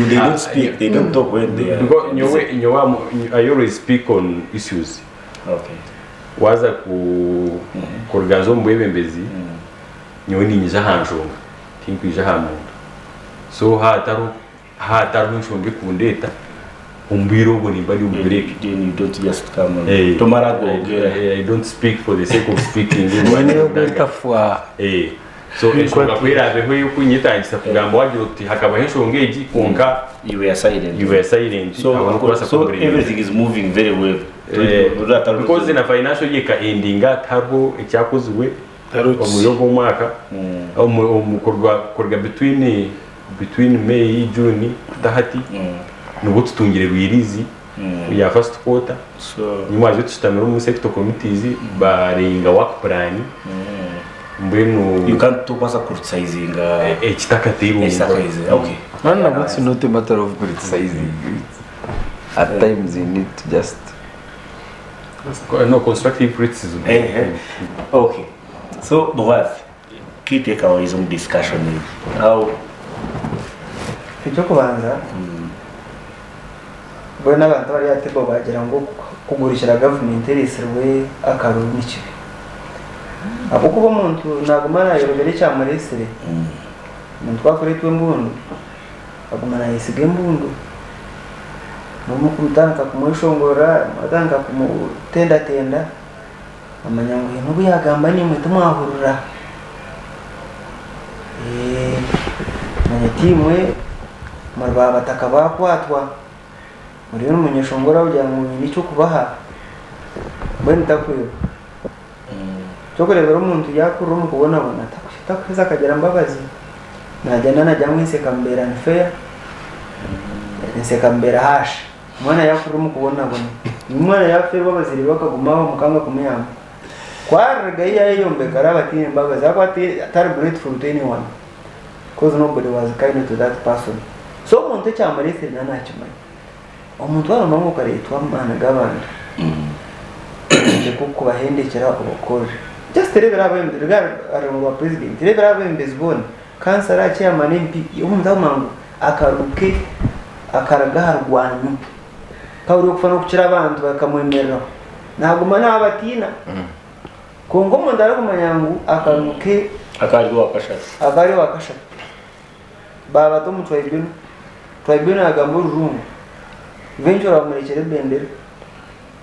They don't speak, they don't talk when they are. Because nyowe, nyowe, I always speak on issues. Okay. Waza ku kurugaza omu bwebembezi, nyowe ninyija aha nshonga, tinkwija aha muntu. So hatariho hatariho enshonga ekundeeta, omu bwire obwo nimba ndi omu break. Then you don't just come and Eh, tomara kwogera. I don't speak for the sake of speaking. Mwene ogwetafwa. Eh. So enshonga ku eraabeho ey'okunyetangisa kugamba wagira oti hakabaho enshonga egi kwonka you were silent. You were silent. So, Aho n'okubaasa so kuburinda. everything is moving very well. Eh, because na financial year ikaendinga tihariho ekyakozirwe omuri ogwo omwaka Omu- omu- kuruga kuruga between between May June kuta hati nibwo tutungire rwirizi ya first quarter nyuma yazo tushitamire omu sector committees barenga work plan mbwenu You can't tobasa criticizinga ekitakateirwe Ekitakateirwe, okay. No, no, it's not a matter of criticizing. At times you need to just no constructive criticism. Okay. So, Boaz, key takeaways on discussion is how Ekyokubanza mbwenu abantu abari aha table bagira ngu kugurikira gavumenti eresirwe akaruru ni kibi ahabw'okuba omuntu naguma nayorobera ekyamuresire omuntu ku akureetwa embundu aguma nayesiga embundu n'omukumutandika kumweshongora mwatandika kumutendatenda amanya ngu haine obu yagamba naimwe timwahurira Eh, manya timwe muri ba bataka bakwatwa muriyo nimunyeshongora kugira ngu nyine ekyokubaha mbwenu takweba kyokureebera omuntu yakurira omu kubonabona takuheza akagira mbabazi nagyenda nagira ngu enseka mbeera ni fair enseka mbeera hash omwana yakurira omu kubonabona omwana yaferwa abazaire bakagumaho mukanga kumuyamba kwarega yayeyombeka araba atiine mbabazi ahakuba atari grateful to anyone because nobody was kind to that person so omuntu ekyamureesire na nakimanya omuntu warumva ngu okareetwa amaani g'abantu kubahendekyera obakorere just rebera abebembezi regarding wa president rebera abebembezi boona kansara chairman MP omuntu aguma ngu akaruke akaraga aha rwanyu kaburi okufa n'okukira abantu bakamwemereraho naguma nabatiina kwonka omuntu arikumanya ngu akaruke akari wakashatu akari wakashatu babata omu tribunal tribunal yagamba orujungu eventually bamurekyera ebendera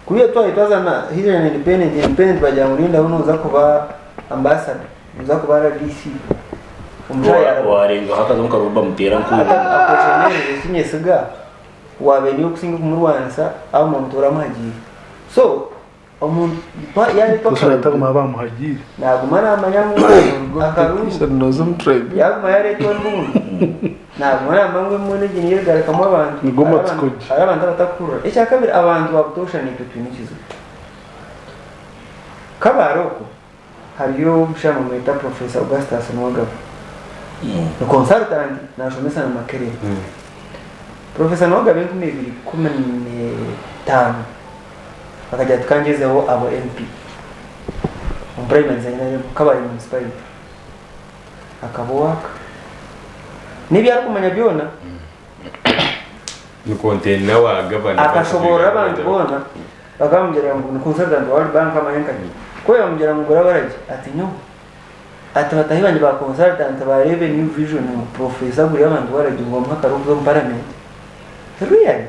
kuriya twari twazana Hillary independent independent bagira ngu rinda noza kuba ambassador noza kuba RDC omushaija warenga hakaza mukaruba mutera nkuru akoshemerere kinyesiga wabe niyo kusinga kumurwanisa aho omuntu oramuhagiire so omuntu yaretwa gusa ataguma bamuhagiire naguma namanya ngu akarungu noza omu tribe yaguma yaretwa embundu naguma namanya ngu embundu egi niyo erigarikamu abantu Nigo Hari matsiko hari abantu abatakurura ekyakabiri abantu babutosha nitwe twine ekizibu kabare okwo hariyo omushaija bamweta professor Augustus Nuwagaba ni consultant nashomesa na Makerere professor Nuwagaba 2015 akagira ati kangezeho abo MP omu primary zainaremu Kabale municipality akaba owaka n'ebi arikumanya byona ni container wa governor akashoborora abantu boona bakamugira ngu ni consultant wa World Bank amanye nka ko yamugira ngu gura baragi ati nyo ati batahi banje ba consultant ba Revenue Vision ngu professor guri abantu baragi ngo bamuhe akaruhuko mu parliament Really?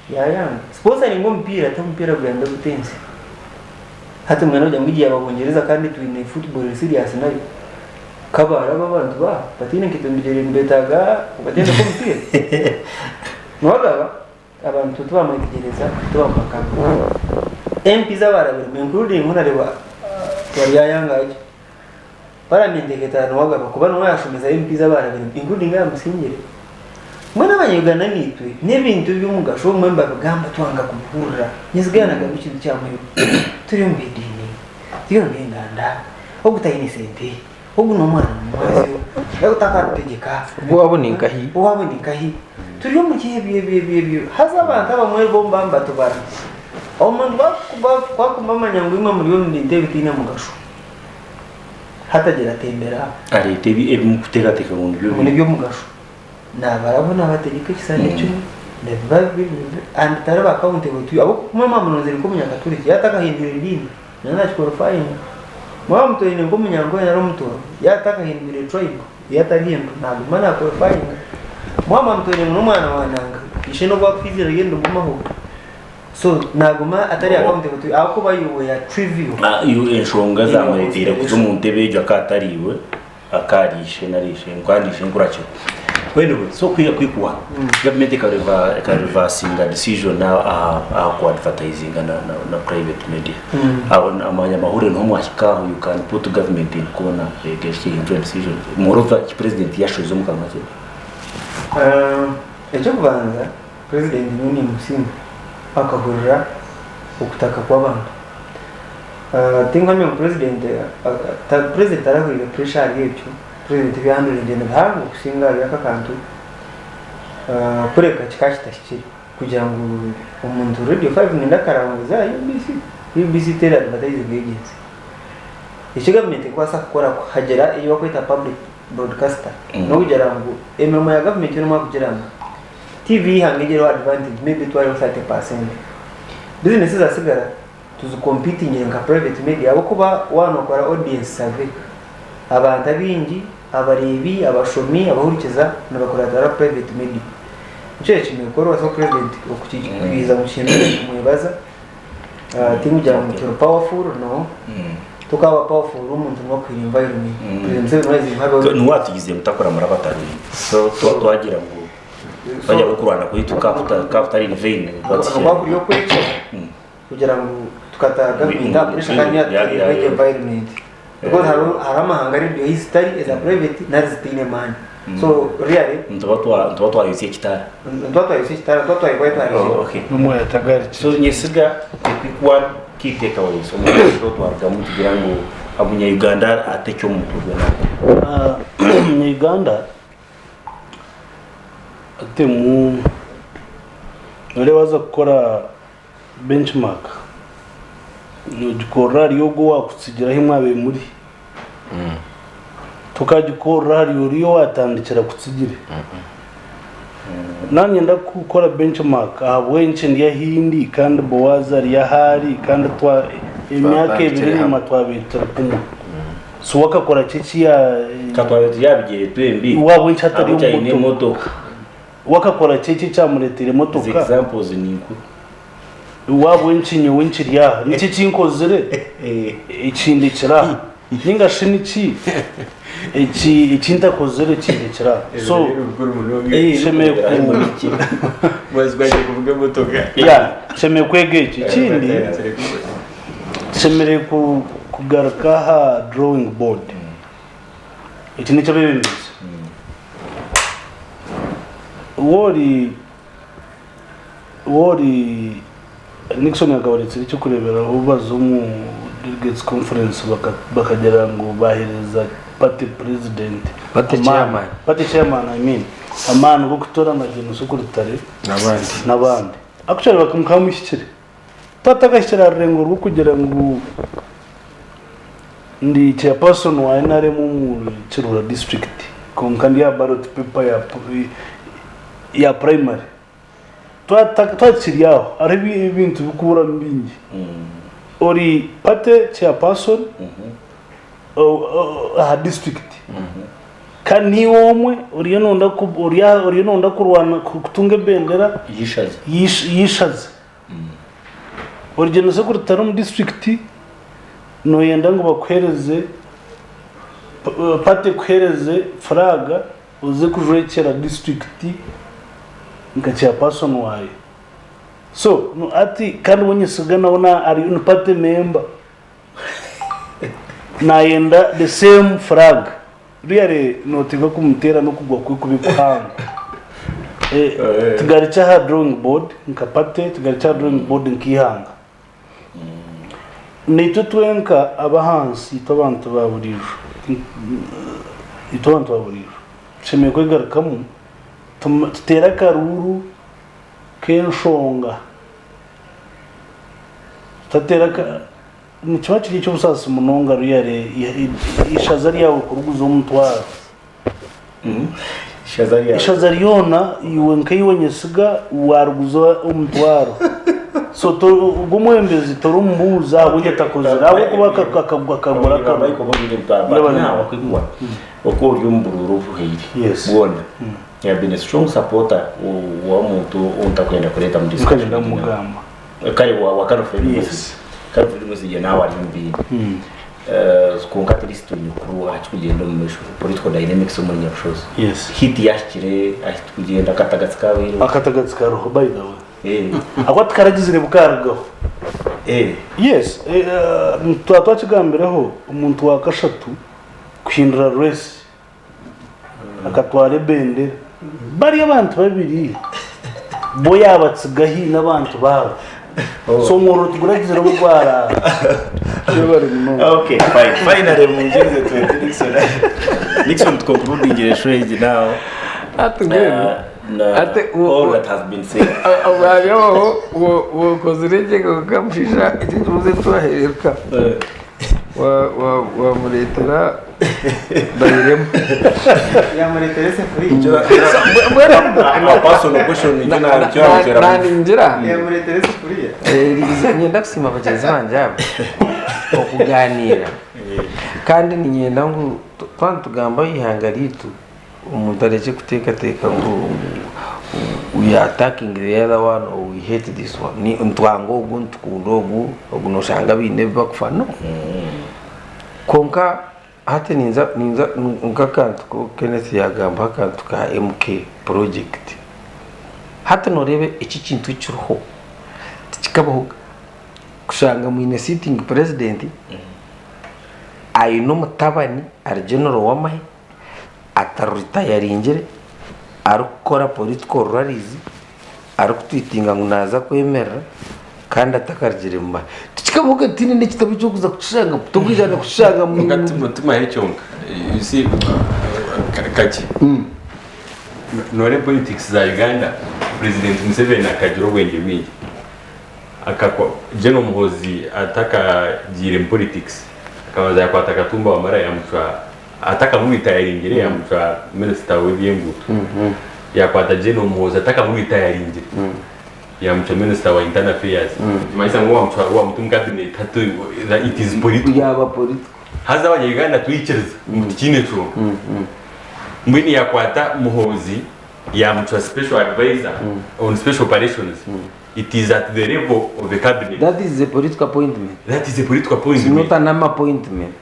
Yayanga. Sponsoring omupiira ate omupiira guyambe guta ensi? Hati mbwenu ogira ngu egi yaaba Bungyereza kandi twine football eri serious nayo. Kabaraba abantu baaha bataine nkaitwe emigyere nibetaaga kubatendeka omupiira? Niwagaba abantu tibamwetegyereza tibamuhakana. MP z'abarabiremu including Honourable Baryayanga agi Paramenti eketaaga Niwagaba kuba niwe yashomesa MP z'abarabiremu including aya Musingire. Mbwenu abanya-Uganda naitwe n'ebintu eby'omugasho obumwe nibabigamba twanga kubihurira. Nyesigara nagamba ekintu kya muheru. Turi omu by'ediini, turi omu by'enganda, ogu taine sente, ogu n'omwana mumwazyo, ogu takarutegyeka. Owaabo ni nkahi? Owaabo ni nkahi? Turi omuri ebyo ebyo ebyo ebyo. Haza abantu abamwe bo nibaba nibatubara. Omuntu ku arikubamanya ngu imwe muri omu bintu ebitaine mugasho, hatagira atembera aho. Areeta ebi murikuteekateeka ngu nibyo Ngu n'eby'omugasho. Nabarabo nabategeka ekisande kimwe nibiba biri and tariba accountable to you ahabw'okuba mwamuronzire nk'omunyakaturiki yaaba atakahindwire ediini nawe nakiqualifyinga mwaba mutwine nk'omunyankore nari omutooro yaaba atakahindwire tribe yaaba atarihindura naguma na qualifyinga mwaba mwamutwine ngu n'omwana wa nanga ishe n'obu akufa eiziina rye nirigumaho so naguma atari accountable to you ahabw'okuba you were trivial. Enshonga zamureteire kuza omu ntebe egyo akaba atariiwe. Akaari ishe nari ishe kandi ishe nkurakira. Anyway, so kwiha kwikuha government eka eka reversinga decision aha aha ku advertisinga na, na, na private media. Aho amahurire niho mwahika aho you can put government in corner ekihindura decision. Moreover, president yashoze omu kanwa ke. Eky'okubanza president nyowe nimusiima akahurira okutaka kw'abantu. Tinkuhamya ngu president president tarahuriire pressure ahari ekyo, president ebi yahandurire ni bihango kusinga ahari aka akantu kureka kikaba kitahikire kugira ngu omuntu radio five nenda akaranguza aha UBC, UBC teri advertising agency. Eki gavumenti erikubaasa kukora kuhagira ei barikweta public broadcaster n'okugira ngu emirimo ya gavumenti yoona kugira ngu TV y'eihanga egyo eriho advantage maybe etwareho 30%. Bizinesi ezasigara tuzicompetingire nka private media ahabw'okuba waaba nookora audience survey abantu abaingi abareebi, abashomi, abahurikiza nibakuratira private media. Nikyo ekimwe so president okukikiriza ngu kihindure nitumwebaza Tinkugira ngu turi powerful no tukaba powerful omuntu niwe akuhire environment. President Museveni niwe yaizire ngu habeho Niwe atugize ngu takuramura abatarwine. So twagira ngu twagira ngu okurwana kwaitu kakutari in vain. Nikwa kuri okwekyo kugira ngu tukata government aha pressure kandi niyo yatuhaire egyo environment. Because hariho amahanga radio ahu zitari eza private nari zitaine maani. So really Nituba twayosya ekitara. Nituba twayosya ekitara, nituba twayikora twarije. So nyesiga a quick one key takeaways omu show twarugamu nitugira ngu omunya Uganda ate eki omu mutwe gwe naawe. Omunya Uganda atemu noreeba waaza kukora benchmark nogikorera ahari ogwo owakutsigire ahu mwabaire muri. Tokagikorera ahari oriya owatandikira akutsigire. Naanye ndakukora benchmark ahabw'enki ndi ahi ndi kandi Boaz ari ahu ari kandi twa emyaka ebiri enyima twabaire turi kumwe. So we akakora ki eki ya. Ka twabaire turi aha bigyere twembi. We ahabw'enki atari Ahabw'enki omu aine motoka? emotoka? We akakora ki eki ekyamureeteire Ezi emotoka? examples ni nkuru. Waabw'enki nyowe nkiri aha? Niki eki nkozire ekindekire aha? Nainga shi niki eki ntakozire ekindekire aha? So, tushemereire ku Yeah, tushemereire kwega ekyo. Ekindi, tushemereire kugaruka aha drawing board. Eki n'eky'abeebembezi. Waaba ori Nixon akabaretsire ekyokureberaho baza omu delegates conference bakagira ngu bahereza party president Party chairman. Party chairman I mean amaani g'okutorana Gen Rutare N'abandi. n'abandi. Actually mukaba muhikire. Twatakahikire aha rurengo rw'okugira ngu ndi chairperson wa NRM omu Kiruhura district kwonka ndi aha ballot paper ya primary. Twakiri aho hariho ebintu birikuburamu bingi. Ori party chairperson aha district. Kandi niiwe omwe oriyo noyenda oriyo noyenda kurwana kutunga ebendera y'eishaza. Origyenda sekuritari omu disiturikiti noyenda ngu bakuheereze, paati ekuheereze furaaga oze kujwekyera disiturikiti nka chairperson waayo. So hati kandi we nyesiga nawe ari ni party member nayenda the same flag really notinka kumuteera n'okugwa kwe kube kuhango. Tugarukye aha drawing board nka party, tugarukye aha drawing board nk'eihanga. Naitwe twenka ab'ahansi itwe abantu ba buriijo, itwe abantu ba buriijo tushemereire kwegarukamu tuteere akaruuru k'enshonga. Tutateera aka nikiba kiri eky'obusaasi munonga really eishaza ryawe kuriguza omutwaro. Ishaza ryona iwe nkaiwe nyesiga wariguza omutwaro. So ogwo omwebembezi torumubuuza ahabw'enki atakozire ahabw'okuba akagura akamaro. Oku ori omu buruuru obuhaire bwona you have been a strong supporter w'omuntu ou ntakwenda kureeta omu discussion. Nkagenda mugamba. Kare wa Kano Fred Mwesige. Kano Fred Mwesige naawe ari omu bindi. Kwonka at least oine kuru aha kirikugyenda omu maisho, political dynamics omuri Nyabushozi. Heat yahikire ahu turikugyenda, akatagatsi kabaireho. Akatagatsi kariho by the way. Ahabw'okuba tikaragizire bukarugaho. Yes, twaba twakigambireho omuntu wa kashatu kuhindura race akatwara ebendera. Bari abantu babiri bo yabatsiga haine abantu baabo. So omuriro tiguragizire obu gwaraara. Mwebare munonga. Okay, fine. Finally, mungyeze twete Nixon. Nixon tuconcludingire show egi now. Ati mbwenu Na ate all that has been said. obwabyabaho wokozire gye okamushiisha eki ekibuuzo eki wahereruka wamureetera ndahiremu. Yamureetera esefuriya. Naningira Yamureetera esefuriya. Niinyenda kusiima bagyenzi bangye aba okugaaniira kandi niinyenda ngu twaba nitugamba aha ihanga ryaitu omuntu arekye kuteekateeka ngu we are attacking the other one or we hate this one nitwanga ogu nitukunda ogu, ogu noshanga baine ebi barikufa no. Kwonka hati ninza ninza nk'akantu ku Kenneth yaagambaho akantu ka MK project, hati nooreeba eki ekintu ekiriho tikikabahoga kushanga mwine sitting president aine omutabani ari general w'amahe ataruritayaringire arikukora political rallies arikutwitinga ngu naaza kwemerera kandi atakarugire mu mahe. Tikikabaho tihaine n'ekitabo eki orikuza kukishangamu, torikwija na kukishangamu. Timahe kyonka, you see, kakye noreeba politics za Uganda, president Museveni akagira obwengye bwingi, General Muhoozi atakagiire mu politics akabanza yakwata Katumba Wamala yamucwa atakamuritayaringire yamucwa minisita w'ebyenguuto, yakwata General Muhoozi atakamuritayaringire yamucwa minisita wa internal affairs, nikimanyisa ngu wamucwa wamuta omu cabinet hati it is political. Yaaba political. Haza abanya Uganda twikiriza ngu tikiine nshonga. Mbwenu yakwata Muhoozi yamucwa special advisor on special operations, it is at the level of a cabinet. That is a political appointment. That is a political It's appointment. not an army appointment.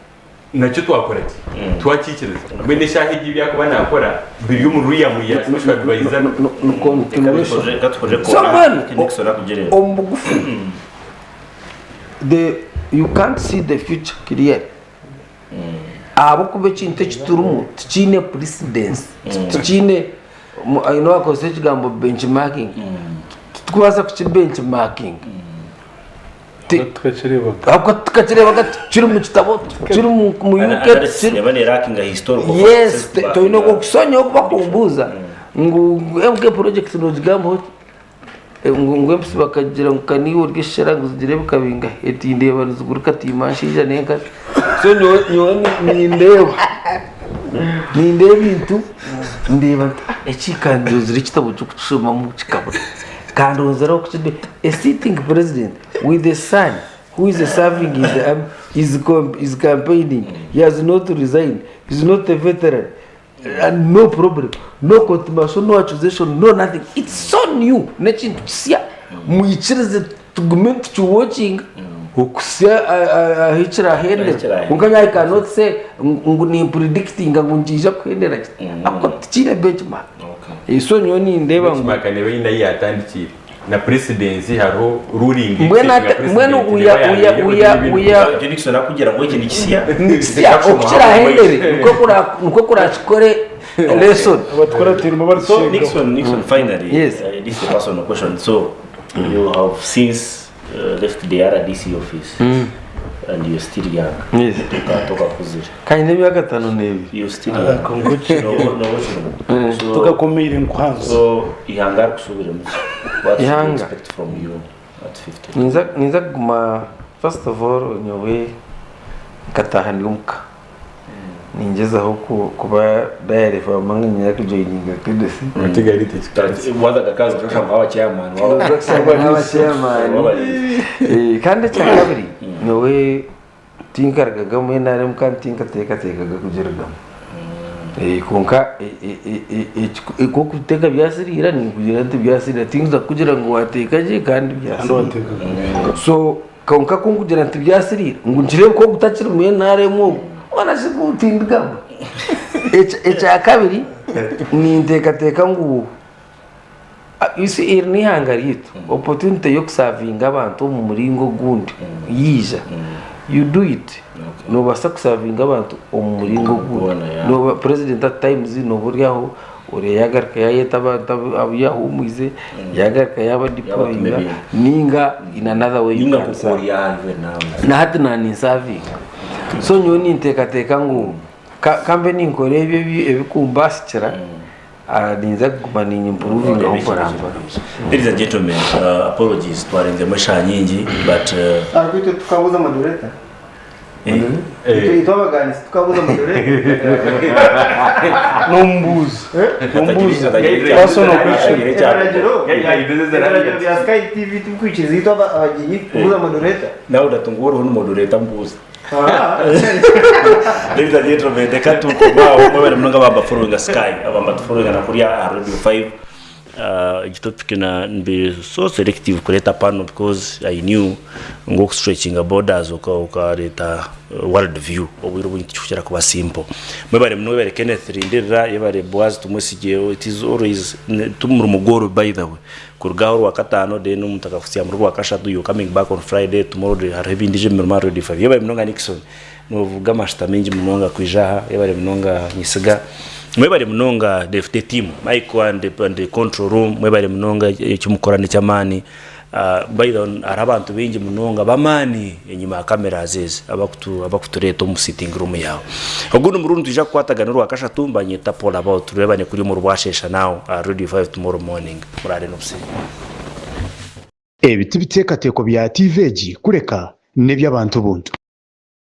Nakyo twakora ki? Twakiikiriza. Mbwenu eshaaha egi ebi arikuba naakora biri omu realm ya special advisor. Ni continuation. So mbwenu omu bugufu the you can't see the future clearly ahabw'okuba ekintu eki turimu tikiine precedence tikiine haine owaakozesa ekigambo benchmarking titukubaasa kuki benchmarkinga. Ahabw'okuba tukakireebaga kiri omu kitabo kiri omu UK yes toine okushonya oku bakumbuuza ngu MK project nogigambaho ki ngu empitsi bakagira ngu kaniiwe ori eshera ngu zigire ebika bingahi eti ndeeba niziguruka timanshaija n'enkazi so nyowe nindeeba nindeeba ebintu ndeeba nti eki kandozire ekitabo ky'okukishomamu kikabura Kandonzeraho kukide a sitting president with a son who is serving in the army is, is campaigning he has not resigned he is not a veteran. And no problem, no court martial, no accusation, no nothing. It's so new. N'ekintu kisya. Mwikirize tugume tukiwatchinga okusya ahu kirahendera. Kwonka nyowe I cannot say ngu nimpredictinga ngu nikiija kuhendera kiti. Ahabw'okuba tikiine benchmark. So nyowe nindeeba ngu. Benchmark neeba eine ahu yaatandikiire. Na presidency hariho ruling Mbwenu ate mbwenu uya uya uya uya Nixon akugira ngu eki nikisya. Nikisya oku kirahendere nikwo kura nikwo kurakikore lesson. So Nixon, Nixon, finally, yes. This is a personal question. So you have since left the RDC office and you're still young. Yes. Toka toka kuzire. Kandi n'emyaka 52. You're still young. No, no, no. So, Tukakomeire nkuhanza. So ihanga rikusubiremu ki? What should we Ihanga. expect from you at 50? Ninza ninza kuguma first of all nyowe nkataaha ndi omuka. Ningyezaho kuba diary farmer ngu niinyija kujoininga KDC. Wazaga kazi kushanga waba chairman. Noza kushanga naaba chairman. Eh, Kandi ekyakabiri nyowe tinkarugagamu NRM kandi tinkateekateekaga kugirugamu. Eh, Kwonka nk'okuteeka byasiriira ninkugira nti byasiriira tinkuza kukugira ngu wateeka gye kandi byasiriira. So Kwonka ku nkugira nti byasiriira, ngu nikireebeka ogu takiri mu NRM ogu, hoona shi ku tindigamba. Ekya kabiri, ninteekateeka ngu you see eri n'eihanga ryaitu, opportunity y'okusavinga abantu omu muringo ogundi yaija, you do it. Noobaasa kusavinga abantu omu muringo ogundi. Nooba president at times nooba ori aho Ori yagaruka yayeta abantu abu yahumwize, yagaruka yaba deployinga ninga in another way you can serve. Na hati na ninsavinga. So nyowe nintekateka ngu kambe ninkora ebyo ebikumbasikira ninza kuguma ninyimpuruvingaho mpora mpora. Ladies and gentlemen, apologies twarenzemu eshaaha nyingi but Ariko tukabuza moderator. Itwe abaganisi tukabuuza moderator. Nombuuza. Nombuuza. Personal question. Ebiragiro ebiragiro bya Sky TV tibikwikiriza itwe abagyenyi kubuuza moderator. Nawe odatunga oriho ni moderator mbuuza. Ladies and gentlemen, reka tukome aho mwebare munonga abamba followinga Sky, abamba tufollowinga na kuriya aha Radio 5. Egi topic na ndi so selective kureeta pano because I knew ngu oku stretchinga borders okareeta world view obwire obwingi tikikukira kuba simple. Mwebare muno webare Kenneth Rindirira, yebare Boaz Tumwesigye it is always timurimo gworobi by the way kuruga aha orwakataano then omuntu akakutsya muri orwakashatu you coming back on Friday tomorrow hariho ebindi emirimo aha Radio 5. Yebare munonga Nixon. Novuga amashita maingi munonga kwija aha yebare munonga Nyesiga mwebare munonga the, the team Michael and the, and the control room mwebare munonga ekimukora nekyamani uh, by the way hariho abantu baingi munonga bamani enyima ya cameras ezi abakutu abakutureta omu sitting room yawe ogundi murundi nitwija kukwatagana orwakashatu mbanyeta Paul about turebane kuri omu rwashesha now uh, Radio 5 tomorrow morning murare nobusinge. Ebi tibiteekateeko bya tiivi egi kureka n'eby'abantu buntu.